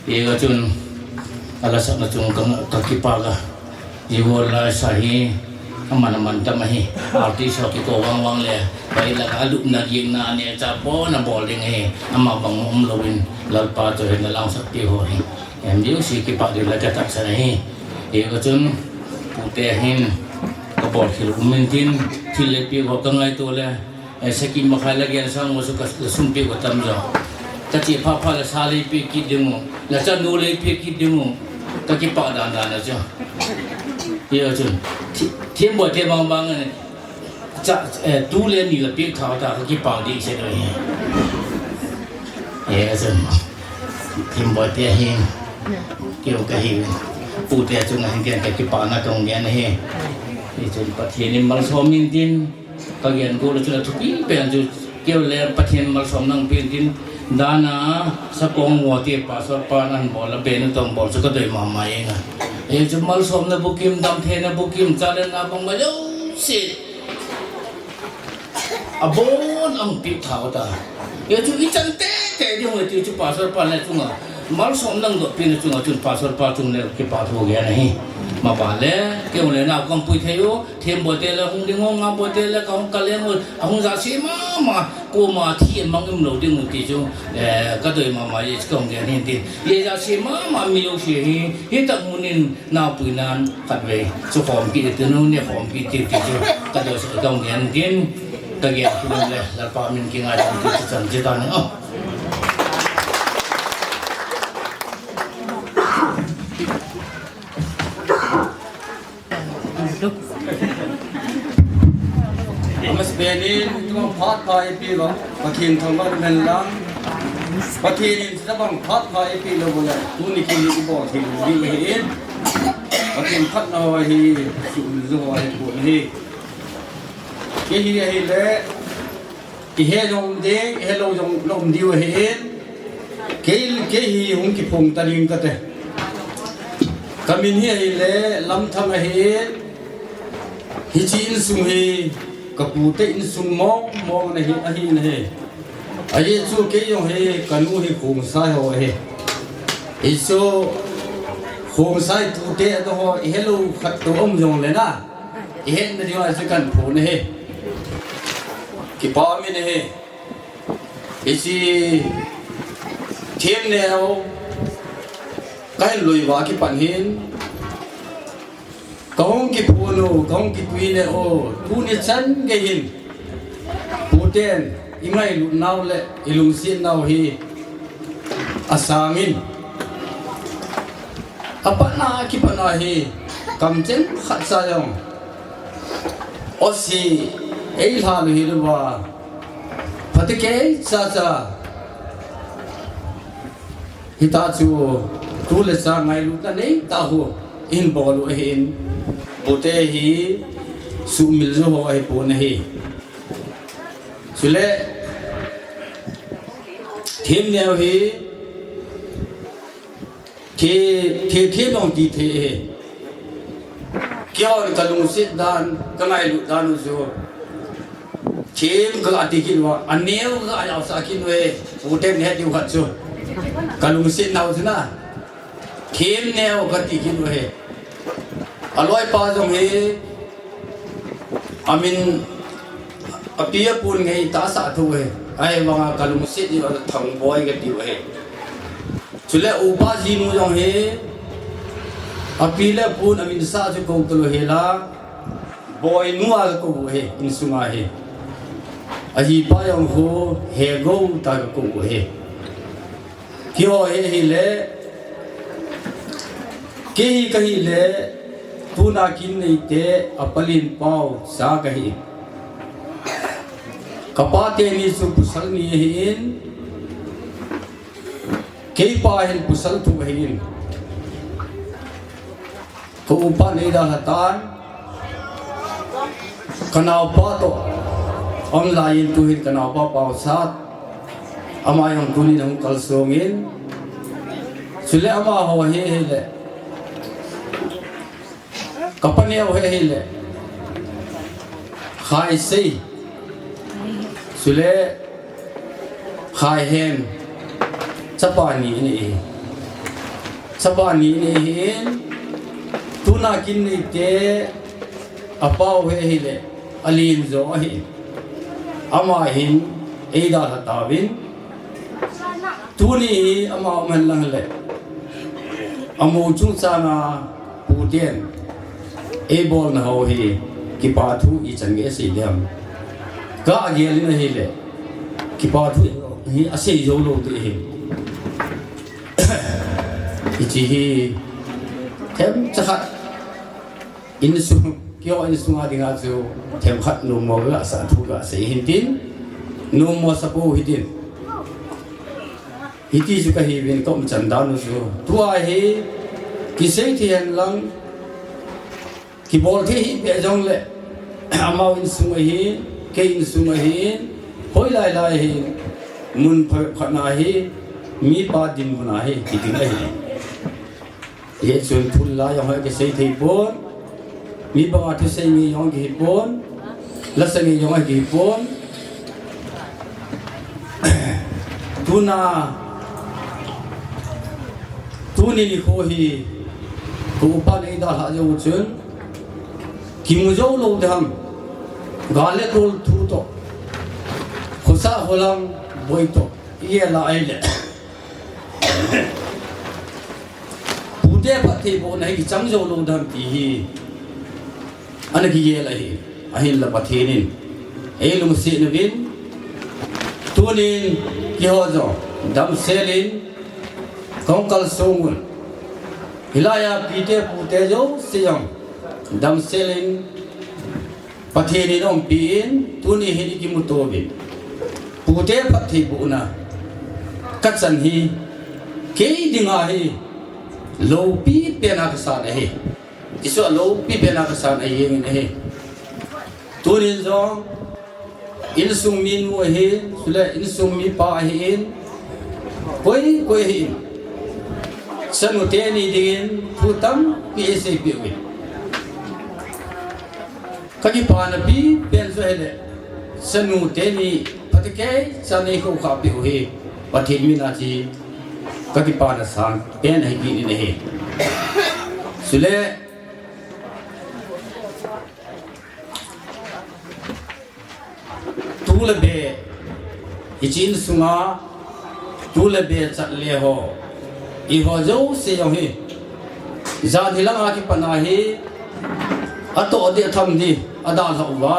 Ega chun, ala sakna chung ka, ka kipah a. Jiwo la sa hi, aman aman tam ahi. Artist ho kiko vang vang le, bai la ka lupna gingna ne cha bol na bol ding ahi. Ama bang um louvin, Lalpa chu hin na lang sak ti ho hi. Em diu si kipah diu la ka tak sa ahi. Ega chun, pute hin, ka bol khel um in tin, thil le pi ho ka ngaito le, Eh, saki makhai la gel sang mo su ka, ka sum pe ko tam jo. Ka che pha pha la sa le pe kit ding u. La chanu le pe kit ding u. Ka kipah dan dan la jo. Yo chun. Thi-, Themboi te bang bang ne. Cha, eh, tu le ni la pe tha ta ka kipah di se do ye. Ye chun. Themboi te hin. Keu ka hi. Pute chunga hin ka kipah na kong gen hi. Ye chun Pathen in malsom in tin. Ka gen ko le chu la thupi pen chu keu le Pathen malsom nang pen tin dan a sa kong mo ti pastor pa nan bol la pen tong bol chu ka doi mama e nga. E chu malsom na bukim dam the na bukim cha le na bang ma lo si. A bon ang pi thau ta. E chu i chan te te di hoi ti chu pastor pa le chunga. Malsom nang do pen chunga chun pastor pa chung le kipah thu gen hi. Ma ba le keu le na kong pui thei u. Themboi te le hung ding u, Ngangboi te le ka hung kal leng u, ahung ja se mama, koma thi mang um lou ding u ti chu, eh, ka doi mama ye chu ka hung gen hin tin. Ye ja se mama mi lou se hi, hi tak mun in naopui nan khat vei, chu khom kit ti nu, ne khom kit ti ti chu, ka doi se ka hung gen tin, ka gen tin le, Lalpa min kingai ding ti chu chan che ta ni o. Amasapen in, tua phat pha ipi lou, Pathen thangvah in lang. Pathen in tabang phat pha ipi lou le, tuni kin ibol thei lou ding ahi in. Pathen phatna ho hi, suhmil jou ho hi, pu hi. Kei hi ahile, I he jong de, i he lou jong lou diu ahi in. Kei, kei hi hung kiphong ta ding kate. Kamin hi ahile Lamthang ahi. Hiche insung hi kapute insung mong mong ahi, ahi nahi. Ahi chu kei jong hi kanu hi Khongsai ho ahi. Hichu Khongsai pute ato ho ihelou khat to um jongle na, ihetna diu ahi chu kaphon ahi. Kipa min ahi. Hiche Themneo kahin lui uva kipan hin kahung kiphon u, kahung kituineo, tuni chan gei hin puten ingailut nau le ilungset nau hi asangin, apatna kipatna hi kamcheng khatcha jong osi eilha lou hilouva, phatecha cha hita chu tu le cha ngailutna neitah u ihin bol u ahin, pute hi sumil jou ho ahipon ahi. Chule Themneo hi thi, thi, thi dong ti thei ahi. Keihon kalungset dan, kangailut dan u chu Them kati kit uva, aneo kajaosah kit uve. Puten het diu khat chu kalungset nau chu na, Themneo kati kit uve. Aloipa jong hi amin api apun ngai tahsa thu hi. Ahivanga kalungset diu Thangboi kati uve. Chule upa jinu jong hi api le apun aminsah chu kou talou hela, Boinu a kakou ahi, insunga hi. Ajipa jong khu Hegou ta kakou ahi. Keiho hi ahile, kei hi kahile, tuna kin neite apalin pao cha kahi. Kapa teni chu pasal ni ahin, keipa hin pasal thum ahin. Ka upa neidalha tan, kanaopa toh, online in tuhin kanaopa Paosat, ama jong tunin ahung kalsongin, chule amaho hi ahile, kapaneo hi ahile, Khaisei, chule Khaihen, chapa ni ahi. Chapa ni ahin, tuna kin neite apao hi ahile, alen jo ahi. Ama hin eidalha tauvin, tuni hi ama um henlang le, amu chungchanga puten eibolna ho hi kipa thu ichan gei asei dem? Kagel in ahile, kipa thu hi asei jou lou ding ahi. Hiche hi themcha khat insung, keiho insunga dinga chu themkhat nommo gasah thu gasei hintin, nommo sapou hitin. Hiti chu kahiuvin, kaumchan dan u chu tua hi kisei thei henlang, kibol thei hih beh jongle, amau insung ahin, kei insung ahin, hoilai lai hin, mun phabep khat na hi, mipa dinmun ahi, kiding ahi. Hichun thul la jong hi kisei thei pon, mi banga thusei mi jong kihi pon, lasa mi jong kihi pon. Tuna, tuni nikho hi, ka upa neidalhah jou chun, kimu jou lou ding ham, gal le tol thu toh, khosah kholang boi toh, igel a ahile, pute phattheibohna hi kichang jou lou ding ham ti hi ana kigel ahi. Ahinla Pathen in eilungset uvin, tunin keiho jong damsel in kahung kalsong un, hilai a pite pute jouse jong damsel in Pathen in aumpi in, tuni hin ikimuto uvin, pute phattheibohna kachan hi kei dinga hi loupi pena kasan ahi. Isuh a loupi pena kasan ahi jengin ahi. Tunin jong insung minu ahin, chule insung mipa ahin, koi koi ahin, Chanu teni dingin thu tampi eiseipeh uvin. Kakipana pipen chu ahile, chanu teni phatecha neikhoukhah peh u hi Pathen mina chu kakipana sangpen ahi kit in ahi. Chule, tu le be, hiche insunga, tu le be chat le ho, eiho jouse jong hi, jan hilanga kipat a hi, atoh ding atham ding, adalhah uva,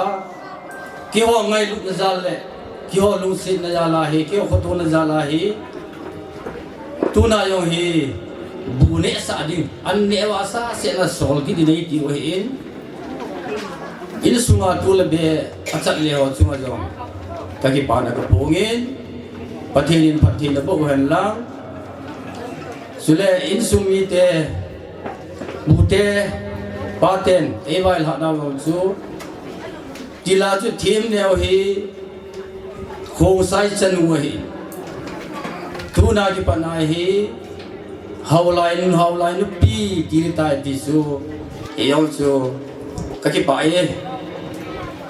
keiho ngailutna jal le, keiho lungsetna jal a hi, keiho khotona jal a hi, tuna jong hi, bu nehsah ding, an neh uva sah seh la sol kit ding nei tiu ahin, insunga tu le be achat le ho chunga jong kakipana kaphongin, Pathen in phatthei naboh uhen lang. Chule insung mite, bute, paten eivailhah nau jong chu, tila chu themneo hi, Khongsai chanu ahi. Tuna kipat a hi, Haolai nu, Haolai nupi titai ti chu, eijong chu kakipah e.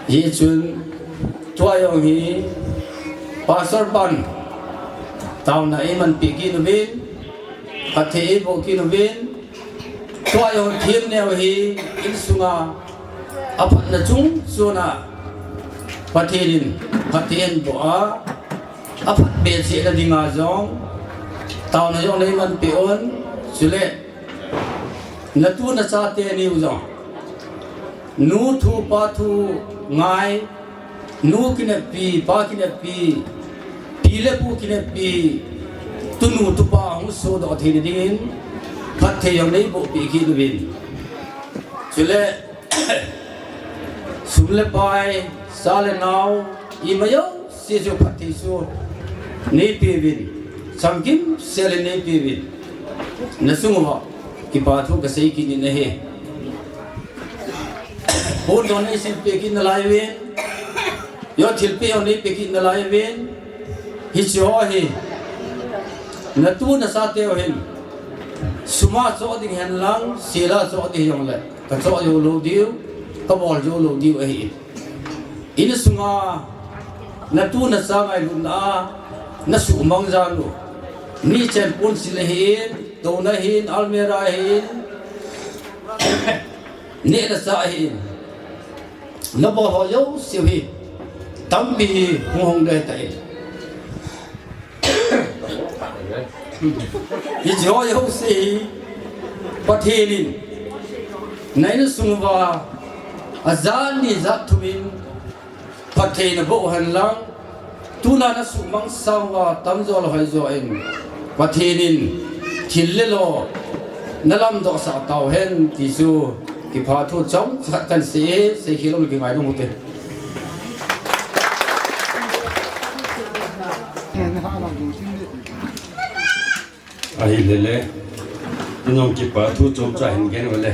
Hichun tua jong hi Pastor pan taona eimanpeh kit uvin, phatthei eiboh kit uvin, tua jong themneo hi insunga aphatna chungchon a Pathen in phatthei eiboh a, aphat be cheh na dinga jong taona jong neimanpeh un. Chule natu nachate niu jong nu thu pa thu ngai, nu kineppi, pa kineppi, pi le pu kineppi, tunu tupa hung sodoh theina dingin phatthei jong neibohpeh kit uvin. Chule sum le pai, cha le nao, ima jouse chu phatthei chu neipeuvin, chamkimsel in neipeuvin, nachung uva kipa thu kasei kit in ahi. Pon don neisilpeh kit nalai uvin, jo thilpeh jong neipeh kit nalai uvin, hicheho hi natu nachateu hin sum a choh ding hen lang, sel a choh ding jongle kachoh jou lou diu, kabol jou lou diu ahi. Insunga natu nacha ngailutna a nasuhmang jal u, nichen ponsil ahin, touna ahin, almirah ahin, neh le chah ahin, nabol ho jouse hi tampi hi hung hong ding ahitai. Hicheho jouse hi Pathen in na insung uva ajat ni jat thum in phatthei naboh uhen lang, tuna nasuhmang sang uva tamjo le hoijo in Pathen in thil le lo nalamdohsah tauhen ti chu kipathu chomcha kahin sei e, seikhel lou kingaidam ute. Ahile le, inung kipathu chomcha hin gen ule.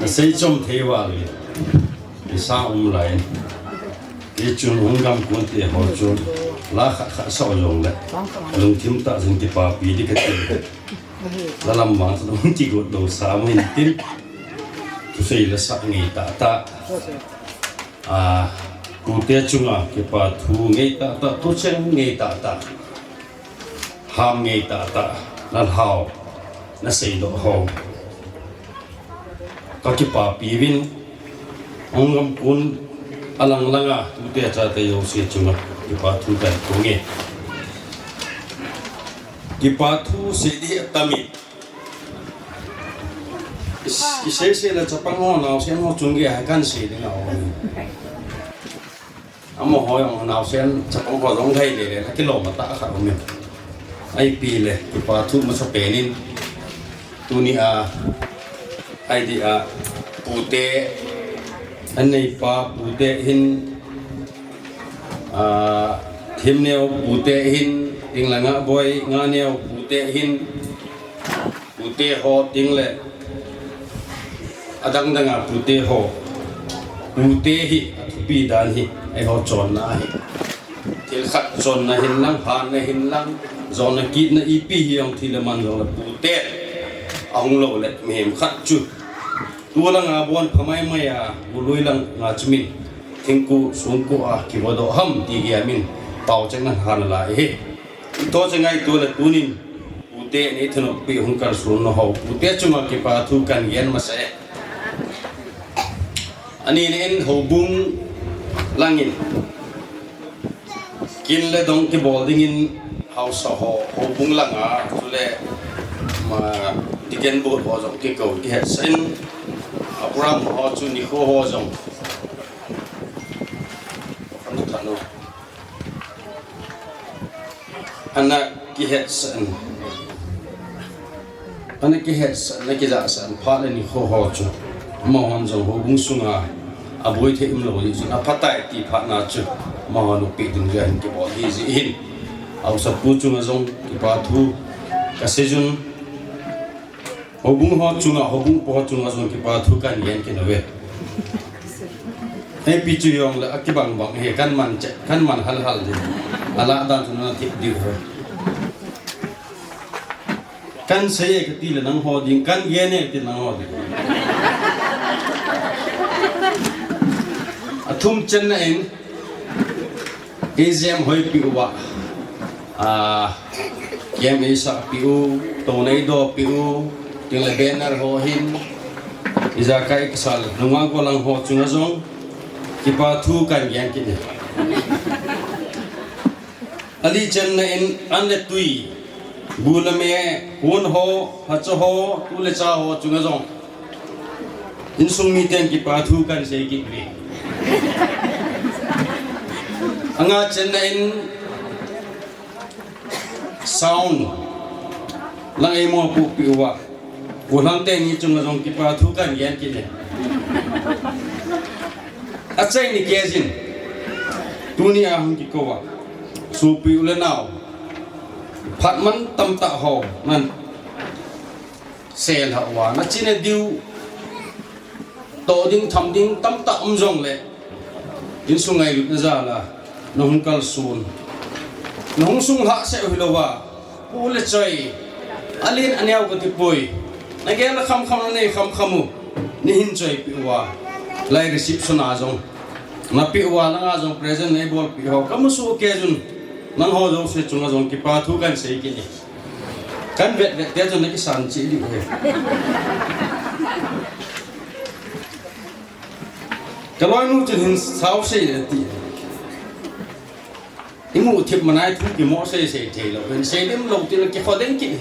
Asei chom thei val in, isa um lai in. Hichun hung gamkon teho chun la khat khat sah jongle, lungthim tah jin kipapi ding kati. La lam vang chu hung kigot lou sa mo hin tin, thusei le sah ngei tahtah, a, tute chunga kipathu ngei tahtah, thucheng ngei tahtah, ham ngei tahtah, nalhao naseidoh ho kakipapi uvin, hung gamkon alang langa tute chate jouse chunga kipathu kahin phong e. Kipathu sei ding atam e. Isei sei le chapang ho naosen ho chung geiya kahin sei ding aum e. Amaho jong naosen chapang ho jong lhai le le akilom tah khat um e. Ipi le kipathu masapen in, tunia, idea, pute, aneipa pute hin, a, themneo pute hin, tinglanga boi, nganeo pute hin, pute ho tingle, adang danga pute ho, pute hi athupi dan hi, eiho chonna ahi. Thil khat chonna hin lang, hanna hin lang, jonna kitna ipi hi jong thil le man jong le pute. Ahung lou le mihem khat chu. Tulanga bon pha maimai a, bului langa chu min thingku, songku a kivodoh ham ti gei a min pao cheng nan hana lai hi. Toh cheng ngai tu le tunin pute nei thanop pi hung kalson nau ho, pute chunga kipa thu kan gen masa e. Ani nin houbung langin kin le dong kibol dingin haosa ho, houbung langa, chule ma deacon board ho jong kikou kihetsah in, a program ho chu nikho ho jong ana kihetsah in. Ana kihetsah, ana kijahsah in phat le nikho ho chu amahon jong houbung sunga aboi thei umlou jeh chun aphatai ti phatna chu amahon upeh ding jeh hin kibol hi jeh hin. Haosapu chunga jong kipa thu kasei jun. Houbung ho chunga, houbung po ho chunga jong kipa thu kan gen kit uve. Ipi chu jong le akibang bang hi kan man che, kan man hal hal ding. Alah dan chu na thip diu hi. Kan sei e kati le nangho ding, kan gen e kati nangho ding. Athum channa in, ei jem hoi pi uva. A, jem ei sa pi u, to nei do pi u, ting le banner ho hin. Ijakai pasal, nunga golang ho chunga jong kipa thu kan gen kit e. Ali channa in an le tui, bu le me, hun ho, hacha ho, tu le cha ho chunga jong insung miten kipa thu kan sei kit uve. Anga channa in sound lang ei mopoh pi uva. Gollhang teni chunga jong kipa thu kan gen kit e. Achaini kei jin. Tuni a hung kikou a, sopi u le nao, phat man tamtah ho nan sel hah uva, na chi na diu, toh ding, tham ding tamtah um jongle, insung ngailutna jal a nahung kalson, nahung sunglhah seh u hilouva, pu le choi, alen aneo kati poi. Nagel a khamkham, nanei khamkham u, neihin choipi uva, lai reception a jong napeh uva, langa jong present neibolpi ho, kamusoh kei jun, nangho jouse chunga jong kipa thu kan sei kit e. Kan vetvet te chun nakisan cheh diu ahi. Kaloinu chun hin sao sei le ti. Imu thip manai thu kimo sei sei theilou. Hin sei dem lou ti le kikho deng kit.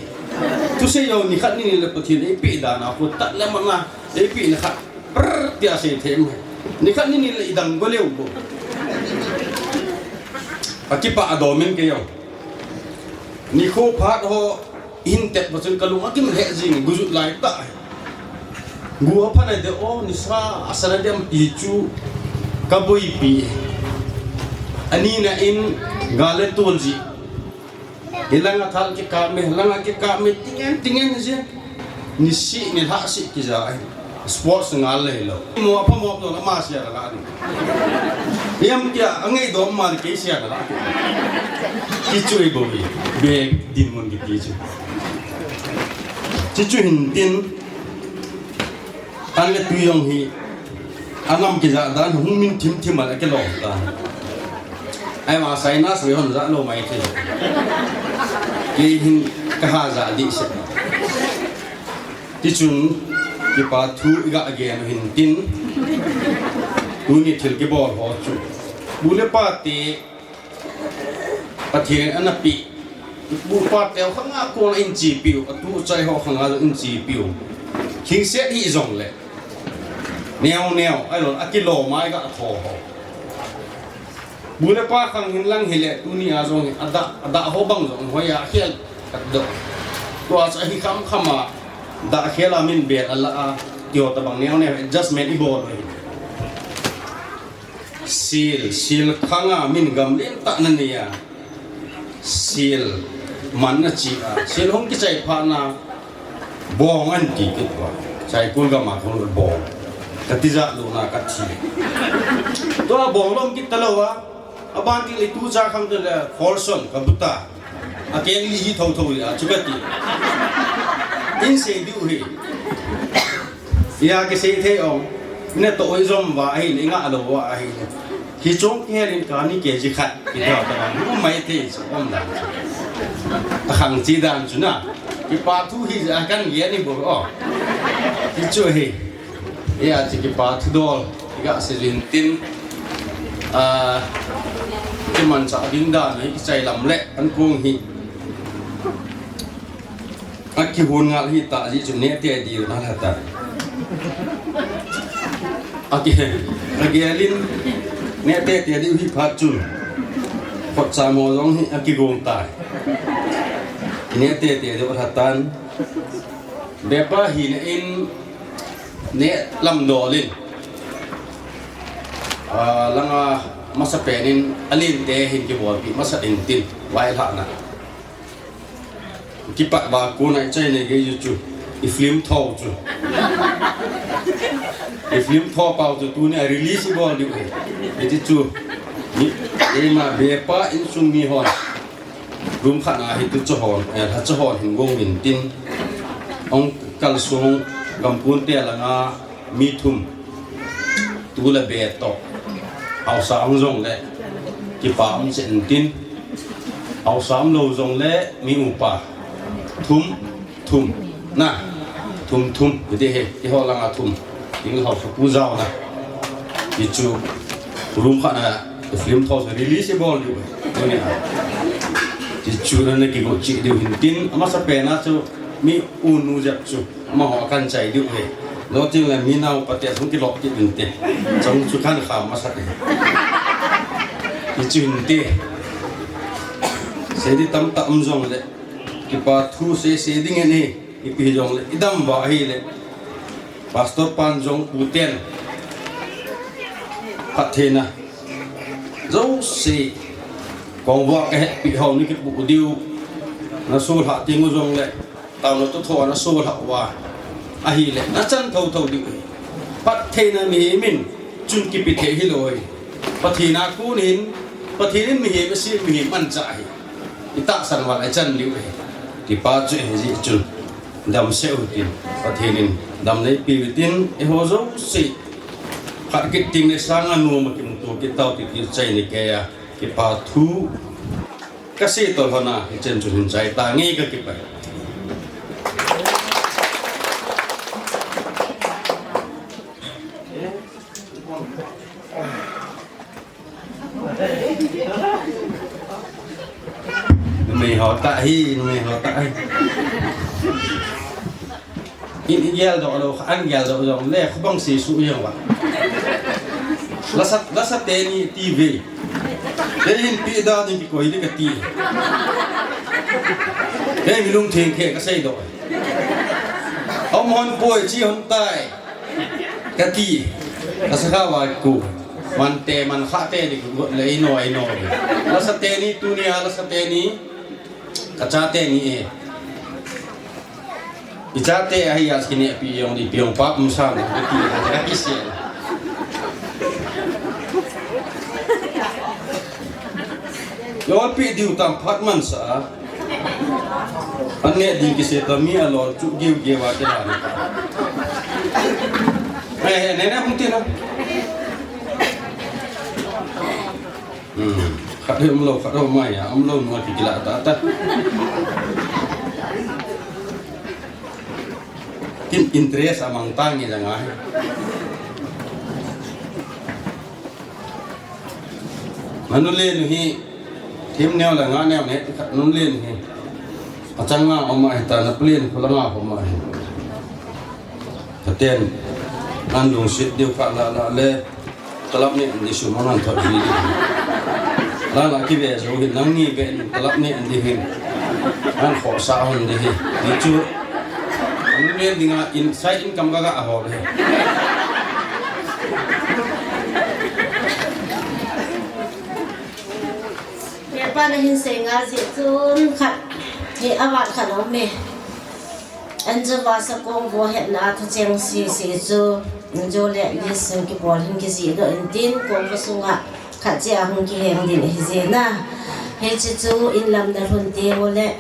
Thusei lou nikhat nini le Pathen eipeh dan a khu tat le mana eipeh nikhat. Brr, tia sei them. Nikhat nini le idang goleu bou. Akipah a domin kei jong. Nikho phat ho hin tep phat chun kalung akim lheh jing, gujut lai tah. Gu aphat na de o, nisa asa na dem ti chu kaboipi. Anina in gal le tol ji. Hilanga thal kikap me, hilanga kikap me, tingen, tingen ji. Nisi, nilhah si kija ahi. Sports ngal le hilou. Mo apha mo to na ma sia la ni. Yam tia, angai do ma kei sia la. Kichu ibol hi. Be dinmun kiti chu. Chichu hin tin. An le tui jong hi. Anam kija dan hung min thim thim a kilom ta. Ai ma sai na sui hon ja lou mai thei. Kei hin kaha ja di se. Tichun kipa thu iga gen u hin tin. Tuni thil kibol ho chu. Bu le pa te Pathen ana pe. Bu pa te khanga kon a in chepi u, atu chai ho khanga in chepi u. Khingset hi jongle. Neo neo, ai lon akilom a iga tho ho. Bu le pa khang hin lang hile, tuni a jong hi, adah, adah ho bang jong, hoi a khel, kat do. Tua cha hi kham kham a, dah khel a min bel a la a, tio tabang neo neo, adjustment ibol u hi. Sil, sil khang a min gam len tah na nei a. Sil, man na chi a. Sil hung kichai phat na, Bong an ti kit uva. Saikul gam a khun bong. Kati ja lou na kathi. Tua bong lom kit talou a. Aban ti le tu cha khang te le Folsom ka buta. A keng li hi tho tho ya chu ka ti. In sei diu hi. Ya ke sei thei ong. Ne to oi zom va ahi le nga lo va ahi le. Hi chong ke rin ka ni ke ji khat. Ki ta ta ni um mai thei so om dan. A khang chi dan chu na. Kipa thu hi a kan ye ni bo o. Hi chu hi. Ia, chu kipa thudol, i ga sei jin tin, ah, kimanchah ding dan hi, i chai lam le, an kong hi. A kihon ngal hi ta ji chu neh te diu na la ta. A ki, a gelin, neh te te diu hi phat chu. Khotcha mo jong hi, a kigong ta. Neh te te diu la tan. Bepa hi na in, Neh lam dol in, ah, langa masa pen in, a lin te hin kibolpi masa in tin, vailhahna. Kipat ba ko nai chai nei ge ju chu, i film tho chu. I film tho pau chu, tuni a release i bol diu hi. Hiti chu, ni, eima bepa insung mi hon. Room khat na hi tu chahon, eh, lha chahon hin gong in tin. Ong kal sung gam kun te langa mi thum. Tu le be to. Hausa ong jong le. Kipa ong che in tin. Hausa ong lo jong le mi upa. Thum. Thum. Na. Thum thum. Hiti hi. Ti ho langa thum. Ding hausa pu jao na. Ti chu. Room khat na. Film tho release i bol diu. Tuni a. Ti chu na na kigo chi diu hin tin. Amasa pen na chu. Mi u nu jep chu. Amaho kan chai diu hi. Lo ting le mi nau pa te sung kilok ti din te. Chong chu kan kha masa te. Ti chu hin te. Sei di tam tam jong le. Kipa thu sei sei ding e ni. Ipi jong le, i dam va ahi le. Pastor pan jong u ten. Phat theina. Jouse. Kong va ka hepi ho ni kipu diu. Na sul ha ting u jong le. Tau na tu tho na sul ha va. Ahi le. Na chan tho tho diu. Phat theina mi min. Chun kipi thei hi loi. Pathen a kun hin. Pathen in mi hi, mi si, mi hi man cha hi. I tahsan val a i chan liu hi. Kipa chu hi ji chun. Dam seh u tin. Pathen in dam nei pi u tin. Eiho jouse. Khat kit ting le sang a nuam a kimuto kit tau ti ti chai ni kei a. Kipa thu. Ka sei tol hon a. Hi chen chun hin chai ta nge ka kipa. Numei ho ta hi, numei ho ta hi. In i geldoh lou, an geldoh lou le, khubang sei suh jeng uva. Lasa, lasa teni ti ve. Kei hin pi da ding kikoi ding kati. Kei mi lungtheng khe ka seidoh. Aum hon poi chi hon tai. Kati, ka sakha va ku. Man te, man kha te ni ku le ino, ino. Lasa teni, tuni a lasa teni. Ka chate ni e. I chate ahi a skin e pi jong di pi jong pa um sam. Kati, kati si. Jol pi diu tam phat man sa. An ne ding kisei ta mi a lol chu giu giu a te la. Eh, eh, ne ne hung ti na. Hmm. Khat hi um lou, khat hi um mai a, um lou nu a ki kila ta ta. Kin interest a mang ta nge la ngai. Nanu le nu hi, thim neo la nga neo ne, khat nun le nu hi. Achang nga oma hi ta na plan khu la nga oma hi. Katen, nan lungsit diu kha la la le, talap ne, di su mo nan thot vi diu. La la ki ve zo hi, nang ni ve, talap ne, di hi. Nan kho sa hon di hi. Di chu, nun le di nga, in, sai in kam ga ga a ho le. Hepa na hin sei nga jeh chun khat hi avat khat a um e. An chu vasa kong vo hetna a thucheng sese chu, an chu le Jesu kibol hin kijih doh in tin kong vo sunga Khat chia hung kiheng ding ahi jeh in. Hiche chu in lam na lhun teng uleh,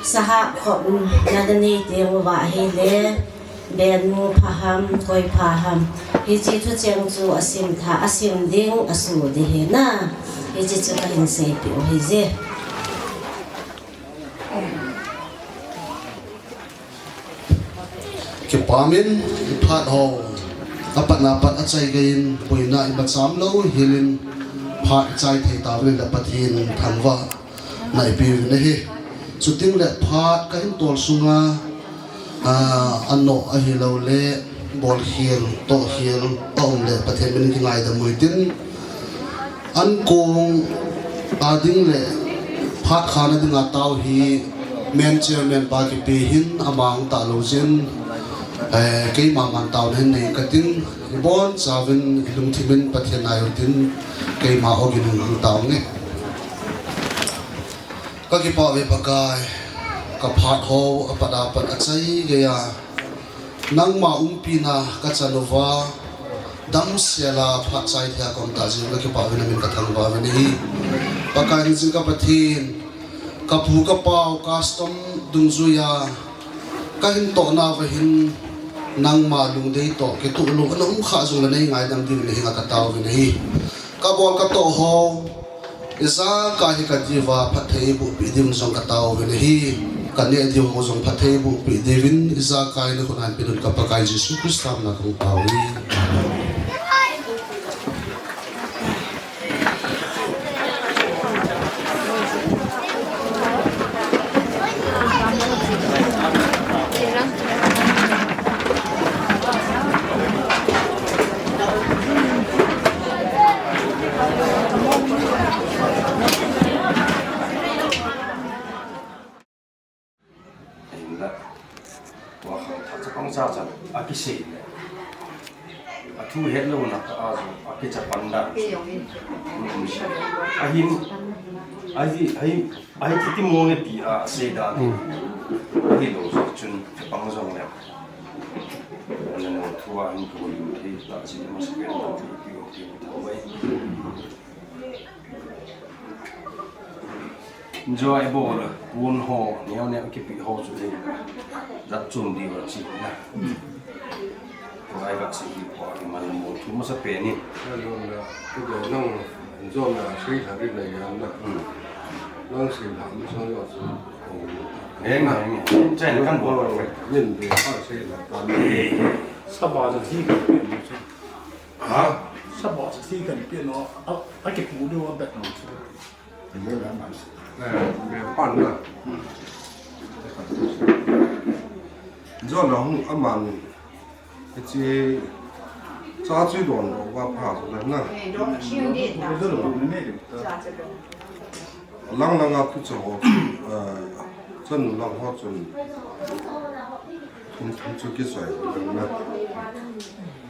sahah khop na na nei teng uva ahileh, ben mu pha ham, koi pha ham. Hiche thucheng chu asim tha, asim ding, asu ding ahi. Hiche chu kahin seipeh u ahi jeh. Kipah in, iphat ho apatna pat achaigei in, boina imacham lou hel in, phat ichai thei tauvin le Pathen thangvahna ipeh uvin ahi. Chuteng le phat kahin tol sunga, ah, anoh ahilouleh, bolkhel, tohkhel, aum le Pathen min in kingaidam u hitin. Ankong a ding le phat khana dinga tao hi main chairman pa kipe hin ama hung talou jeh in, eh, keima man taona hin nei kating, ibonchauvin ilungthim in Pathen nai utin, keima ogin hung taonge. Kakipah uve Pakai, kaphat ho apat apat achaigei a, nangma umpina kachan uva, damsel a phat chai thei a kaum tah jeh in kakipah uvin namin kathangvah uvin ahi. Pakai hing jing ka Pathen, kapu kapau custom dungjuia kahin toh nauva hin nangma lungdei toh kitoh lou ana um kha jongle nei ngaidam diuvin nahenga katao uvin ahi. Kabol katoh ho ijakai hi kadiuva phatthei eiboh peh diuvin jong katao uvin ahi. Kaneh diu ho jong phatthei eiboh peh diuvin ijakai nakhut a hin peh diuvin ka Pakai Jesu Christa mina kahung tao uve. Ahinla, tua khangthah chapang chacha akisei le, athu hetlouna tah a jong akichapan dan chu, ahin, ahi, ahi, ahi titi mong e ti a asei dan, ahilou jeh chun chapang jongle, ana nung thua hin kahin thei tah jeh in amasapen in thei pi o ti thou vai. Enjoy bol, pon ho, neo neo kipe ho chu hi, jat chom diu ahi na. Tua hi kasei hi, tua hi mal mo, thu masapen in. Hello na, kudou nang, enjoy na, sei thari na yan na. Hmm. Nang sei thari sa yo chu. Heng, heng, heng. Chai na kan bol. Min be pa sei na kan. Saba ja ji kan pe mo chu. Ha? Saba ja ji kan pe no, a, akipu diu abet no chu. Pan na. Jona hung aman. Hiche cha chu don lo va pha so na. Lang lang a khu cho ho. Chanu lang ho chun. Thum thum chu kisoi na.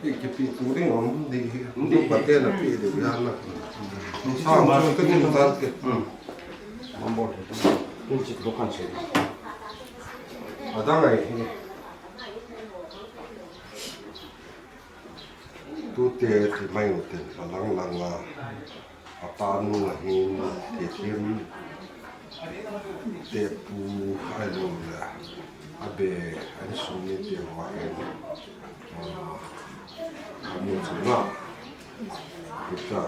Ki, kipe tu ding um ding hi. Tu pa te na pe ding ya na. Sa chu te ni ta ke. Hmm. Mam bol. Kun chi ko kan che. Adang ai hi. Tute ti mai u te, alang lang a, apa nu ahin, tethem, tepu, ahilou le, abe, insung mite ho ahin, a, anu chunga, kita,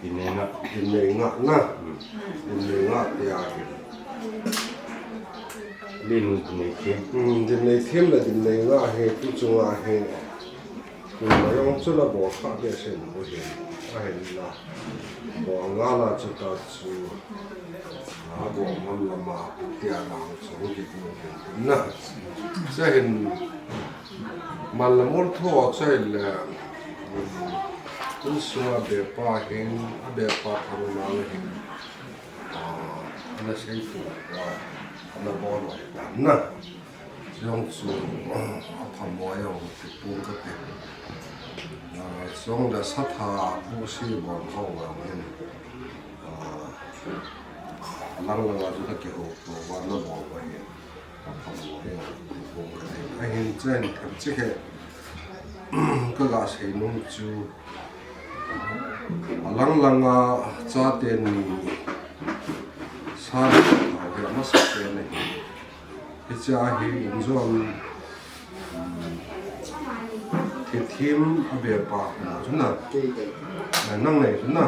Dinnei nga. Dinnei nga na. Hmm. Dinnei nga te ahi. Linu dinnei them. Hmm, dinnei them le dinnei nga hi, tu chunga hi. Tu mayong chu la bol kha behseh u hi. Ahinla. Bol nga la chu ta chu. A bol ngam lama, tia nang chu ki ku na. Sa hin. Mal le mol thu a chai le, um, insunga bepa hin, abepa thangvah hin, ah, ana seitu, ah, ana bol u ahi dan na. Jong chu, ah, aphamo jong ti pum kate. Ah, jong le satha pu si bol ho vang hin. Ah, alang lang a chu kakihou to va na bol u ahi. Aphamo hi, ahin chen, themcha khe, kaga sei nom chu, Alang langa chate ni sa ni thau hi amasa pen ahi. Hiche a hi injom thithim a be pa na chu na. Nang nei chu na.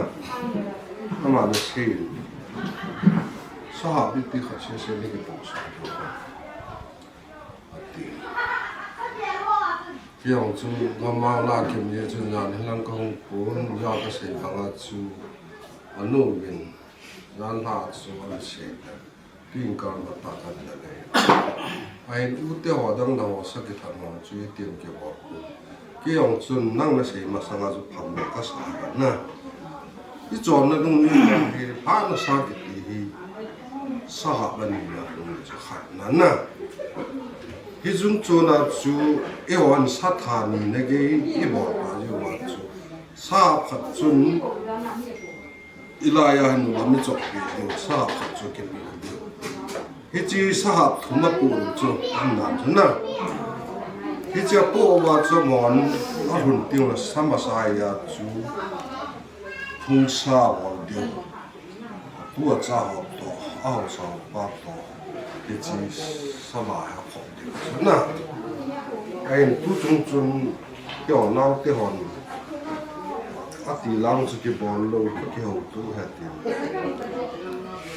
Ama na sei. Saha bi ti kha se se ni ki pong sa. Ati. Kei jong chu gamang la kim ye chu jan hilang ka hung pon, ja ka sei banga chu anu vin jan ha chu an sei ta. Pin kar ma ta kan da le. Ahin u te ho dang na ho sa ki tham ho chu i tin ki ho. Kei jong chun nang na sei masanga chu phamo ka sa na. I chonna lungni hi pha na sa kiti hi saha bani na lungni chu khat na na. Hi jung chona chu eihon sa tha ni na gei i bol pa jong ma chu sa khat chun i laiya hin nula mi chok pi diu, saha khat chu kipi diu. Hiche saha thum a pu chu an nan chu na. Hiche a pu uva chu mon a hun ting la sa masa a chu thung sa bol diu. Pu a cha ho to, a ho sa pa to. Hiche sa ma ha kho diu chu na. Ahin tu chung chun Kei nau te hon. Ati lang chu kibol lou, ka kihou tu he tin.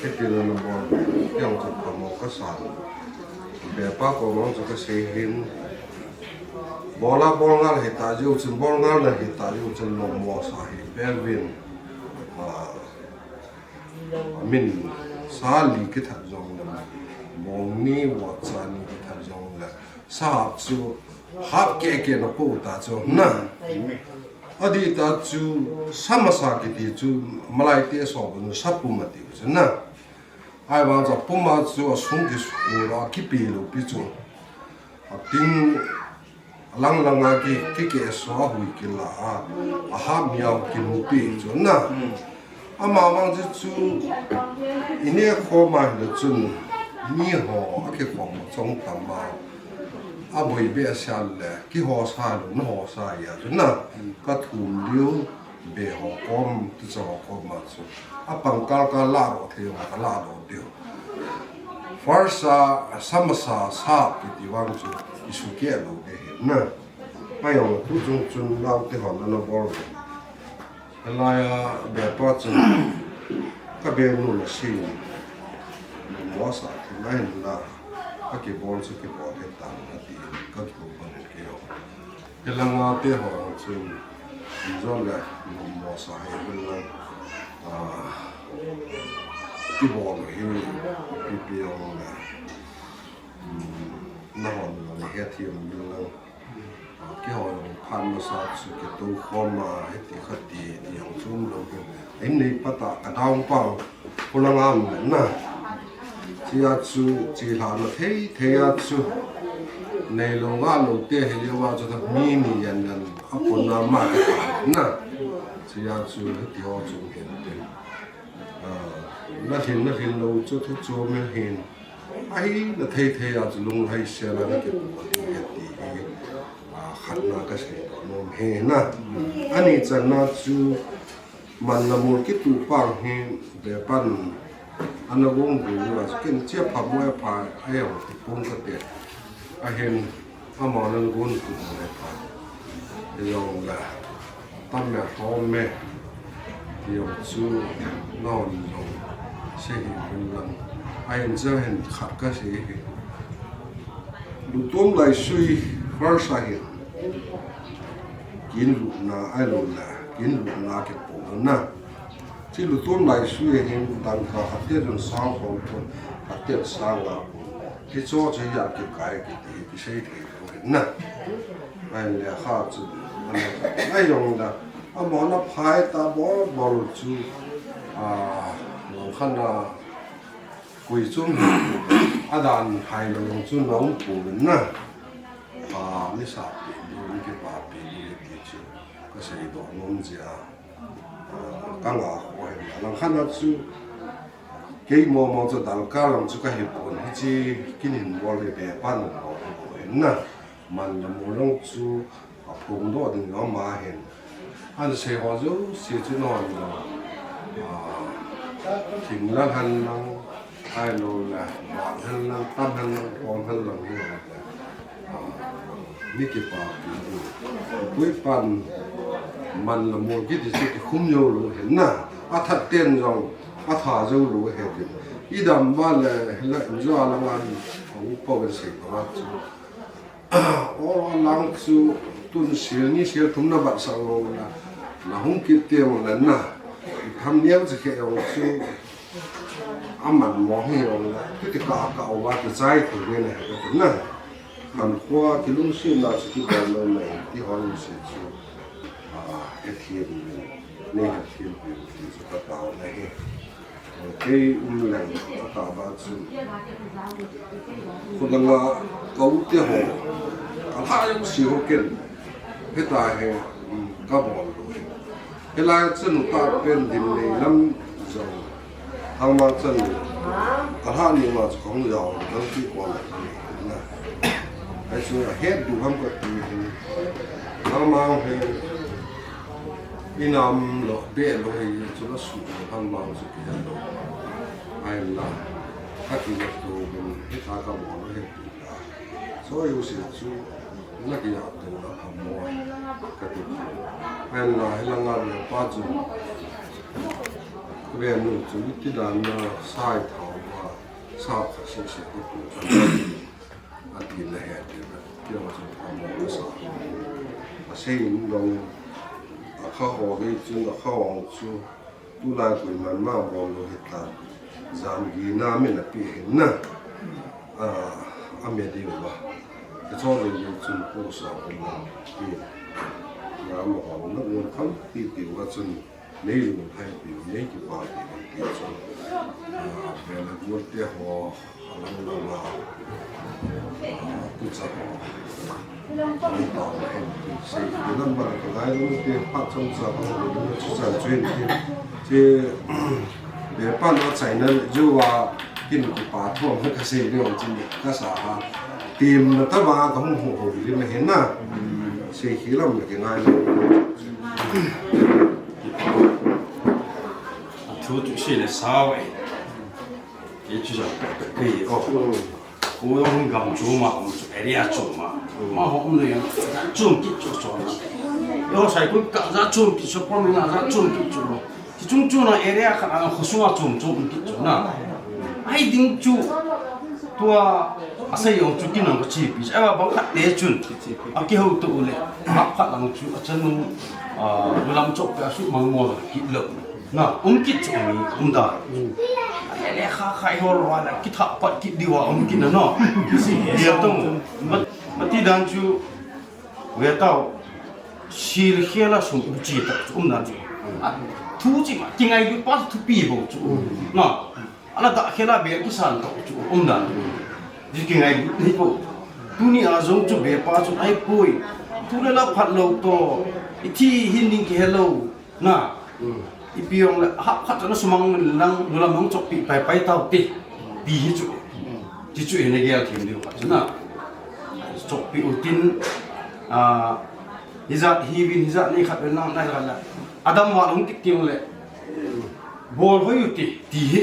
He tin na bol. Kei chu phamo ka sa. Be pa ko mang chu ka sei hin. Bola bol ngal he ta jiu chun, bol ngal na he ta jiu chun lom mo sa hi. Be vin. Ah, min sa li kithat jong le. Bong ni wa cha ni kithat jong le. Sahap chu hap keke na po ta chu na. Adih ta chu sa masa kiti chu malai te so bu sa pum ati chu na. Ahivang chu pum a chu asung ki su la kipi lou pi chu. Ating lang lang a ki, kike so a hui kila a. Ahap miau kimu pi chu na. Ama mang chu chu i ne khom a hile chun mi ho a kikhom chong tam a, a boi be a sial le, kiho sa lou, na ho sa ya chu na, ka thum liu, be ho kom, tu cha ho kom a chu. A pang kal kal la ro thei ho ka la ro diu. First a, sa masa sa kiti vang chu, i su ke lou de hi na. Ai ong tu chung chun lau te hon na bol. Kalai a be pa chun ka be nu na si. Mo sa ti na hin na. Ka kibol chu kibol he ta na ti ka thu ban ke yo. Kalanga te ho chun jo le mo sa he bin na. Ah, kibol hi pi pi ong na. Hmm, na hon na he thi ong bin na. Keiho jong phat masa chu kitou khom a, hiti khati, ti jong chu um lou hi. Hin nei pata ka dong pang, khulang am na. Chia chu, chi lha na thei, thei a chu. Nei lou nga lou te hi lou a chu ta mi ni yan yan, a pon na ma ka ta na. Chia chu, hiti ho chu hin te. Ah, na hin, na hin lou chu thu chu mi hin. Ahi na thei thei a chu lunglhai sel a na kipu a ding he ti hi, a, khatna ka sei doh nom hi na. Ani channa chu man le mol kituh pang hi be pan ana gong bu a chu ken chia pha mo e pha a jong ti pung ka te. Ahin Ama nan gon tu le pa. Jong la. Tam me hom me. Jong chu non jong. Se hi min lang. Ai in se hin khat ka se hi. Lutom lai sui first a hin. Kin lu na ai lu la. Kin lu na ke po na. Chi lutom lai sui hin dangka a te jong sao hom po. A te sao la po. Kicho chu ya kikai kiti, kisei thei lou hin na. Ai le kha chu, ai jong da. Amahon aphai ta bol bol chu, a, lang khat na kui chung hi, adan phai lou jong chu na um pu na. Pha ni sa pi, ni kipa pi, ni ti chu. Ka sei doh nom jia. Ka nga ho hin, lang khat na chu, kei mo mo chu dalka lang chu ka hi pon, hichi kin hin bol hi be pan mo mo hin na. Man le mol lang chu, a phung doh ding lo ma hin. An sei ho jouse chu nahon, ah, thing lang hen lang, ahilou le, vang hen lang, tam hen lang, pon hen lang, ah, mi kipapi u. Koi pan man le mol kiti chu kikhum jou lou hen na. Athat ten jong, atha jou lou hen tin. Idam uva le, hila injo a lang a, hung po ben sei pa chu. O lang chu tun sil ni sil thum na bat sa lo na, na hung kit te mo na na. Tham niam chu khe ong chu aman mo hi ong na. Tu ti ka ka o wa tu chai thu ne na ka tu na. Kan khua ki lung si na chu ki ban lo na ti hon si chu. A, e thiam ni, ne ha thiam ni ti chu ka ta na he. Kei um leng a ta ba chu. Khulanga ka u te ho. Ka lha jong si ho ken. Heta he, um, ka bol lo he. Helai chun ka pen din nei lam jong. Hangma chun ka lha ni ma chu kong jao, dang ti ko la ni na. Ai chu a het du ham ka ti hin. Hangma he. Inam lo, be lo, hei, chu la su, han mang chu ki lo. Ai la, ka ki lo to, ben, he ka ka mo lo, he tu la. So you see chu, na ki ya to la, ka mo, ka ti. Ai la, he la nga be pa chu. Be nu chu, ti dan na, sai thau wa, sa ka si si ku tu. Ati la he ti na, ti ho chu a mo sa. A sei in dong, a kha ho ve chu, a kha ho chu, tu lai kui man ma bol lo he ta. Zam gi na me na pi he na. A, a me di wa. Ke cho le le chu ko sa ko na pi. Na mo ho na ngun kham ti ti wa chun. Nei lung thai pi, nei kipa pi, ti chu. A, vela gur te ho, a lang lang a. A, tu cha ho. Nei ta ho, sei, ki lam ba ka lai lung te, pa chang cha ba, chu cha chu in ti. Ti, be pa na chai na, ju wa, kin kipa thom ka sei ni ong chin, ka sa ha. Tim na ta ba, ka hung ho ho, li ma hin na. Sei ki lam ki ngai. A thu tu si le sao e. Ye chu sa, ke ye ko. Ko yong gam chu ma, um chu area chu ma. Ma ho um le yang. Chu ki chu chu. Yo sai ko ka za chu ki chu pa mi na za chu ki chu. Ti chung chu na area ka a khu su a chu chu ki chu na. Ai ding chu. Tua, a sei ong chu kin ang ka chi pi. Ai ba bang khat te chun. A ki ho tu le. A khat lang chu a chan nung. A, lu lam chok pe a su mang mo ki lo. Na, um kit chu mi, um da. A le le kha khai hol wa la, ki tha pat kit di wa um kit na no. Dia tong. Ma, ma ti dan chu. Ve tau. Sil khela sum um chi ta chu um dan chu. A, thu chi ma, ki ngai lu pa thu pi bo chu. Na. Ala ta khela be kisan to chu um dan. Ji ki ngai ni ko. Tuni a jong chu be pa chu ai pui. Tu le la phat lo to. I thi hin ning ki hello. Na. Mm. I pi ong le ha khat na sumang lang, nu lam hong chok pi pai pai tau ti. Pi hi chu. Mm. Ti chu in a gel thim diu khat chu na. Chok pi u tin. A, Hijat hi vin, hijat nei khat vel nang nai khat la. Adam wa long tik tiang le. Bol hoi u ti, ti hi.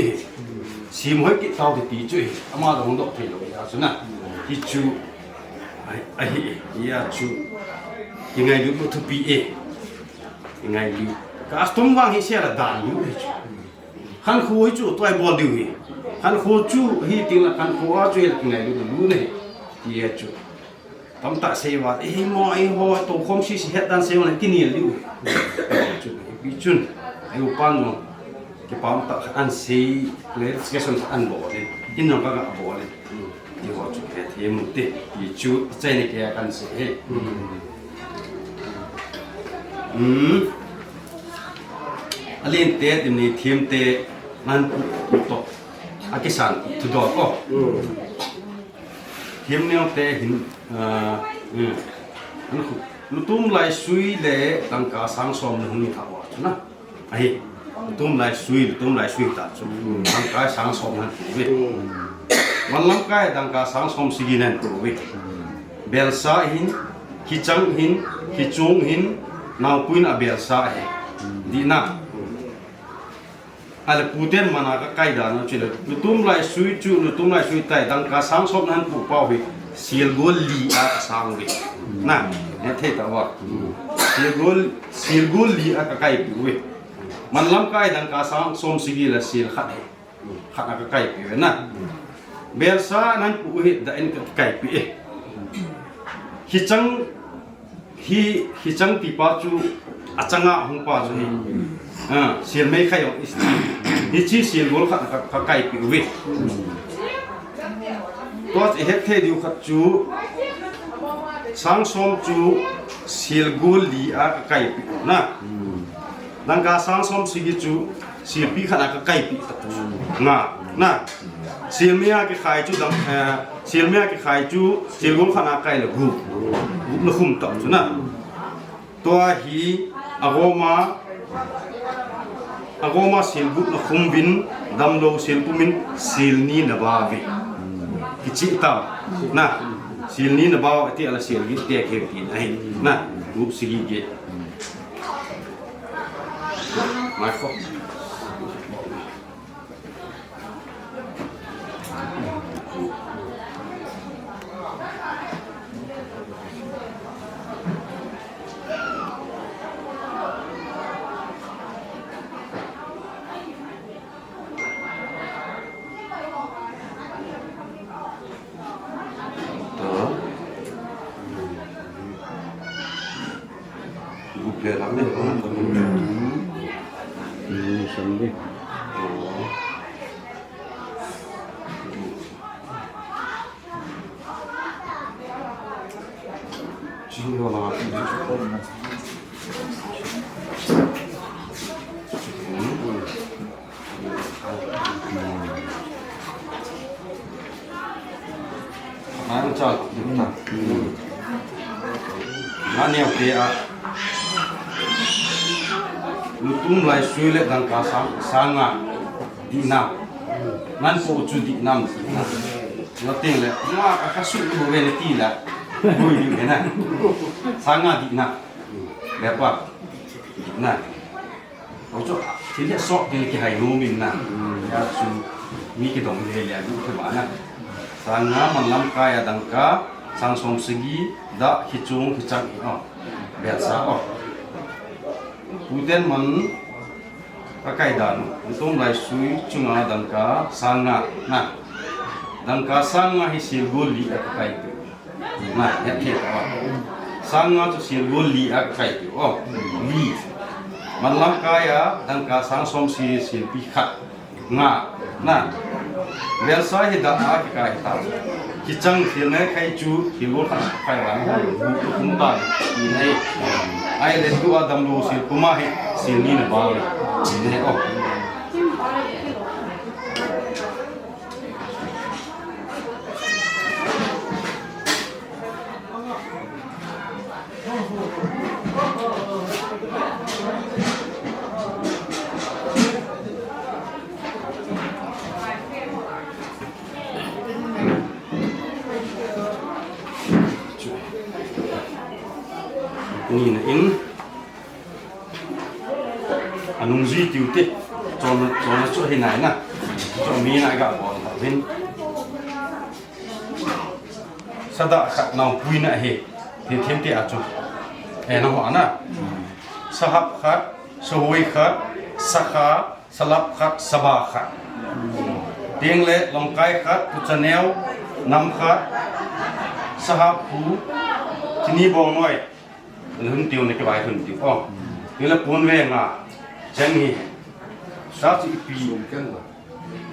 Sim hoi ki tau ti, ti chu hi. Ama long dok thei lo ya chu na. Ti chu. Ai, ai hi, ya chu. Ki ngai lu thu pi e. Ki ngai lu. Custom wang hi se la dan lu hi chu. Khan khu hi chu, tuai bol diu hi. Khan khu chu, hi ting la khan khu a chu, hi la ki ngai lu lu ne. Ti ya chu. Tam ta sei va, eh, mo, eh, ho, to khom si si het dan sei va, ki ni liu. Chu, pi chun, ai u pan no. Ki pam ta an sei, clarification an bo le. Kin nang ka ga bo le. Ki ho chu ke the mu te, ki chu, chai ni ke kan sei he. Hmm. Alin te, ti ni thim te, nan to. A kisan, tu do ko. Hmm. Him neo te hin, ah, mm. An khu, lutum lai sui le tangka sang som na hung ni tha wa na. Ahi, lutum lai sui, lutum lai sui ta chu. Mm. Tangka sang som na tu ve. Mm. Wan lam kai tangka sang som sigi nan tu ve. Mm. Belsa hin, kichang hin, kichung hin, Naopuina a belsa ahi. Dihna. Ahile puten mana kakai dan u chule, lutum laisui chu, lutum laisui tai, dangka sang som nahin pu pau hi, silgol li a kasang uve. Na, hethei tauva. Silgol, silgol li a kakaipi uve. Manlam kai dangka sang som sagi le sil khat hi. Khat a kakaipi uve na. Belsa nahin pu u hi da in kakaipi e. Hichang, hi, hichang tipa chu achanga hung pa chu hi. Ah, sil mei khai ong isti. Hichi silgol khat a ka, kakaipi uve. Tua chu hethei diu khat chu sang som chu silgol li a kakaipi u na. Dangka sang som sagi chu silpi khat a kakaipi ta. Nga, na. Silmei a kikhai chu dang, eh, silmei a kikhai chu silgol khat a kai le gup. Gup na khum ta chu na. Tua hi agoma, agoma sil gup na khum uvin, damlou sil pum in sil ni na ba uve. Kichi ta. Na. Sil ni na ba u ati ala sil gi te ke pi na hi. Na. Gup sagi ge. Mai kho. Ngai ma cha, ding ta. Nga neo te a. Lutum laisui le dangka sang, sang nga dihna. Ngan po chu dihna. Nga ting le, nga ka, ka su lu ve le ti la. Bui ni ve na. Sang nga dihna. Ve pa. Dihna. Achu, thil le sok thil kihai nom in na. Ya chu mi kidong le le gu ke ba na. Sang nga manlam kai a dangka, sang som sagi, da, hichung, hichang, oh. Belsa, oh. Puten man, kakai dan, lutum laisui chunga dangka, sang nga, na. Dangka sang nga hi silgol li a kakai tu. Na, hethei tauva. Sang nga chu silgol li a kakaipi u. Oh, li. Manlam kai a, dangka sang som sagi silpi khat. Nga, na. Belsa hi da a kikai ta. Kichang sil ne khai chu, silgol khat kai vang. Kum ta ni. Ahile tua damlou sil pum a hi, sil ni na ba u. Ni ne, oh. Ni na in. Anung jui tiu te. Chon, chon chu hi nai na. Chu mi na ga bol ta hin. Sada khat naopuina hi. Ti them te a chu. E na ho na. Sahap khat, sahoi khat, sakha, salap khat, saba khat. Ting le longkai khat, tuchaneo, nam khat, sahap hu, chini bong noi. Hun tiu na kivai hun tiu. Oh. Ni la pun ve nga. Chang hi. Sa chi pi. Sumken lo.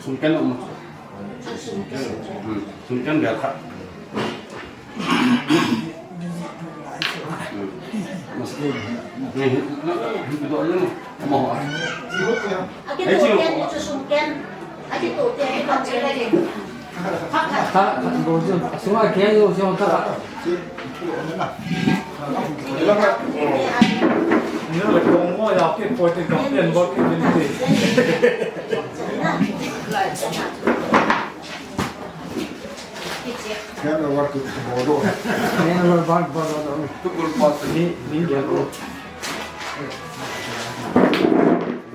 Sumken lo ma. Hmm. Sumken ve kha. Hmm. Mas ni. Ni. Ni do ni. Mo. Aki tu ken, tu sum ken. Aki tu ken, aki tu ken. Kha, kha, bo ju. Sunga ken yo, sunga kha. Ni le kong mo ya ke po te ka pen bo ke ni te. Ken lo wa tu bo do. Ken lo wa bo do. Tu kul pa ni, ni ya lo.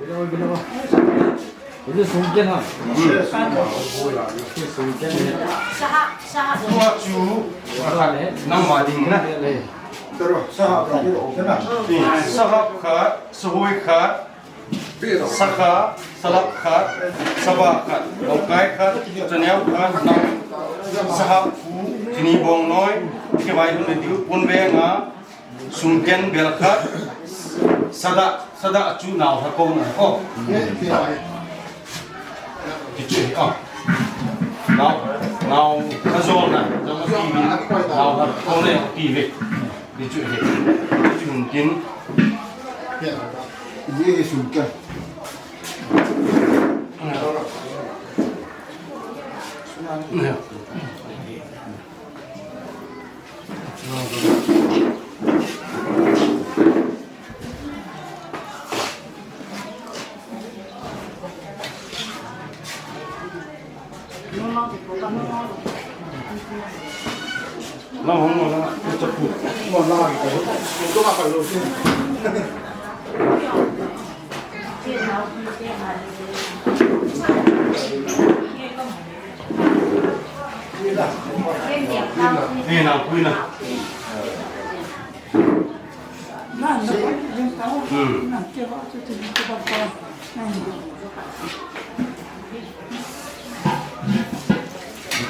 Ito sungken ha. Ito sungken ha. Saha, saha. Tua chu nangma ding na. Saha khat, sahoi khat, sakha, salap khat, saba khat, lokai khat, chaneo khat, nang, saha pu, chini bong noi, kivai lu ne diu, pun venga, sungken bel khat, sada, sada chu nao ha ko na ko. Kichu ko. Nao, nao ha jo na, jo na ti mi, nao ha ko le ti ve. Kichu he. Kichu hung kin. Ye ye sungken.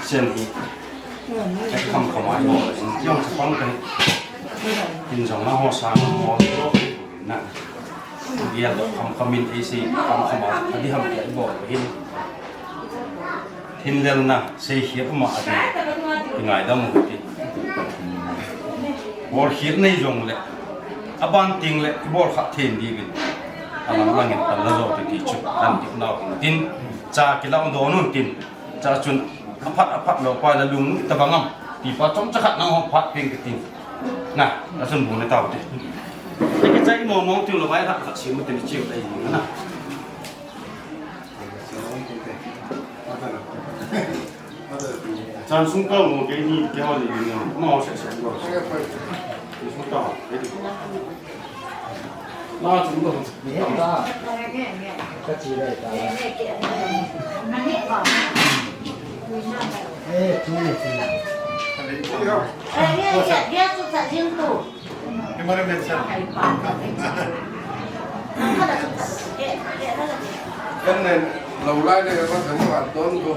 Sen hi. Ka kham kham ai ho. Jong sa pang ka. Kin jong na ho sa ho. Na. Dia lo kham kham in ei si kham kham a. Adi ham dia bo hin. Hin lel na sei hiat uma adi. Ngai dam u ti. Bol hiat nei jong le. Aban ting le bol kha then di bin. Alang lang in pan la lo ti ti chu. Kan ti nau tin. Cha ki lau do nun tin. Cha chun aphat aphat lo pa la lung ta bangam. Ti pa chom cha khat nang ho phat peng tin. Na, na chun bu ne tau te. Ki chai mo mo ti lo bai khat khat si mo te ni chiu dai ni na. Chan sung tau mo ke ni ke ho ni ni. Mo se se ko. Sung tau. Na chung lo. Ni ta. Ka chi le ta. Eh, chi ni chi. Kan nen lo lai le ka kan ka ton ko.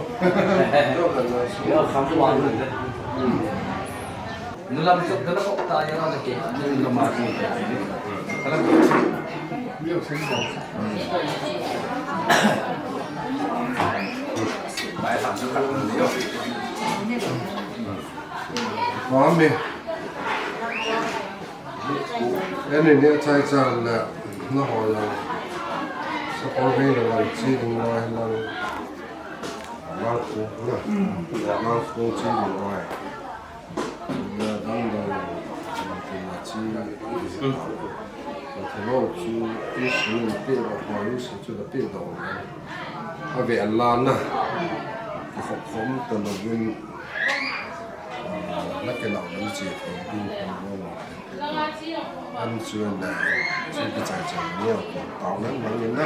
Yo kan lo su. Yo kham lo lu de. Nulam tu dala ko ta ya na ke. Nulam ma ki. Kala. Bai ha su ka yo. Mami. Eni ni chai chang le na ho ya. Sa ko ve le chi ding wa na. Lang ko na. Lang ko chi ding wa. Ya dang dang. Chi. Ka thelo chu i su pe ba ko i su chu da pe da. A ve la na. Khop khom ta na vin. Na ke lau na chi ko. An chu le, chu kichai chai ni ko tao na mang ni na.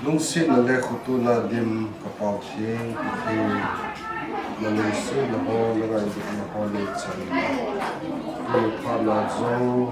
Lungsetna le khotona dim ka Pau Theng Pathen, na lungsetna ho, na ngailutna ho le chan. Ni pha na jong,